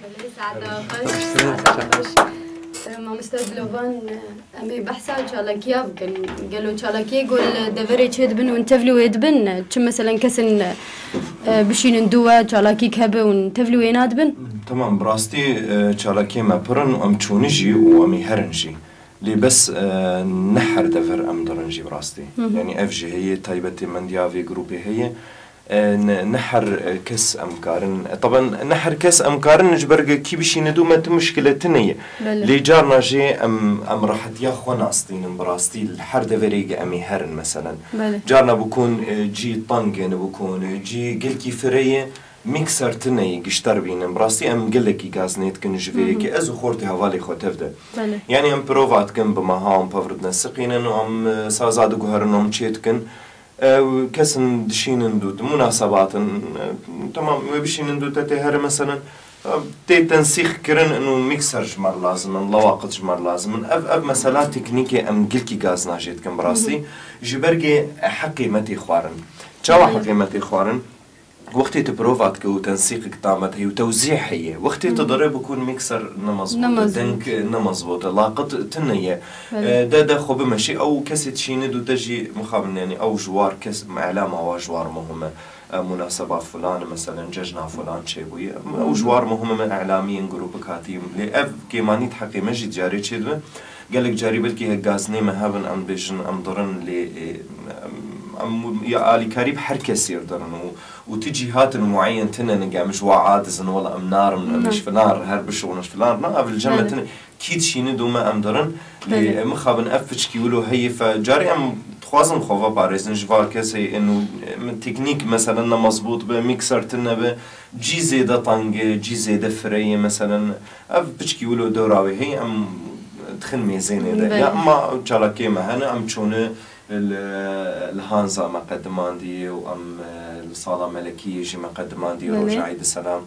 Belê, saeta xweş, saeta xweş. E, mamoste Dilovan, e, em ê behsa çalakiya bikin. Gelo çalakiyê ku li deverê çêdibin û tevlî wê dibin, çi meselen kesên, e, bişînin dû we, çalakîk hebe û tevlî wê nadibin? Tamam, bi rastî, e, çalakiyê me pir in û em çûnî jî û em ê herin jî. Lê bes, e, ne her devir em dirin jî bi rastî. Hı hı. Yanî ev jî heye, taybetê mendiya vê grûpê heye. E, ne, ne her, e, kes em karin, e, taban ne her kes em karin ji ber kî bişîne dû me tu muşkile tune ye. Belê. Lê carna jî em, em rehetiya xwe nastînin bi rastî li her deverê em ê herin meselen. Belê. Carna bikun, e, cî teng e, bikun, e, cî gelkî firê ye. Mîkser tune yî gişter bînin. Bi rastî em gelekî gaznê dikin ji vê Hı hı. yekê. Ez û xortê hevalê xwe tev de. Belê. Yanî em prova dikin bi meha, em pevr dine siqînin û em, e, saza diguherin û em çê dikin. E, û kesin dişînin dû, di munasebatin, e, temam, wê bişînin dû te tê here meselen, e, tê tensîx kirin û mîkser ji me re lazim in, lewaqit ji me re lazim in. Ev, ev mesela teknîkê em gelkî gazna jê dikin bi rastî. Hı hı. Ji ber kê heqê me tê xwarin. Çawa Belê. heqê me tê xwarin? Wextê tu prova dike û tensîqek tamet heye û tewzî heye, wextê tu Hı. dirê bikûn mîkser ne mezbût e, Nemezbût. deng ne mezbût e, laqit tune ye. Belê. E, de, de xwe bimeşî, ew kesê dişîne dû te jî mixabin, yanî ew ji war kes, îlama wa ji war muhim e. E, munaseba filan, meselen cejna filan çêbûye. Ew ji Hı. war muhim e, min îlamiyên grûpik hatiyim. Lê ev kêmanî di heqê me jî carê çêdibe. Gelek carî belkî hek gazinê me hebin, em bêjin, em dirin, lê, e, em, em ya alîkarî bi her kesî re dirin û, û tu cîhatin mueyen tune ne, em ji wa adizin, wela em narin, em Na. ji filan re her bişixulin, ji filan re na, ev li cem me Belê. tune, kî dişîne dû me em dirin. Lê, Belê. e, mixabin ev piçkî wilo heye fe, carê em dixwazin xwe veparêzin ji va kesê, ên û, e, min teknîk, meselen, ne mezbût be, mîkser tune be, cî zêde teng e, cî zêde firê ye, meselen, ev piçkî wilo dewra wê heye, em dixin mêzênê de. Belê. Ya, ema çalakiyê me hene, em çûne li, li Hanza me qedimandî û em, e, li sala Melekiyê jî me qedimandî, Belê. roja Eîdî Selam.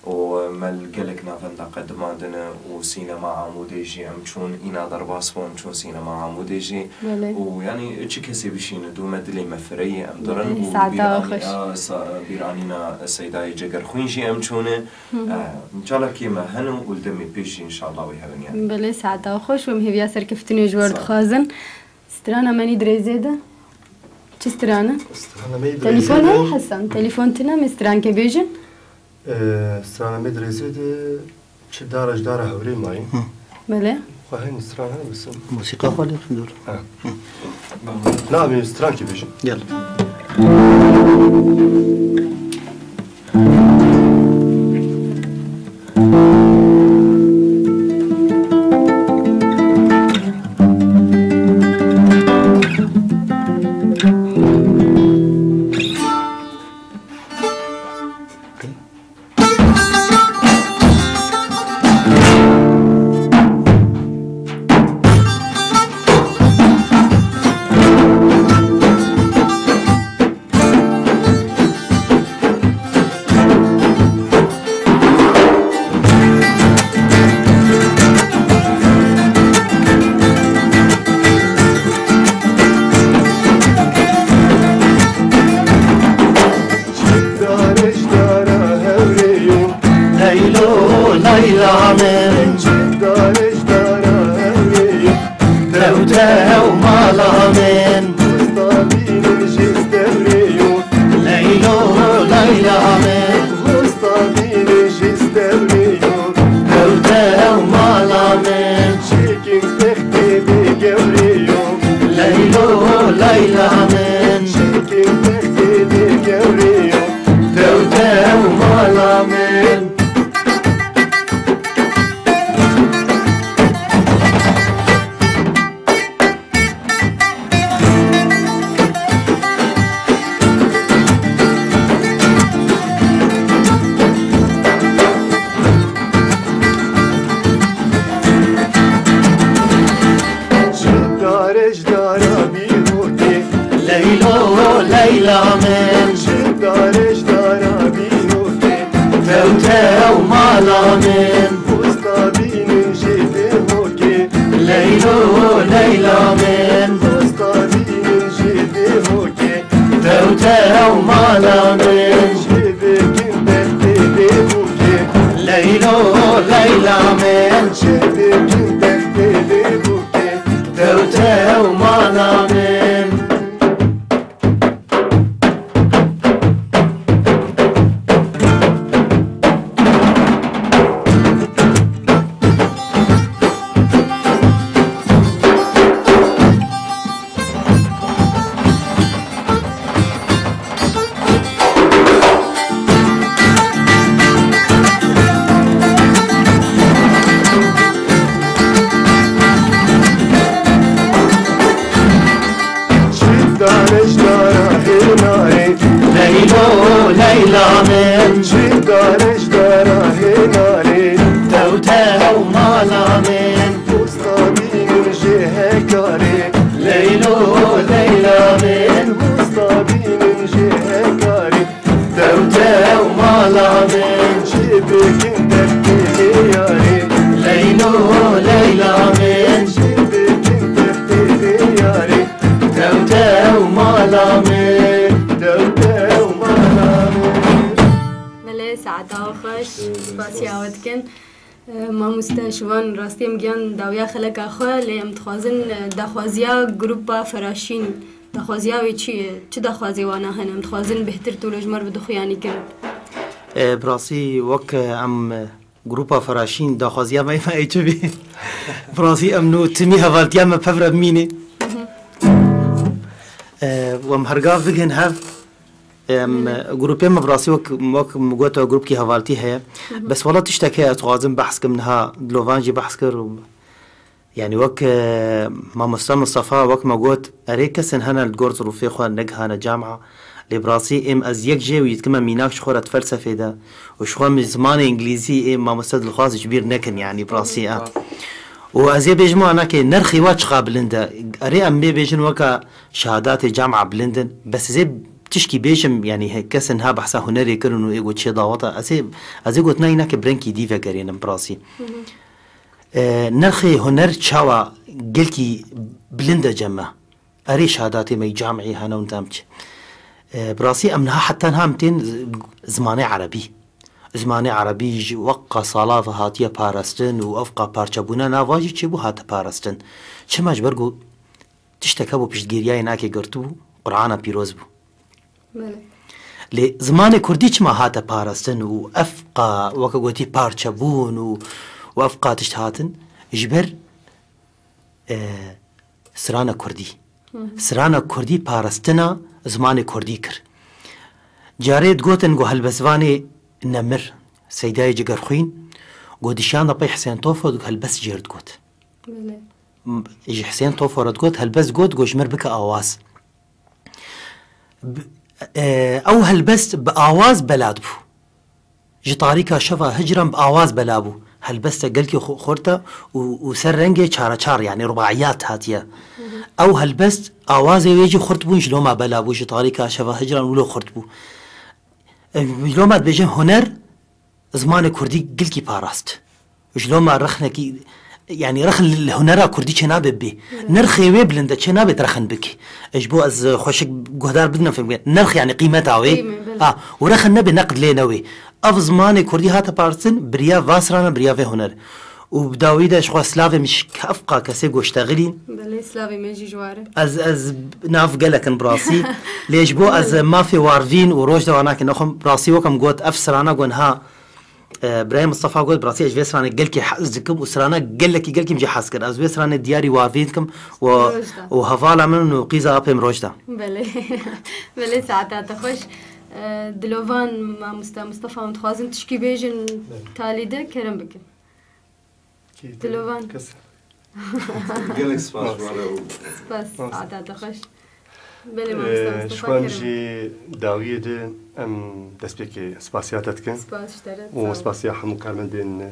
û me li gelek navenda qedimandine û sînema Amûdê jî em çûn, îna derbas bûn, çûn sînema Amûdê jî. Belê. Û yanî çi kesê bişîne dû me dilê me fireyê em dirin Belê, û saeta bîranî-, xweş. a, sa-, bîranîna Seydayê Cegerxwîn jî em çûne. Hı hı. E, çalakiyê me hene û li demê pêş jî înşallah wê hebin yanî. Belê, saeta xweş, em hêviya serkeftinê ji we Sağ ol. dixwazin. Strana me nî dirêzê de. Çi strana? Strana me yî Telefon dirêzê heye de. Hesan? Telefon tine me strankê bêjin? Ee, strana me dirêzê de çi dara ji dara hewrê mayî. Hı. Belê. Xwe hene strana bisin. Musîqa xwe lê xindur. Ha. Hı. Na, em strankê bêjin. Gel. Çi dare ji dara hewrê yo. Leylo, Leyla min. Çi dare ji dara hewrê yo. Tew tew mala min. Posta bînin ji stewrê yo. Leylo, Leyla min. Posta bînin ji stewrê yo. Tew tew mala min. Çêkin textê bê gewrê yo. Leylo, Leyla min. Çêkin textê bê gewrê yo. Tew tew mala min. Ji dare ji dara bîrokê. Leylo, Leyla min. Ji dare ji dara bîrokê. Tew tew mala min. Posta bînin jê dê hokê. Leylo, Leyla min. Posta bînin jê dê hokê. Tew tew mala min. Jê dê kin destê dê bûkê. Leylo, Leyla min. Jê dê kin destê dê bûkê. Tew tew mala min. Çi dare ji dara hênarê. Leylo, Leyla min. Çi dare ji dara hênarê. Tew tew mala min. Posta bînin jê hekarê. Leylo, Leyla min. Posta bînin jê hekarê. Tew tew mala min. Çi bikin destê vê yarê. Leylo, Leyla min. Çi bikin destê vê yarê. Tew tew mala min. Tew tew mala min. Belê, saeta xweş. Spasiya we dikin. E, mamoste Şivan, rastî em giyan dawiya xeleka xwe, lê em dixwazin, e, daxwaziya grupa Feraşîn, daxwaziya wê çi ye? Çi daxwazê wana hene? Em dixwazin bêhtir tu li ji me re bidixuyanî kirin. E, bi rastî wek, e, em, e, grupa Feraşîn daxwaziya me, me ê çi bî? Bi rastî em nû timî hevaltiya me pev re bimîne. Hı hı. E, û em hergav bigin hev. Em, Belê. Grûpê me bi rastî wek, wek min got, grûpkî hevaltî heye. Hı hı. Bes wela tiştek heye ez dixwazim behs kim niha dilovan jî behs kir û, yanî wek, e, mamoste Mistefa wek me got, erê kesên hene li gor zirûfê xwe negihane cama. Lê bi rastî êm ez yek jê wî dikime mînak ji xwe re di felsefê de û ji xwe min zimanê îngilîzî ê mamoste Dilxwaz ji bîr nekin, yanî bi rastî e. Hı. Û ez ê bêjim wana ke nerxê wa çiqa bilind e. Erê em bê bêjin weka şehadatê cama bilind in. Bes ez ê Tişkî bêjim, yanî he-, kesên ha behsa hunerê kirin û ê got çê daweta, ez ê, ez ê gotina înake bi rengkî dî vegerînim bi rastî. E, nirxê huner çawa gelkî bilind e cem me. Erê şadatê me yî camî hene û tam çi. E, bi rastî em niha heta niha em tên z-, zimanê erebî. Zimanê erebî ji weqa sala ve hatiye parastin û ev qa parçebûna nava jî çêbû hate parastin. Çima? Ji ber ku tiştek hebû piştgiriyayê nake girtibû, Qur'ana pîroz bû. Belê. Lê zimanê kurdî çima hate parastin û ev qa, weke gotî, parçebûn û, û ev qa tişt hatin? Ji ber, e, strana kurdî. Hı hı. Strana kurdî parastina zimanê kurdî kir. Carê digotin ku helbestvanê nemir, Seydayê Cigerxwîn, ku dişiyan de pey Hisên Tofo helbest jêr digot. Belê. M-, ji Hisên Tofo re digot, helbest got, got ji mir bike awaz. B-, e, ew helbest bi awaz bela dibû. Ji tarîka şeva hicran bi awaz bela bû. Helbeste gelkî xu-, xurt e û, û ser rengê çareçar, yanî rubaiyat hatiye. Hı hı. Ew helbest awazê wê jî xurt bûn, ji loma bela bû, ji tarîka şeva hicran wilo xurt bû. E, ji loma dibêjin huner, zimanê kurdî gilkî parast. Ji loma rexnekî, yanî rexn li, li hunera kurdî çênabe bê. Evet. Nirxê wê bilind e, çênabe rexn bikî. E, ji bo ez, e, xweşik guhdar bidine fêm bike. Nirx yanî qîmeta wê. Qîme, belê. Ha, û rexn nebe neqd lê newê. Ev zimanê kurdî hate parastin, biriya va strana, biriya vê huner. Û bi dawî de ji xwe silavê min ji kefqa kesê goştexilîn. Belê, silavê min jî ji ware. Ez, ez nav gelek in bi rastî. Lê ji bo ez, belê, mafê warvîn û roj de wana ke nexwim, bi rastî wek em got, ev strana gon ha, E, Birayê Mistefa got, bi rastî ez ji vê stranê gelkî hez dikim û strana gelekî gelkî min jê hez kir. Ez wê stranê diyarî Warvîn dikim û, roj da, û hevala min û qîza apê min roj da. Belê. Belê, saeta te xweş. E, dilovan mamoste Mistefa, em dixwazin tişkî bêjin, belê, talî de kerem bikin. Kî te dilovan kes. Gelek spas ji we re û spas, saeta te xweş. Belê, mamoste Mustafa, kerem. Ji wan jî dawiyê de em destpêkê spasiya te dikin. Spas ji te re, sağ ol. Û spasiya hemû karmendên, e,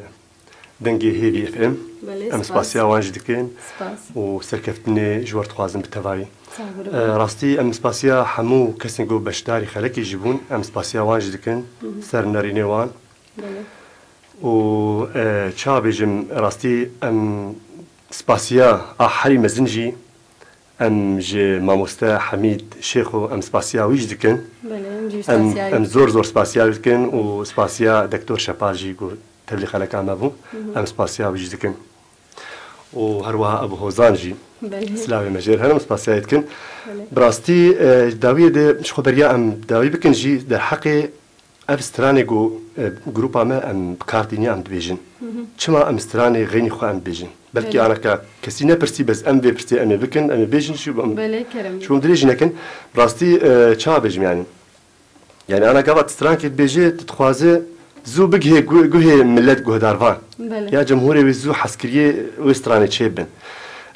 Dengê Hêvî F M. Belê, spas. Em spasiya wan jî dikin. Spas. Û serkeftinê ji we re dixwazin bi tevayî. Sağ ol. E, rastî em spasiya hemû kesên ku beşdarî xelekê jî bûn, em spasiya wan jî dikin. Hı hı. Ser nerînê wan. Belê. Û, e, ça bêjim, rastî em spasiya a herî mezin jî em ji mamoste Hemîd Şêxo em spasiya wî jî dikin. Belê, em jî em, spasiya em zor zor spasiya wî dikin û spasiya Doktor Şepal jî ku tevlî xeleka me bû, hı hı, em spasiya wî jî dikin. Û her wiha Ebu Hozan jî, belê, silavê me jê re hene, em spasiya wî dikin. Belê. Bi rastî, e, dawiyê de ji xwe beriya em dawî bikin jî derheqê ev stranê ku, e, grupa me em bi kar tîniya em dibêjin. Hı hı. Çima em stranê xeynî xwe em dibêjin? Belkî, belê, anaka kesî nepirsî, bes em vê pirsê em ê bikin, em ê bêjin, şu em, belê, kerem, şu em dirêj nekin. Rastî, e, çawa bêjim yani? Yani ana gava tu strankê dibêjê, tu dixwaze zû bigihê gu-, guhê millet guhdarvan. Belê. Ya cemhurê wê zû heskiriyê wê stranê çêbin.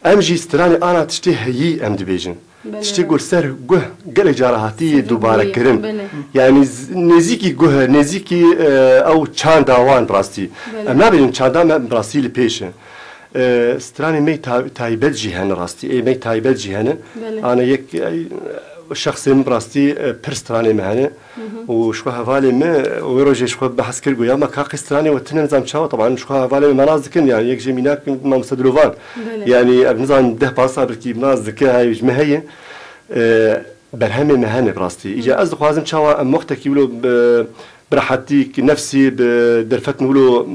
Em jî stranê ana tiştê heyî em dibêjin. Belê. Tiştê ku li ser guh gelek cara hatiye dubare kirin. Belê. Yani z-, nêzîkî guh e, nêzîkî, e, ew çanda wan bi rastî. Belê. Em nabêjin çanda me bi rastî li pêş e. E, stranê me ta-, taybet jî hene rastî. Ê me taybet jî hene. Belê. Ana yek, e, şexsê min bi rastî, e, pir stranê me hene. Hı hı. Û ji xwe hevalê me, wê rojê ji xwe behs kir, goya me, "Ka qey stranê we tune, nizam çawa?" Taban ji xwe hevalê me nas dikin, yani yek jê mînak mamoste Dilovan. Belê. Yani ev nizam deh panzdeh sal belkî nas dike, hay ji me heye. E, berhemê me hene bi rastî. Îca, hı, ez dixwazim çawa em wextekî wilo bi, bi rehetî, nefsî, bi derfetin wilo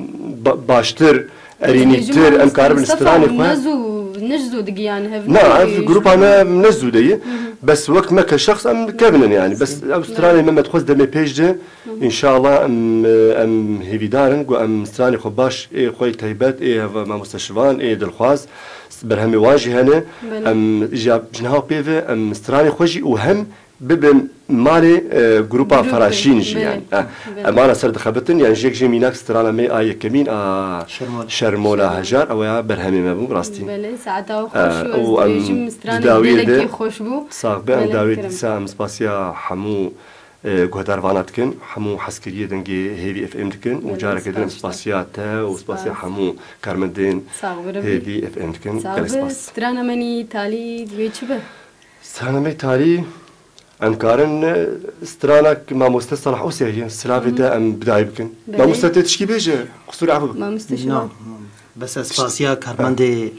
ba-, baştir, erînîtir, em karibin stranê xwe. Ne zû, ne zû digiyan hev. Na, ev grupa me ne zû de ye. Hı hı. Bes wek me ke şexs em kevin in yani. Bes ev stranê me me dixwest demê pêş de. Hı hı. Înşallah em, em hêvîdar in ku em stranê xwe baş, ê xwe yê taybet, ê hev mamoste Şivan, ê Dilxwaz, berhemê wan jî hene. Belê. Em ji, ji niha pê ve em stranê xwe jî û hem bibin malê, e, grupa Feraşîn jî, belê, yani. Ha, belê. Em ana ser dixebitin, yani ji yek jê mînak strana me a yekemîn a Şermola. Şermola Hejar, ew ya berhemê me bû, rastî. Belê, saeta xweş, e, û ez dibêjim, stranê gelekî xweş bû. Sax be, em dawiyê dîsa em spasiya hemû, e, guhdarvana dikin, hemû heskiriyê Dengê Hêvî F M dikin û, belê, carekê din em spasiya te û spasiya hemû karmendên Hêvî F M dikin. Gelek spas. Strana me nî talî wê çi be? Strana me talî Em karin, e, stranak mamoste Salah Osya ye, silavê te em bidayî bikin. Belê. Mamoste tê tişkî bêje, qusûrê efû bikin. Mamoste şima. Na, bes ez spasiya karmendê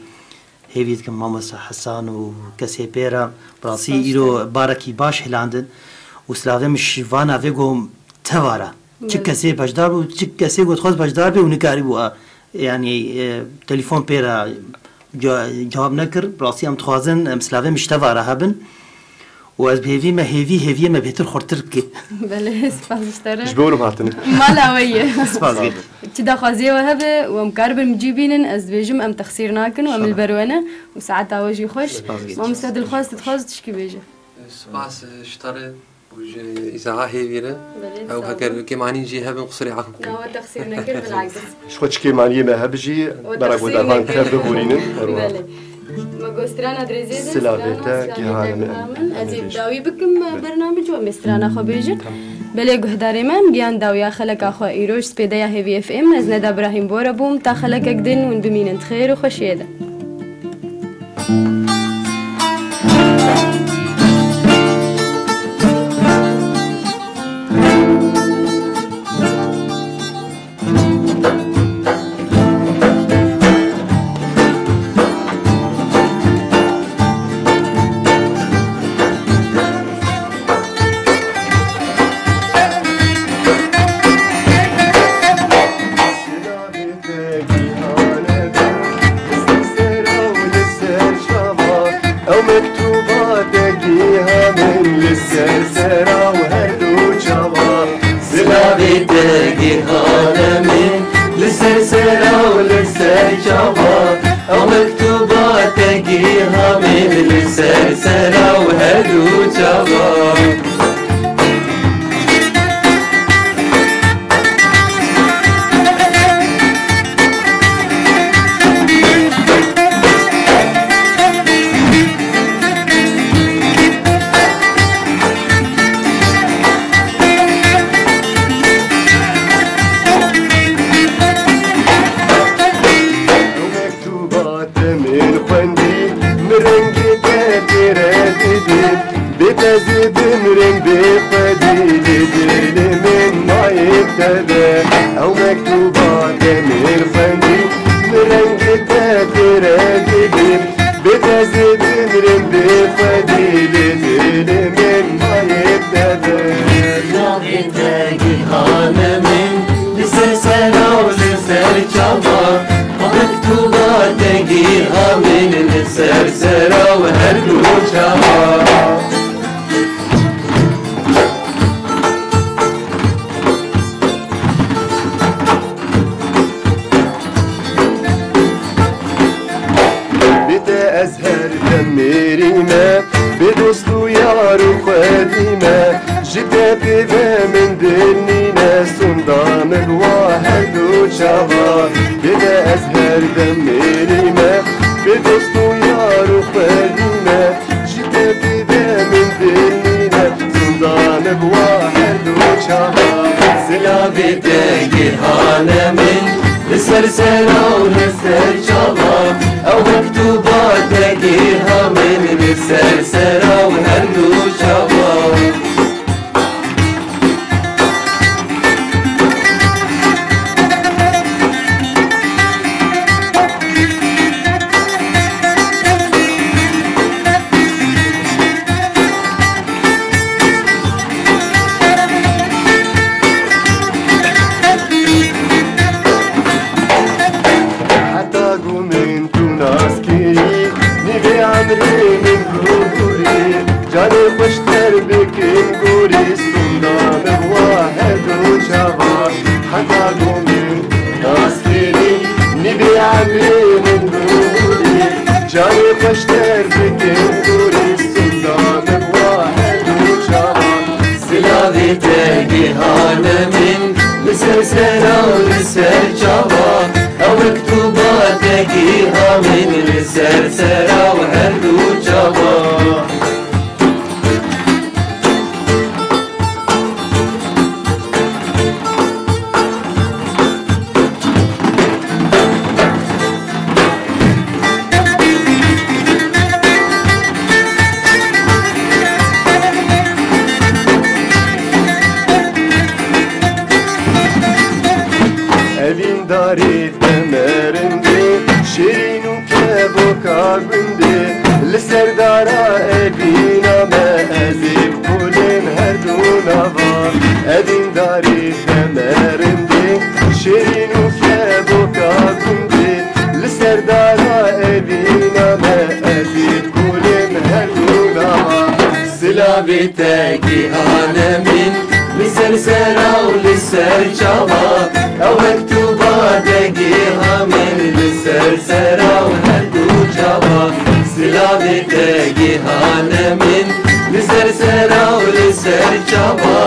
hêvî dikim, mamoste Hesan û kesê pê re. Bi rastî îro barekî baş hilandin û silavê min ji vana vê go tevara. Çi kesê beşdar bû, çi kesê got xwest beşdar bê û nikarîbû a, yanî, e, telefon pê re ce-, cewab nekir. Bi rastî em dixwazin, em silavê min ji tevara hebin. Û ez bi hêvî me, hêvî, hêviyê me bêtir xurtir bike. Belê, spas ji te re. Ji bo hûn hatine. Mala we ye. Spas. Çi daxwaziyê we hebe û em karibin cî bînin, ez dibêjim em texsîr nakin û em li ber we ne. Û saeta we jî xweş. Spas. Mamoste Dilxwaz, tu dixwaz tişkî bêje. Spas, e, ji te re û ji îzaha hêvî re. Belê, ew sağ heger olun. Kêmanîn jî hebin, qusûrê efû bikin. Na, we texsîr nekir, bilakis. Ji xwe çi kêmaniyê me hebe jî, we bera texsîr guhdarvan nekir. Tev bibûrînin. Belê. Me got strana dirêzê de, silavê te gihane min. Ez ê bi dawî bikim, e, bernamecê û em ê strana xwe bêjin. Tamam. Belê guhdarê me, em gihan dawiya xeleka xwe. Îroj spêdeya Hêvî F M, ez Neda Birahîm Bora bûm, ta xelekek din hûn bimînin di xêr û xweşiyê de. Ew mektûba te giha min li ser sera û her du çava. Silavê te gihane min li ser sera û li ser çava. Ew mektûba te giha min li ser sera û her du çava. Mektuba te min xwendî, min rengê te tê re didî. Bê te zî bimrim bê xwedî, li dilê min mayê te be. Ew mektuba te min xwendî, min rengê te tê re didî. Bê te zî bimrim bê xwedî, li dilê min mayê te be. Silavê te gihane min, li ser sera û li ser çava. Mektuba te giha min, li ser sera û her du çava. Bê te ez her dem mêrî me, bê dost û yar û xwedî me. Ji te pê ve min dil nîne, sonda min wa her du çava. Bê te ez her dem mêrî me, bê dost û yar û xwedî me. Ji te pê ve min dil nîne, sonda min wa her du çava. Silavê te gihane min, li ser sera û li ser çava. Ew mektuba te giha min, li ser sera û her du çava. Heta ku min tu nas kirî, nîvê emrê min bû gorî. Carê xweştir bikin gorî, sonda min wa her du çava. Heta ku min nas kirî, nîvê emrê min bû gorî. Carê xweştir bikin gorî, sonda min wa her du çava. Silavê te gihane min, li ser sera û li ser çava. Ew mektuba te giha min, li ser sera û her du çava. Gundê li ser dara evîna me, ez ê bi kolên her du nava. Evîndarî te me rindê, şêrîn û kevoka gundê. Li ser dara evîna me, ez ê bi kolên her du nava. Silavê te gihane min, li ser sera û li ser çava. Ew wek tu bade giha min, li ser sera û her du çava. Silavê te gihane min, li ser sera û li ser çava.